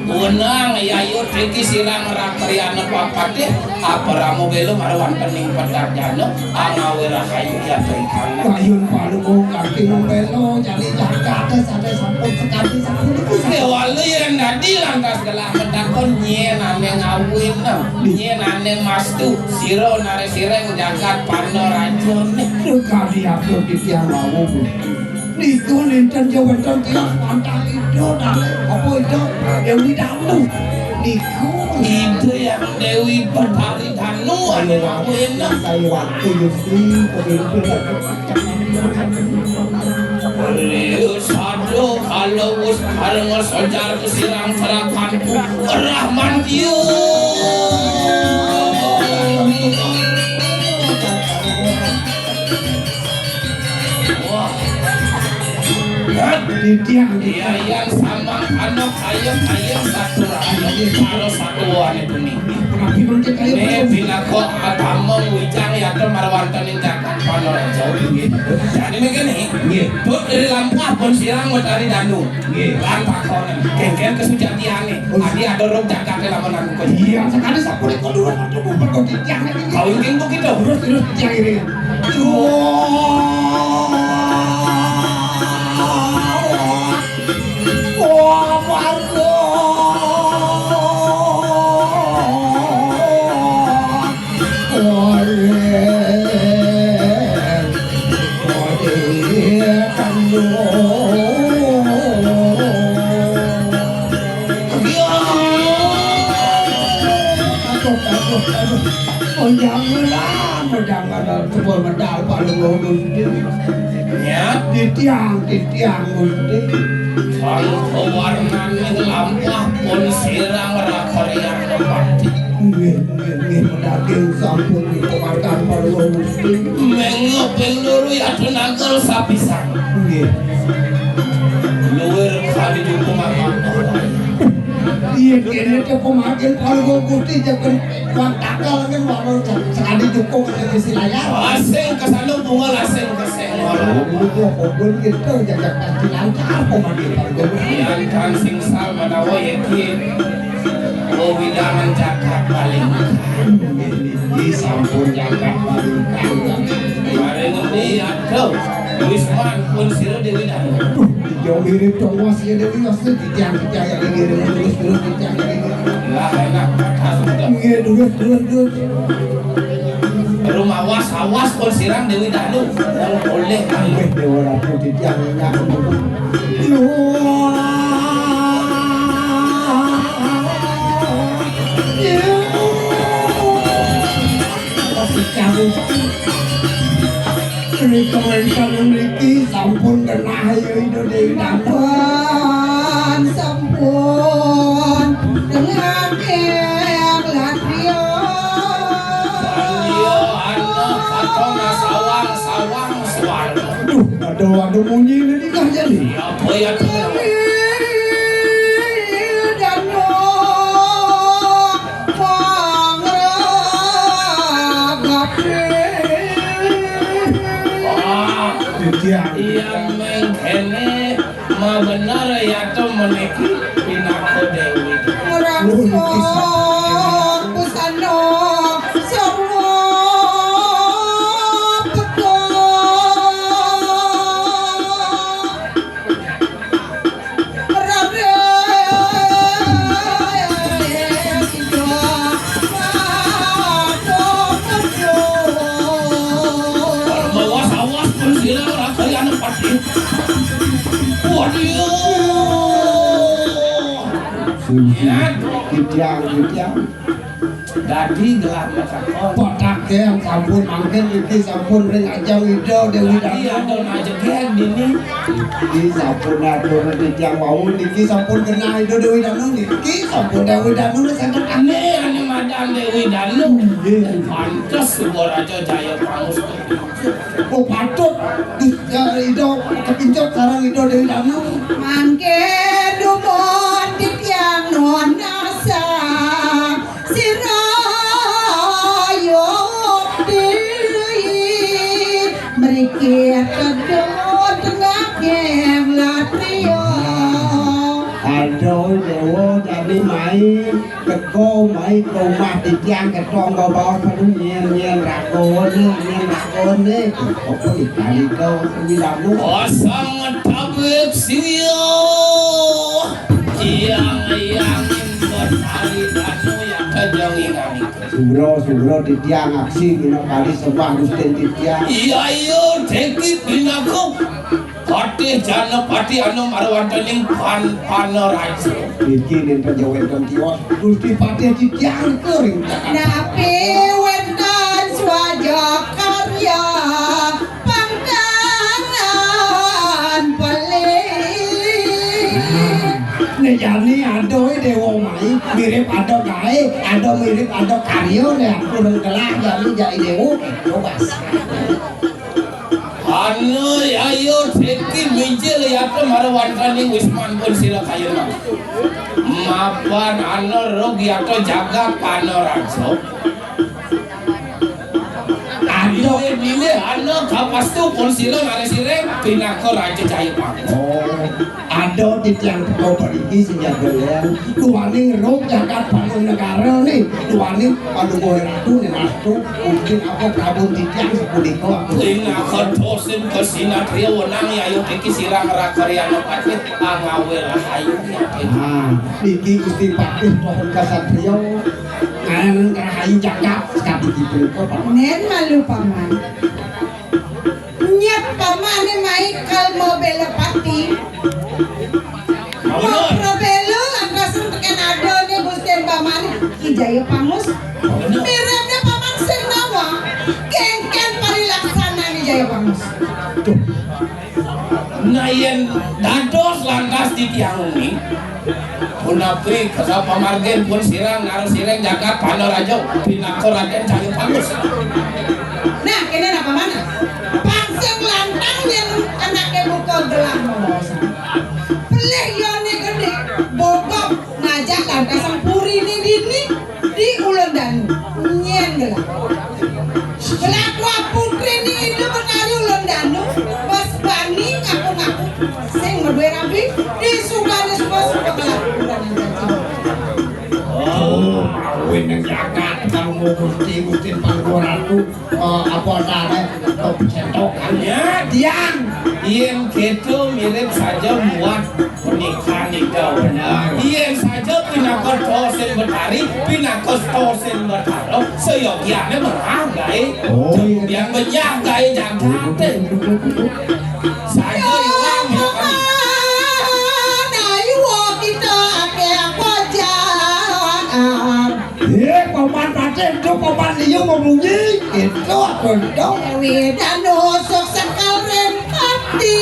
Wenang yayut iki sirang rakriyana papatih, aparama bela marwantening pedarjana, angawira kayu yatrikana. Kayun paluko kanti membela, jani jagate sane sampun sekadi sampun iku. Kewala yen dadi lantas gelah medakon nyen ane ngawin, nyen ane mastu, sira nare sireng jagat Panarajane. Kadi atur titiang wau. Niku ninten ya wonten tiang pantang ida dalem apa ida Dewi Danu. Niku ida yang Dewi Betari Danu anu aku enak. Saya waktu Gusti pemimpin. Ayo sadha kalau wis kareng sojar sirang terakan Rahman Tio. Wah. Titiang. Iya, iya, samang anak ayo, ayo, satu ayo, kalau satuan itu nih. Nabi mungkin ayo. Nih, pinako atama wijang yatra marwantening jagat Panaraja. Jadi mungkin nih, nggih. Buk dari lampah pun sirang Betari Danu. Nggih. Lan pakonen. Kengken kesujatiane. Oh. Adi ada rong jagate lamun aku. Iya, sekali sampun iku durung metu bumpet kok titiang niki. Kau ingkang begitu. Terus, terus titiang ini. Wah, wah, warga. Wah, wah, wah, Aduh, aduh, aduh. Panjangan, panjangan, sepur medal paling lurus. Ya. Titiang, titiang, Gusti. Kalau pewarnane lampah pun sirang rakaryan pati. Nggih, nggih, nggih, medaging sampun dikemarkan para Gusti. Mengeping luru ya tenagal sapisan. Nggih. Luwir kali dukung apa? Iya, kene te pemagil para Gusti jaken wong takal kan wong sekali dukung kan isi layar. Asing kesana bunga asing kesana. Oh, iya, pokoknya gitu, jaga kaki lancar, pemagil para Gusti. Yang kan singsal menawa yakin. Oh, widangan jagat paling. Iki sampun jagat paringkang. Mari ngendi, aduh. Wisman pun sira Dewi Danu. Duh, iya mirip dong, Mas, ya, Dewi, Mas, itu titiang, titiang yang ngirim, terus, terus, titiang yang ngirim. Lah, enak, pas sudah. Nggih, terus, terus, terus. Rumawas, awas, pun sirang Dewi Danu. Yang boleh, Wih, Dewa Ratu, titiang, enak. Rika wénten mriki sampun genah ya Ida Dewi Danu. Sampun genah ing latria. Iya, ana katon sawang-sawang suara. Duh, ada, ada munyi ini nikah jadi. Apa ya tuh? Danu pangragapi. Wah, iya mengkene. Mabener ya to meniki pinaka Dewi. Ngrangsa busana sarwa peka. Raden Ida Mada. Awas, awas, pun sila ora kaya anak pati. Waduh. Ingat. Titiang, titiang. Dadi gelah matakon. Kotak yang sampun mangkin iki sampun ring ajeng Ida Dewi Danu. Dadi ada ajeng dini. Iki sampun atur titiang wau niki sampun genah Ida Dewi Danu niki sampun Dewi Danu wis saged ane ane madan Dewi Danu. Nggih. Pantes Subaraja Jaya Pangus. Oh, patut Ida kepincut sareng Ida Dewi Danu. Mangke dumun titiang nunas sira yukti mriki tedun tengah kemlat. Aduh, Déwa, jani mai, teka mai ka umah titiang, ketong babaos anu nyén-nyén raga né, nyén raga né. Apa dikali kau sing danu? Kosong tabib sia. Tiang-tiang Betari danu ya kajang ingan. Sura-sura titiang aksi dina kali sembah Gustin titiang. Iya, iya, teki pinaka. Patih Janapati anu marwantening pan-, panaraja. Niki nénten ja wénten tios. Gusti Patih titiang kering. Napi wénten swaja karya pangkangan pelih. Nah, né jani ada Déwa mai, mirip ada gaé, ada mirip ada karya, né kurang gelah jani jai Déwa, coba. Anu, ayo, teki mijil yata marwantening wisman pun sira kayun. Mapan anu rug yata jagat panaraja. Aduh. Milih-milih anu kapastu pun sira ngarep sireng pinaka raja Jayapanggus. Oh. Ada titiang teka mriki sing jaga lén, duaning rug jagat Pandu Negara né, duaning Paduka Ratu né astu, mungkin apa Prabu titiang sapunika. Ing akan dosin kasinatria wenang yayu iki sirah rakariana patih angawé rahayu. Ah, niki Gusti Patih pohon kasatria, ngarang rahayu jagat sakadi punika, Pak. Nén malu, Paman. Nyet pamané mai kalma béla pati. Mapra béla lantas tekén adané Gustin pamané Ki Jayapanggus. Miribné paman sing nawang, kénkén parilaksanané Jayapanggus. Nah, yén dados lantas titiang wengi, punapi kasa pamargin pun sirang ngarep sireng jagat Panaraja pinaka Radén Jayapanggus. Nah, kéné napa manah? Pang sing lantang yén anaké buka gelang mabaosan. Pelih yoné gedé, bobab ngajak lantasan puriné dini di Ulun Danu. Nyén gelah. Gelah dua putriné Indu Betari Ulun Danu, bas bani ngaku-ngaku sing madué rabi, di subané suba suba gelah. Oh, awin nang jagat, Kang Gusti, Gusti Pangku Ratu. Eh, apa adaré? Eh, pecentokan. Ya, tiang. Yén kéto mirip saja muat pernikahan nika. Bener. Yén saja pinaka Tosin Betari, pinaka Tosin Betara, seyogiané merah gaé. Oh, iya. Yang benyah gaé jagaté. Saja ilang ya, Pak. Nah, iwa kita aké apa jangan. Eh, paman patih, itu paman liu memunyi. Itu aku itu. Déwi Danu sok sekal rempati.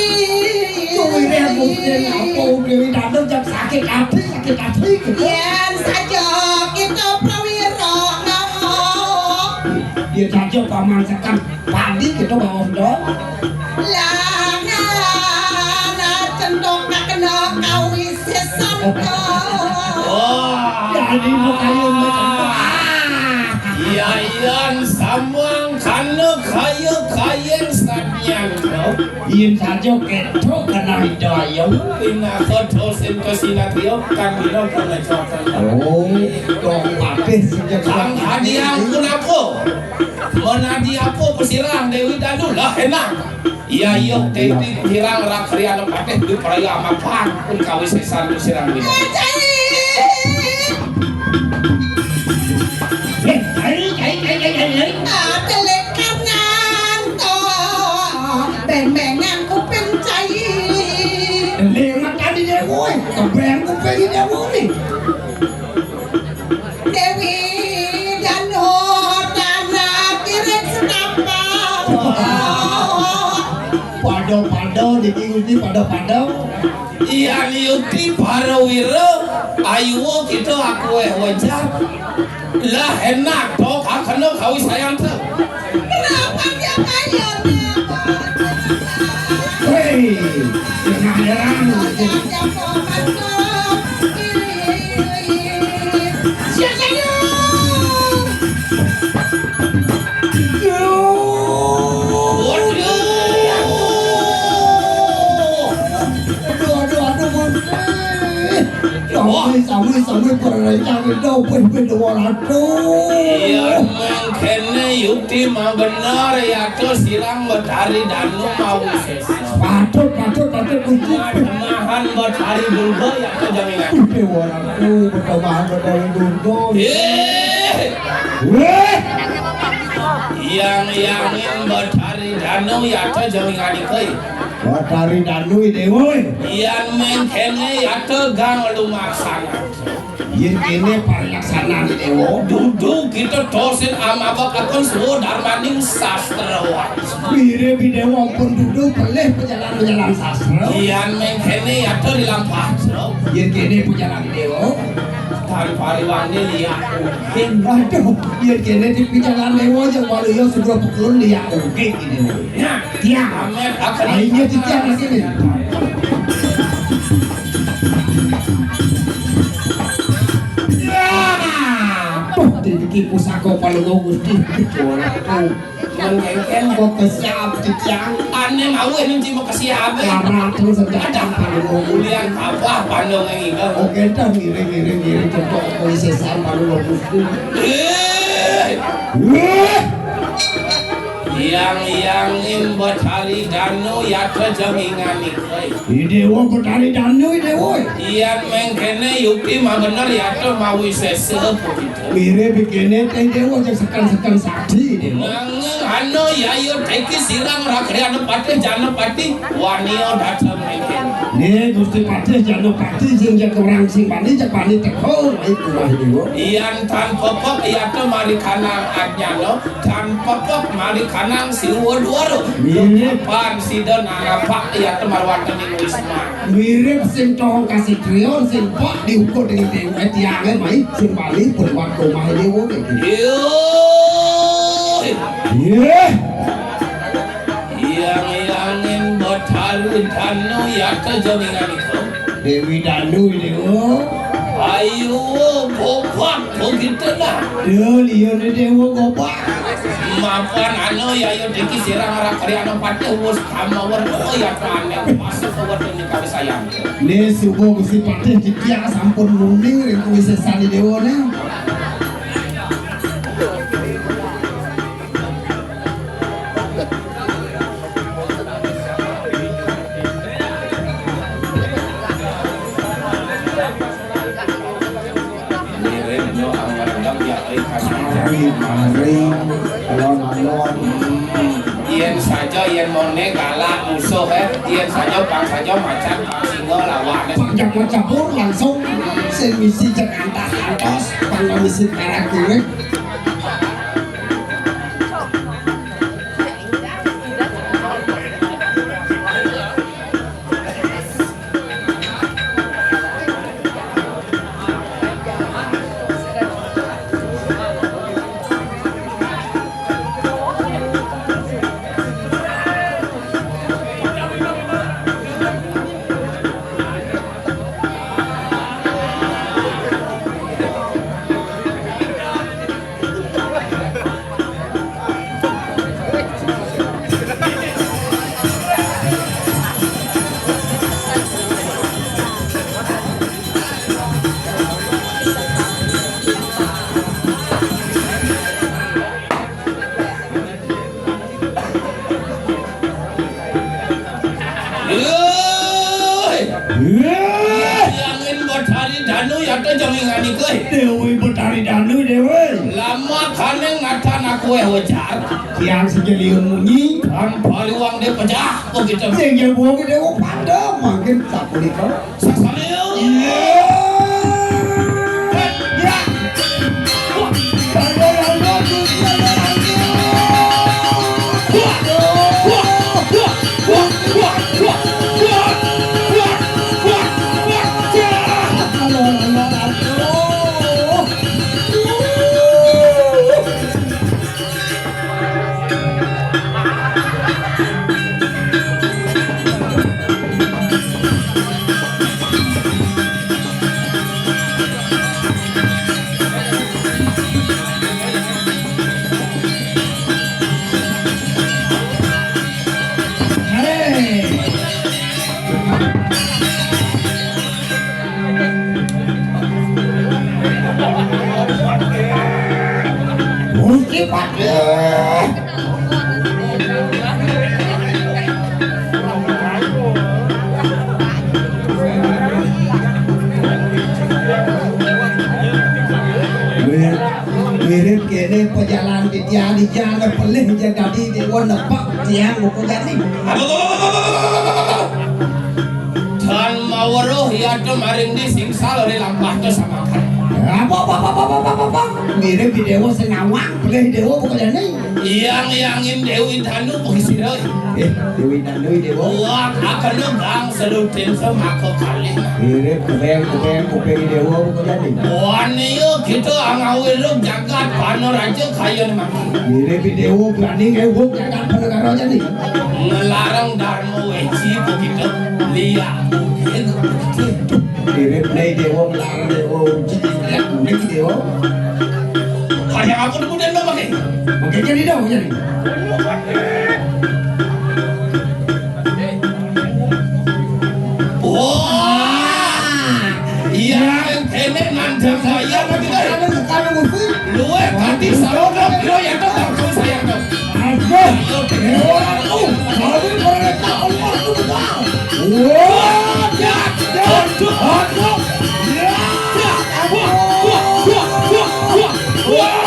Itu ini aku mungkin apa Déwi Danu jam sakit hati, sakit hati gitu. Yén saja kita prawira ngomong. Dia saja paman sekal padi gitu bawa dong. Langan cendok kena kawis. Sesangka. Wah. Jadi bukan macam. Iya, iya, samang kana kaya kayen samian. Yen saja ketok kena hidayah. Pinaka dosin kasinatria kang dina pengecotan. Oh, dong patih sejak kang hadiah pun apa? Menadi apa pesirang Dewi Danu lah enak. Iya, iya, teti kirang rakriana patih dupraya amapan pun kawisésan sirang dina. Cai! Eh, cai, cai, cai, cai, cai, cai. Atelek karnanto, bembengan kuping cai. Eling matani déwa, kebeng kuping déwa ni. Dewi Danu tanah kiring setapak. Pada-pada niki Gusti, pada-pada. Iya niuti para wira, ayuwa kita akuweh wajar. Lah enak to kakena kawisayan to. Kenapa dia kayunya? Hei, jangan heran. Waduh. Aduh, Wah, sami-sami percaya kita pun berdoa ratu. Iya, mangkene yukti mah bener ya, tuh silang Betari Danu mau sesa. Patut, patut, patut, patut. Mahan Betari Durga ya, tuh jamingan. Dewa ratu, berdoa Betari Durga. Eh. Weh. Yang yangin Betari Danu ya, tuh jamingan ikai. Betari Danu, Dewa. Yan mengkene ya, tuh gang lumaksana. Yen kene paralaksanane, Dewa. Dudu kita dosen amabak akun suwo darmaning sastrawan. Mirip, Dewa, ampun dudu pelih pejalan-pejalan sastra. Yan mengkene ya, tuh dilampah, Sro. Yen kene pejalan, Dewa. Tan pariwangde liak uging. Aduh, yen kene di pejalan, Dewa, yang waluya sudah pukul liak uging ini. Ya, tiang. Amet, apa? Akhirnya tiang lagi nih. Ya! Tuh, iki pusaka Palungguh Gusti. Waduh. Mengkengken kok kesiap titiang. Ane mau ini cuma kesiap. Karena terus ada Palungguh. Ulian apa pandong yang itu? Oke, dah, ngiring, ngiring, ngiring, cocok, kowe sesar Palungguh Gusti. Eh! Wah! Yang yangin Betari Danu ya, tuh jamingan ikai. Dewa Betari Danu, Dewa. Yan mengkene yukti mah bener ya, tuh mawi sese begitu. Mirip kene teng, Dewa, cek sekan-sekan sakti, Dewa. Nanging anu ya, yo teki silang rakriana patih Janapati wani dateng mengkene. Nih, Gusti Patih Janapati sing cek orang sing bani, cek bani teko, baik, Dewa. Yan tan pepek ya, tuh mari kanang adnyana. Tan pepek mari kanang siwa duara. Mirip. Pan sida narapak ya, tuh marwantene wisma. Mirip sing tong kasih trion, sing pok diukur dengan dewa tiange mai, sing bali pun wat omah dewa. Yo. Iya. Yang yangin Betari Danu ya, tuh jamingan ikai. Dewi Danu, Dewa. Ayo, gobak, kok gitu nah. Yo, liya ne Dewa gobak. Mapan anu ya, yo teki sirang rakriana patih wus kama werna ya, tane pas kewedene kali sayang. Ne subuh Gusti Patih titiang sampun muning ring kuwi sesane Dewa ne. Ngiring nyo anggendeng ya, ri kasih. Mari, mari, alon-alon. Hmm. Yen saja, yen mone galak musuh, eh. Yen saja, pang saja macan, pang singa lawan. Pang jago campur langsung sing misi cek antas antos, pang misi karak kurik. Yoi. Yoi. Yangin Betari Danu ya, tuh jangan ngani kowe. Dewi Betari Danu, Dewi. Lama kane ngatan aku, eh, ujar. Tiang sejeliun munyi. Tan paliwang de pecah, kok gitu. Sing ya buang, Dewi, pada makin sapunika. Sasana. Iya. Ya, di jana pelih ja dadi dewa nepek tiang buku jani. Dan maweruh yadem maring di singsal ri lampah to samakan. Apa, apa, apa, apa, apa, apa? Mirip di dewa sing ngawang, pelih dewa buku jani. Yang yangin Dewi Tanu bagi sira. Eh, Dewi Tanu, dewa. Wah, akan gang selutin semaka kali. Mirip kuping, kuping, kuping dewa buku jani. Wah, iya kita angawiruk jagat panaraja kaya mangki. Mirip dewa berani ngewuk jagat panegara jani. Ngelarang Dharma Weji begitu. Liak bukit begitu. Mirip nih dewa ngelarang dewa uji liak bukit dewa. Kaya apa kemudian lo pakai? Oke, jadi dong, jadi. Wah, iya, kene nandhang saya apa kita? Luwih dadi sarono pira ya to, bagus saya to. Aduh, dewa aku, kami mereka Allah itu benar. Wah, ya, ya, aduh, aduh, ya, ya, wah, wah, wah, wah, wah.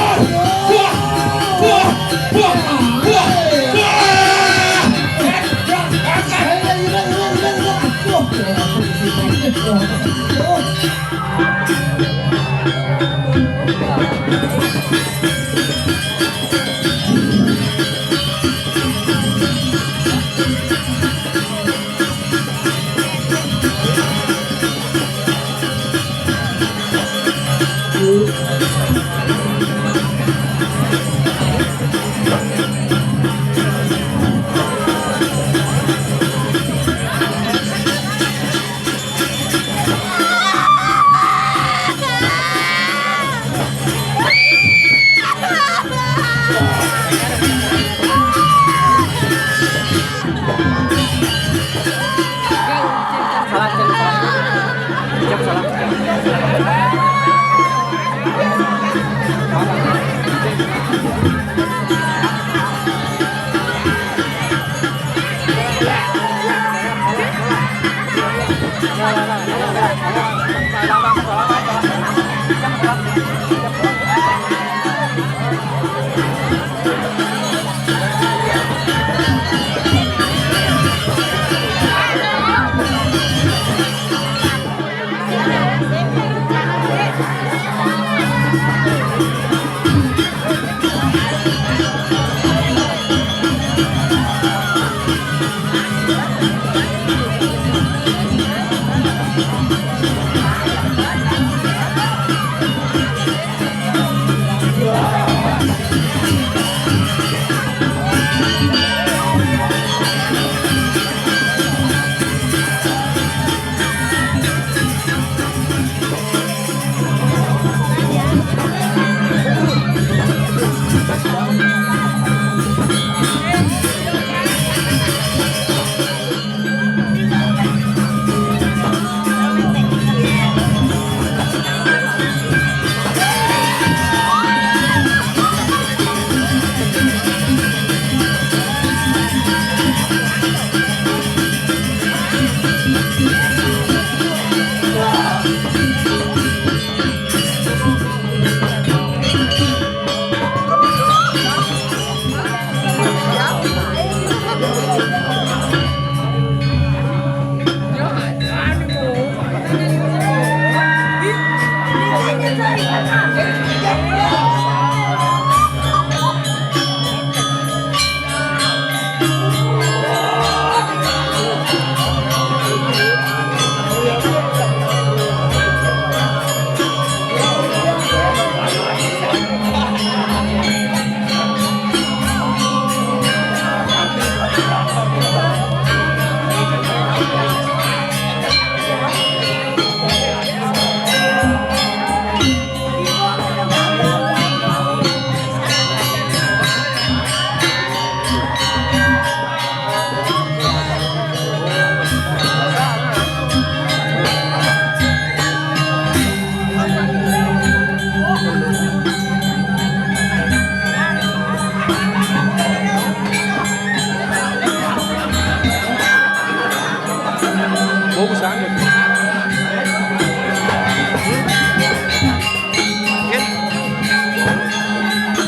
Bagus banget.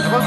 Apa?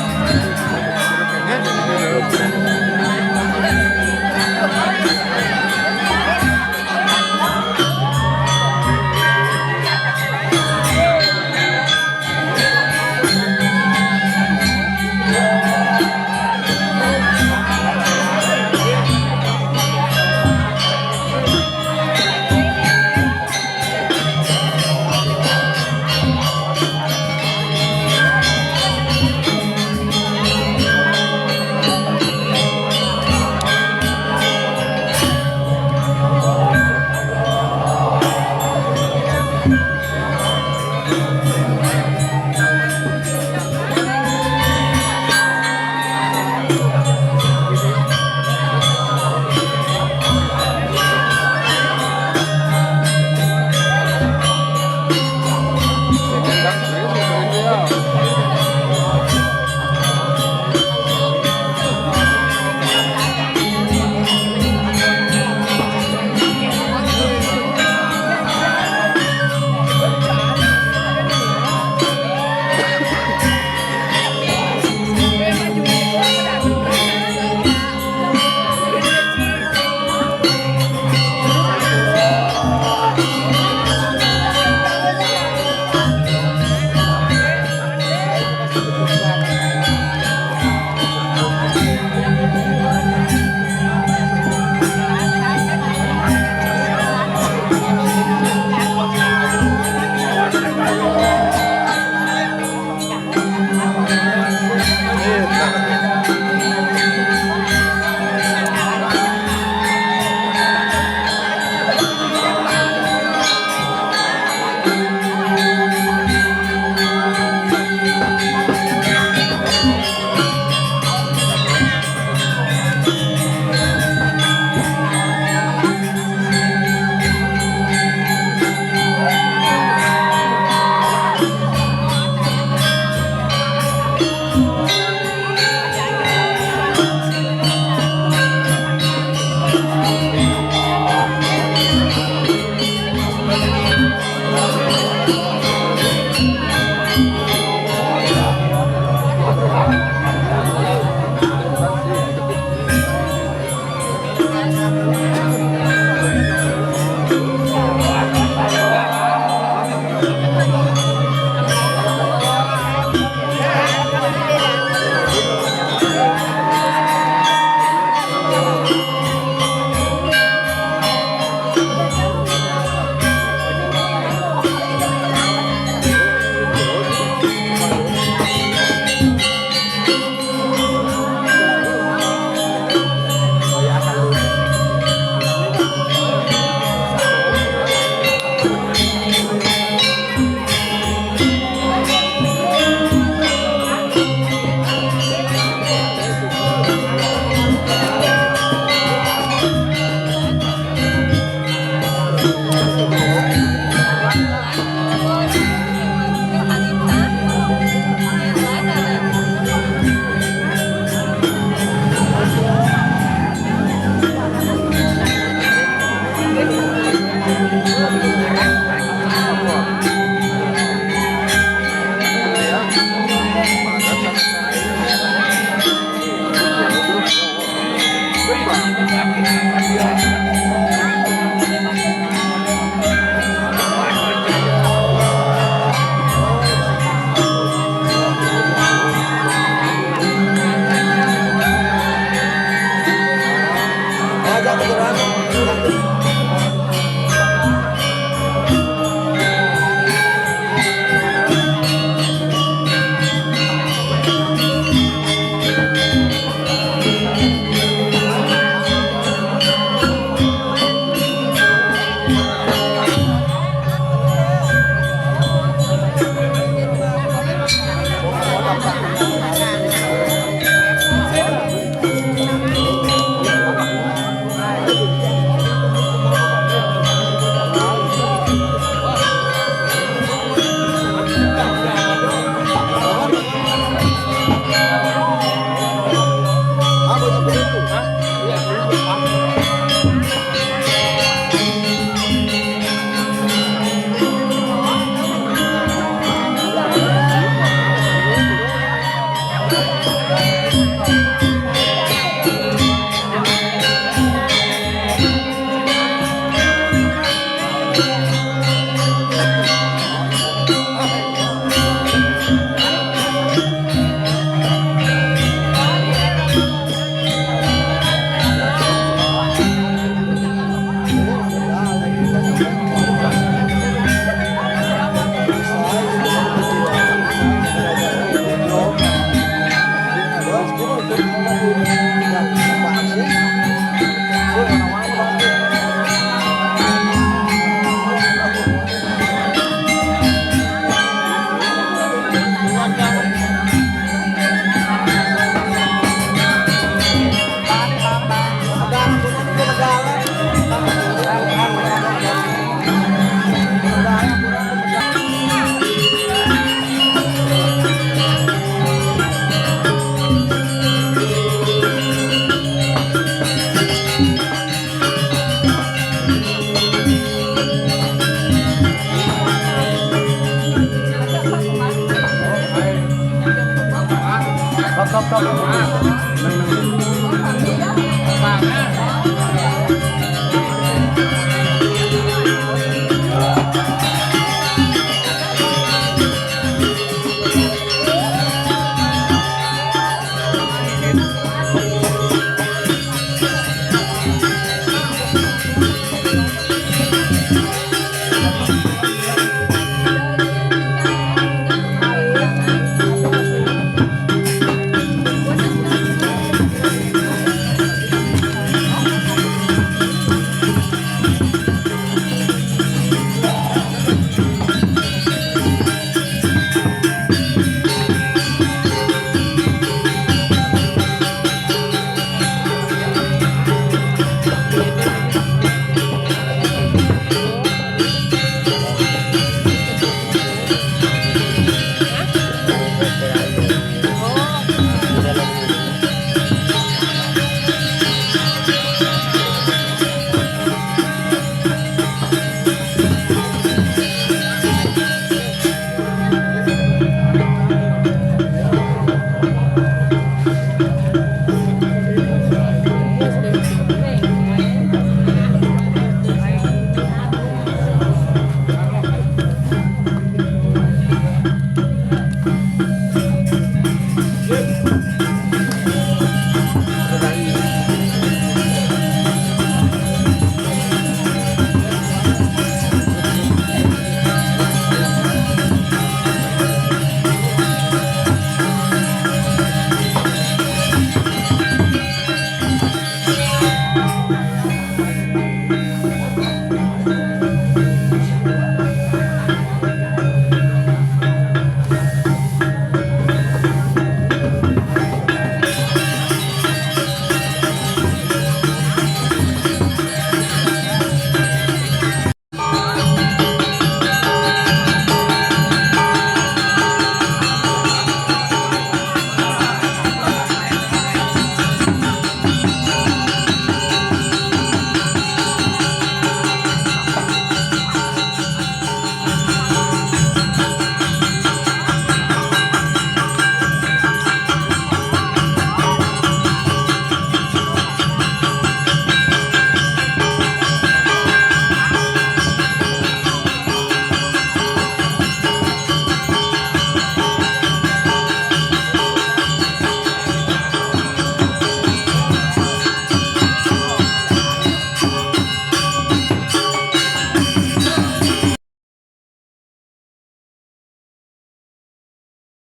Toma.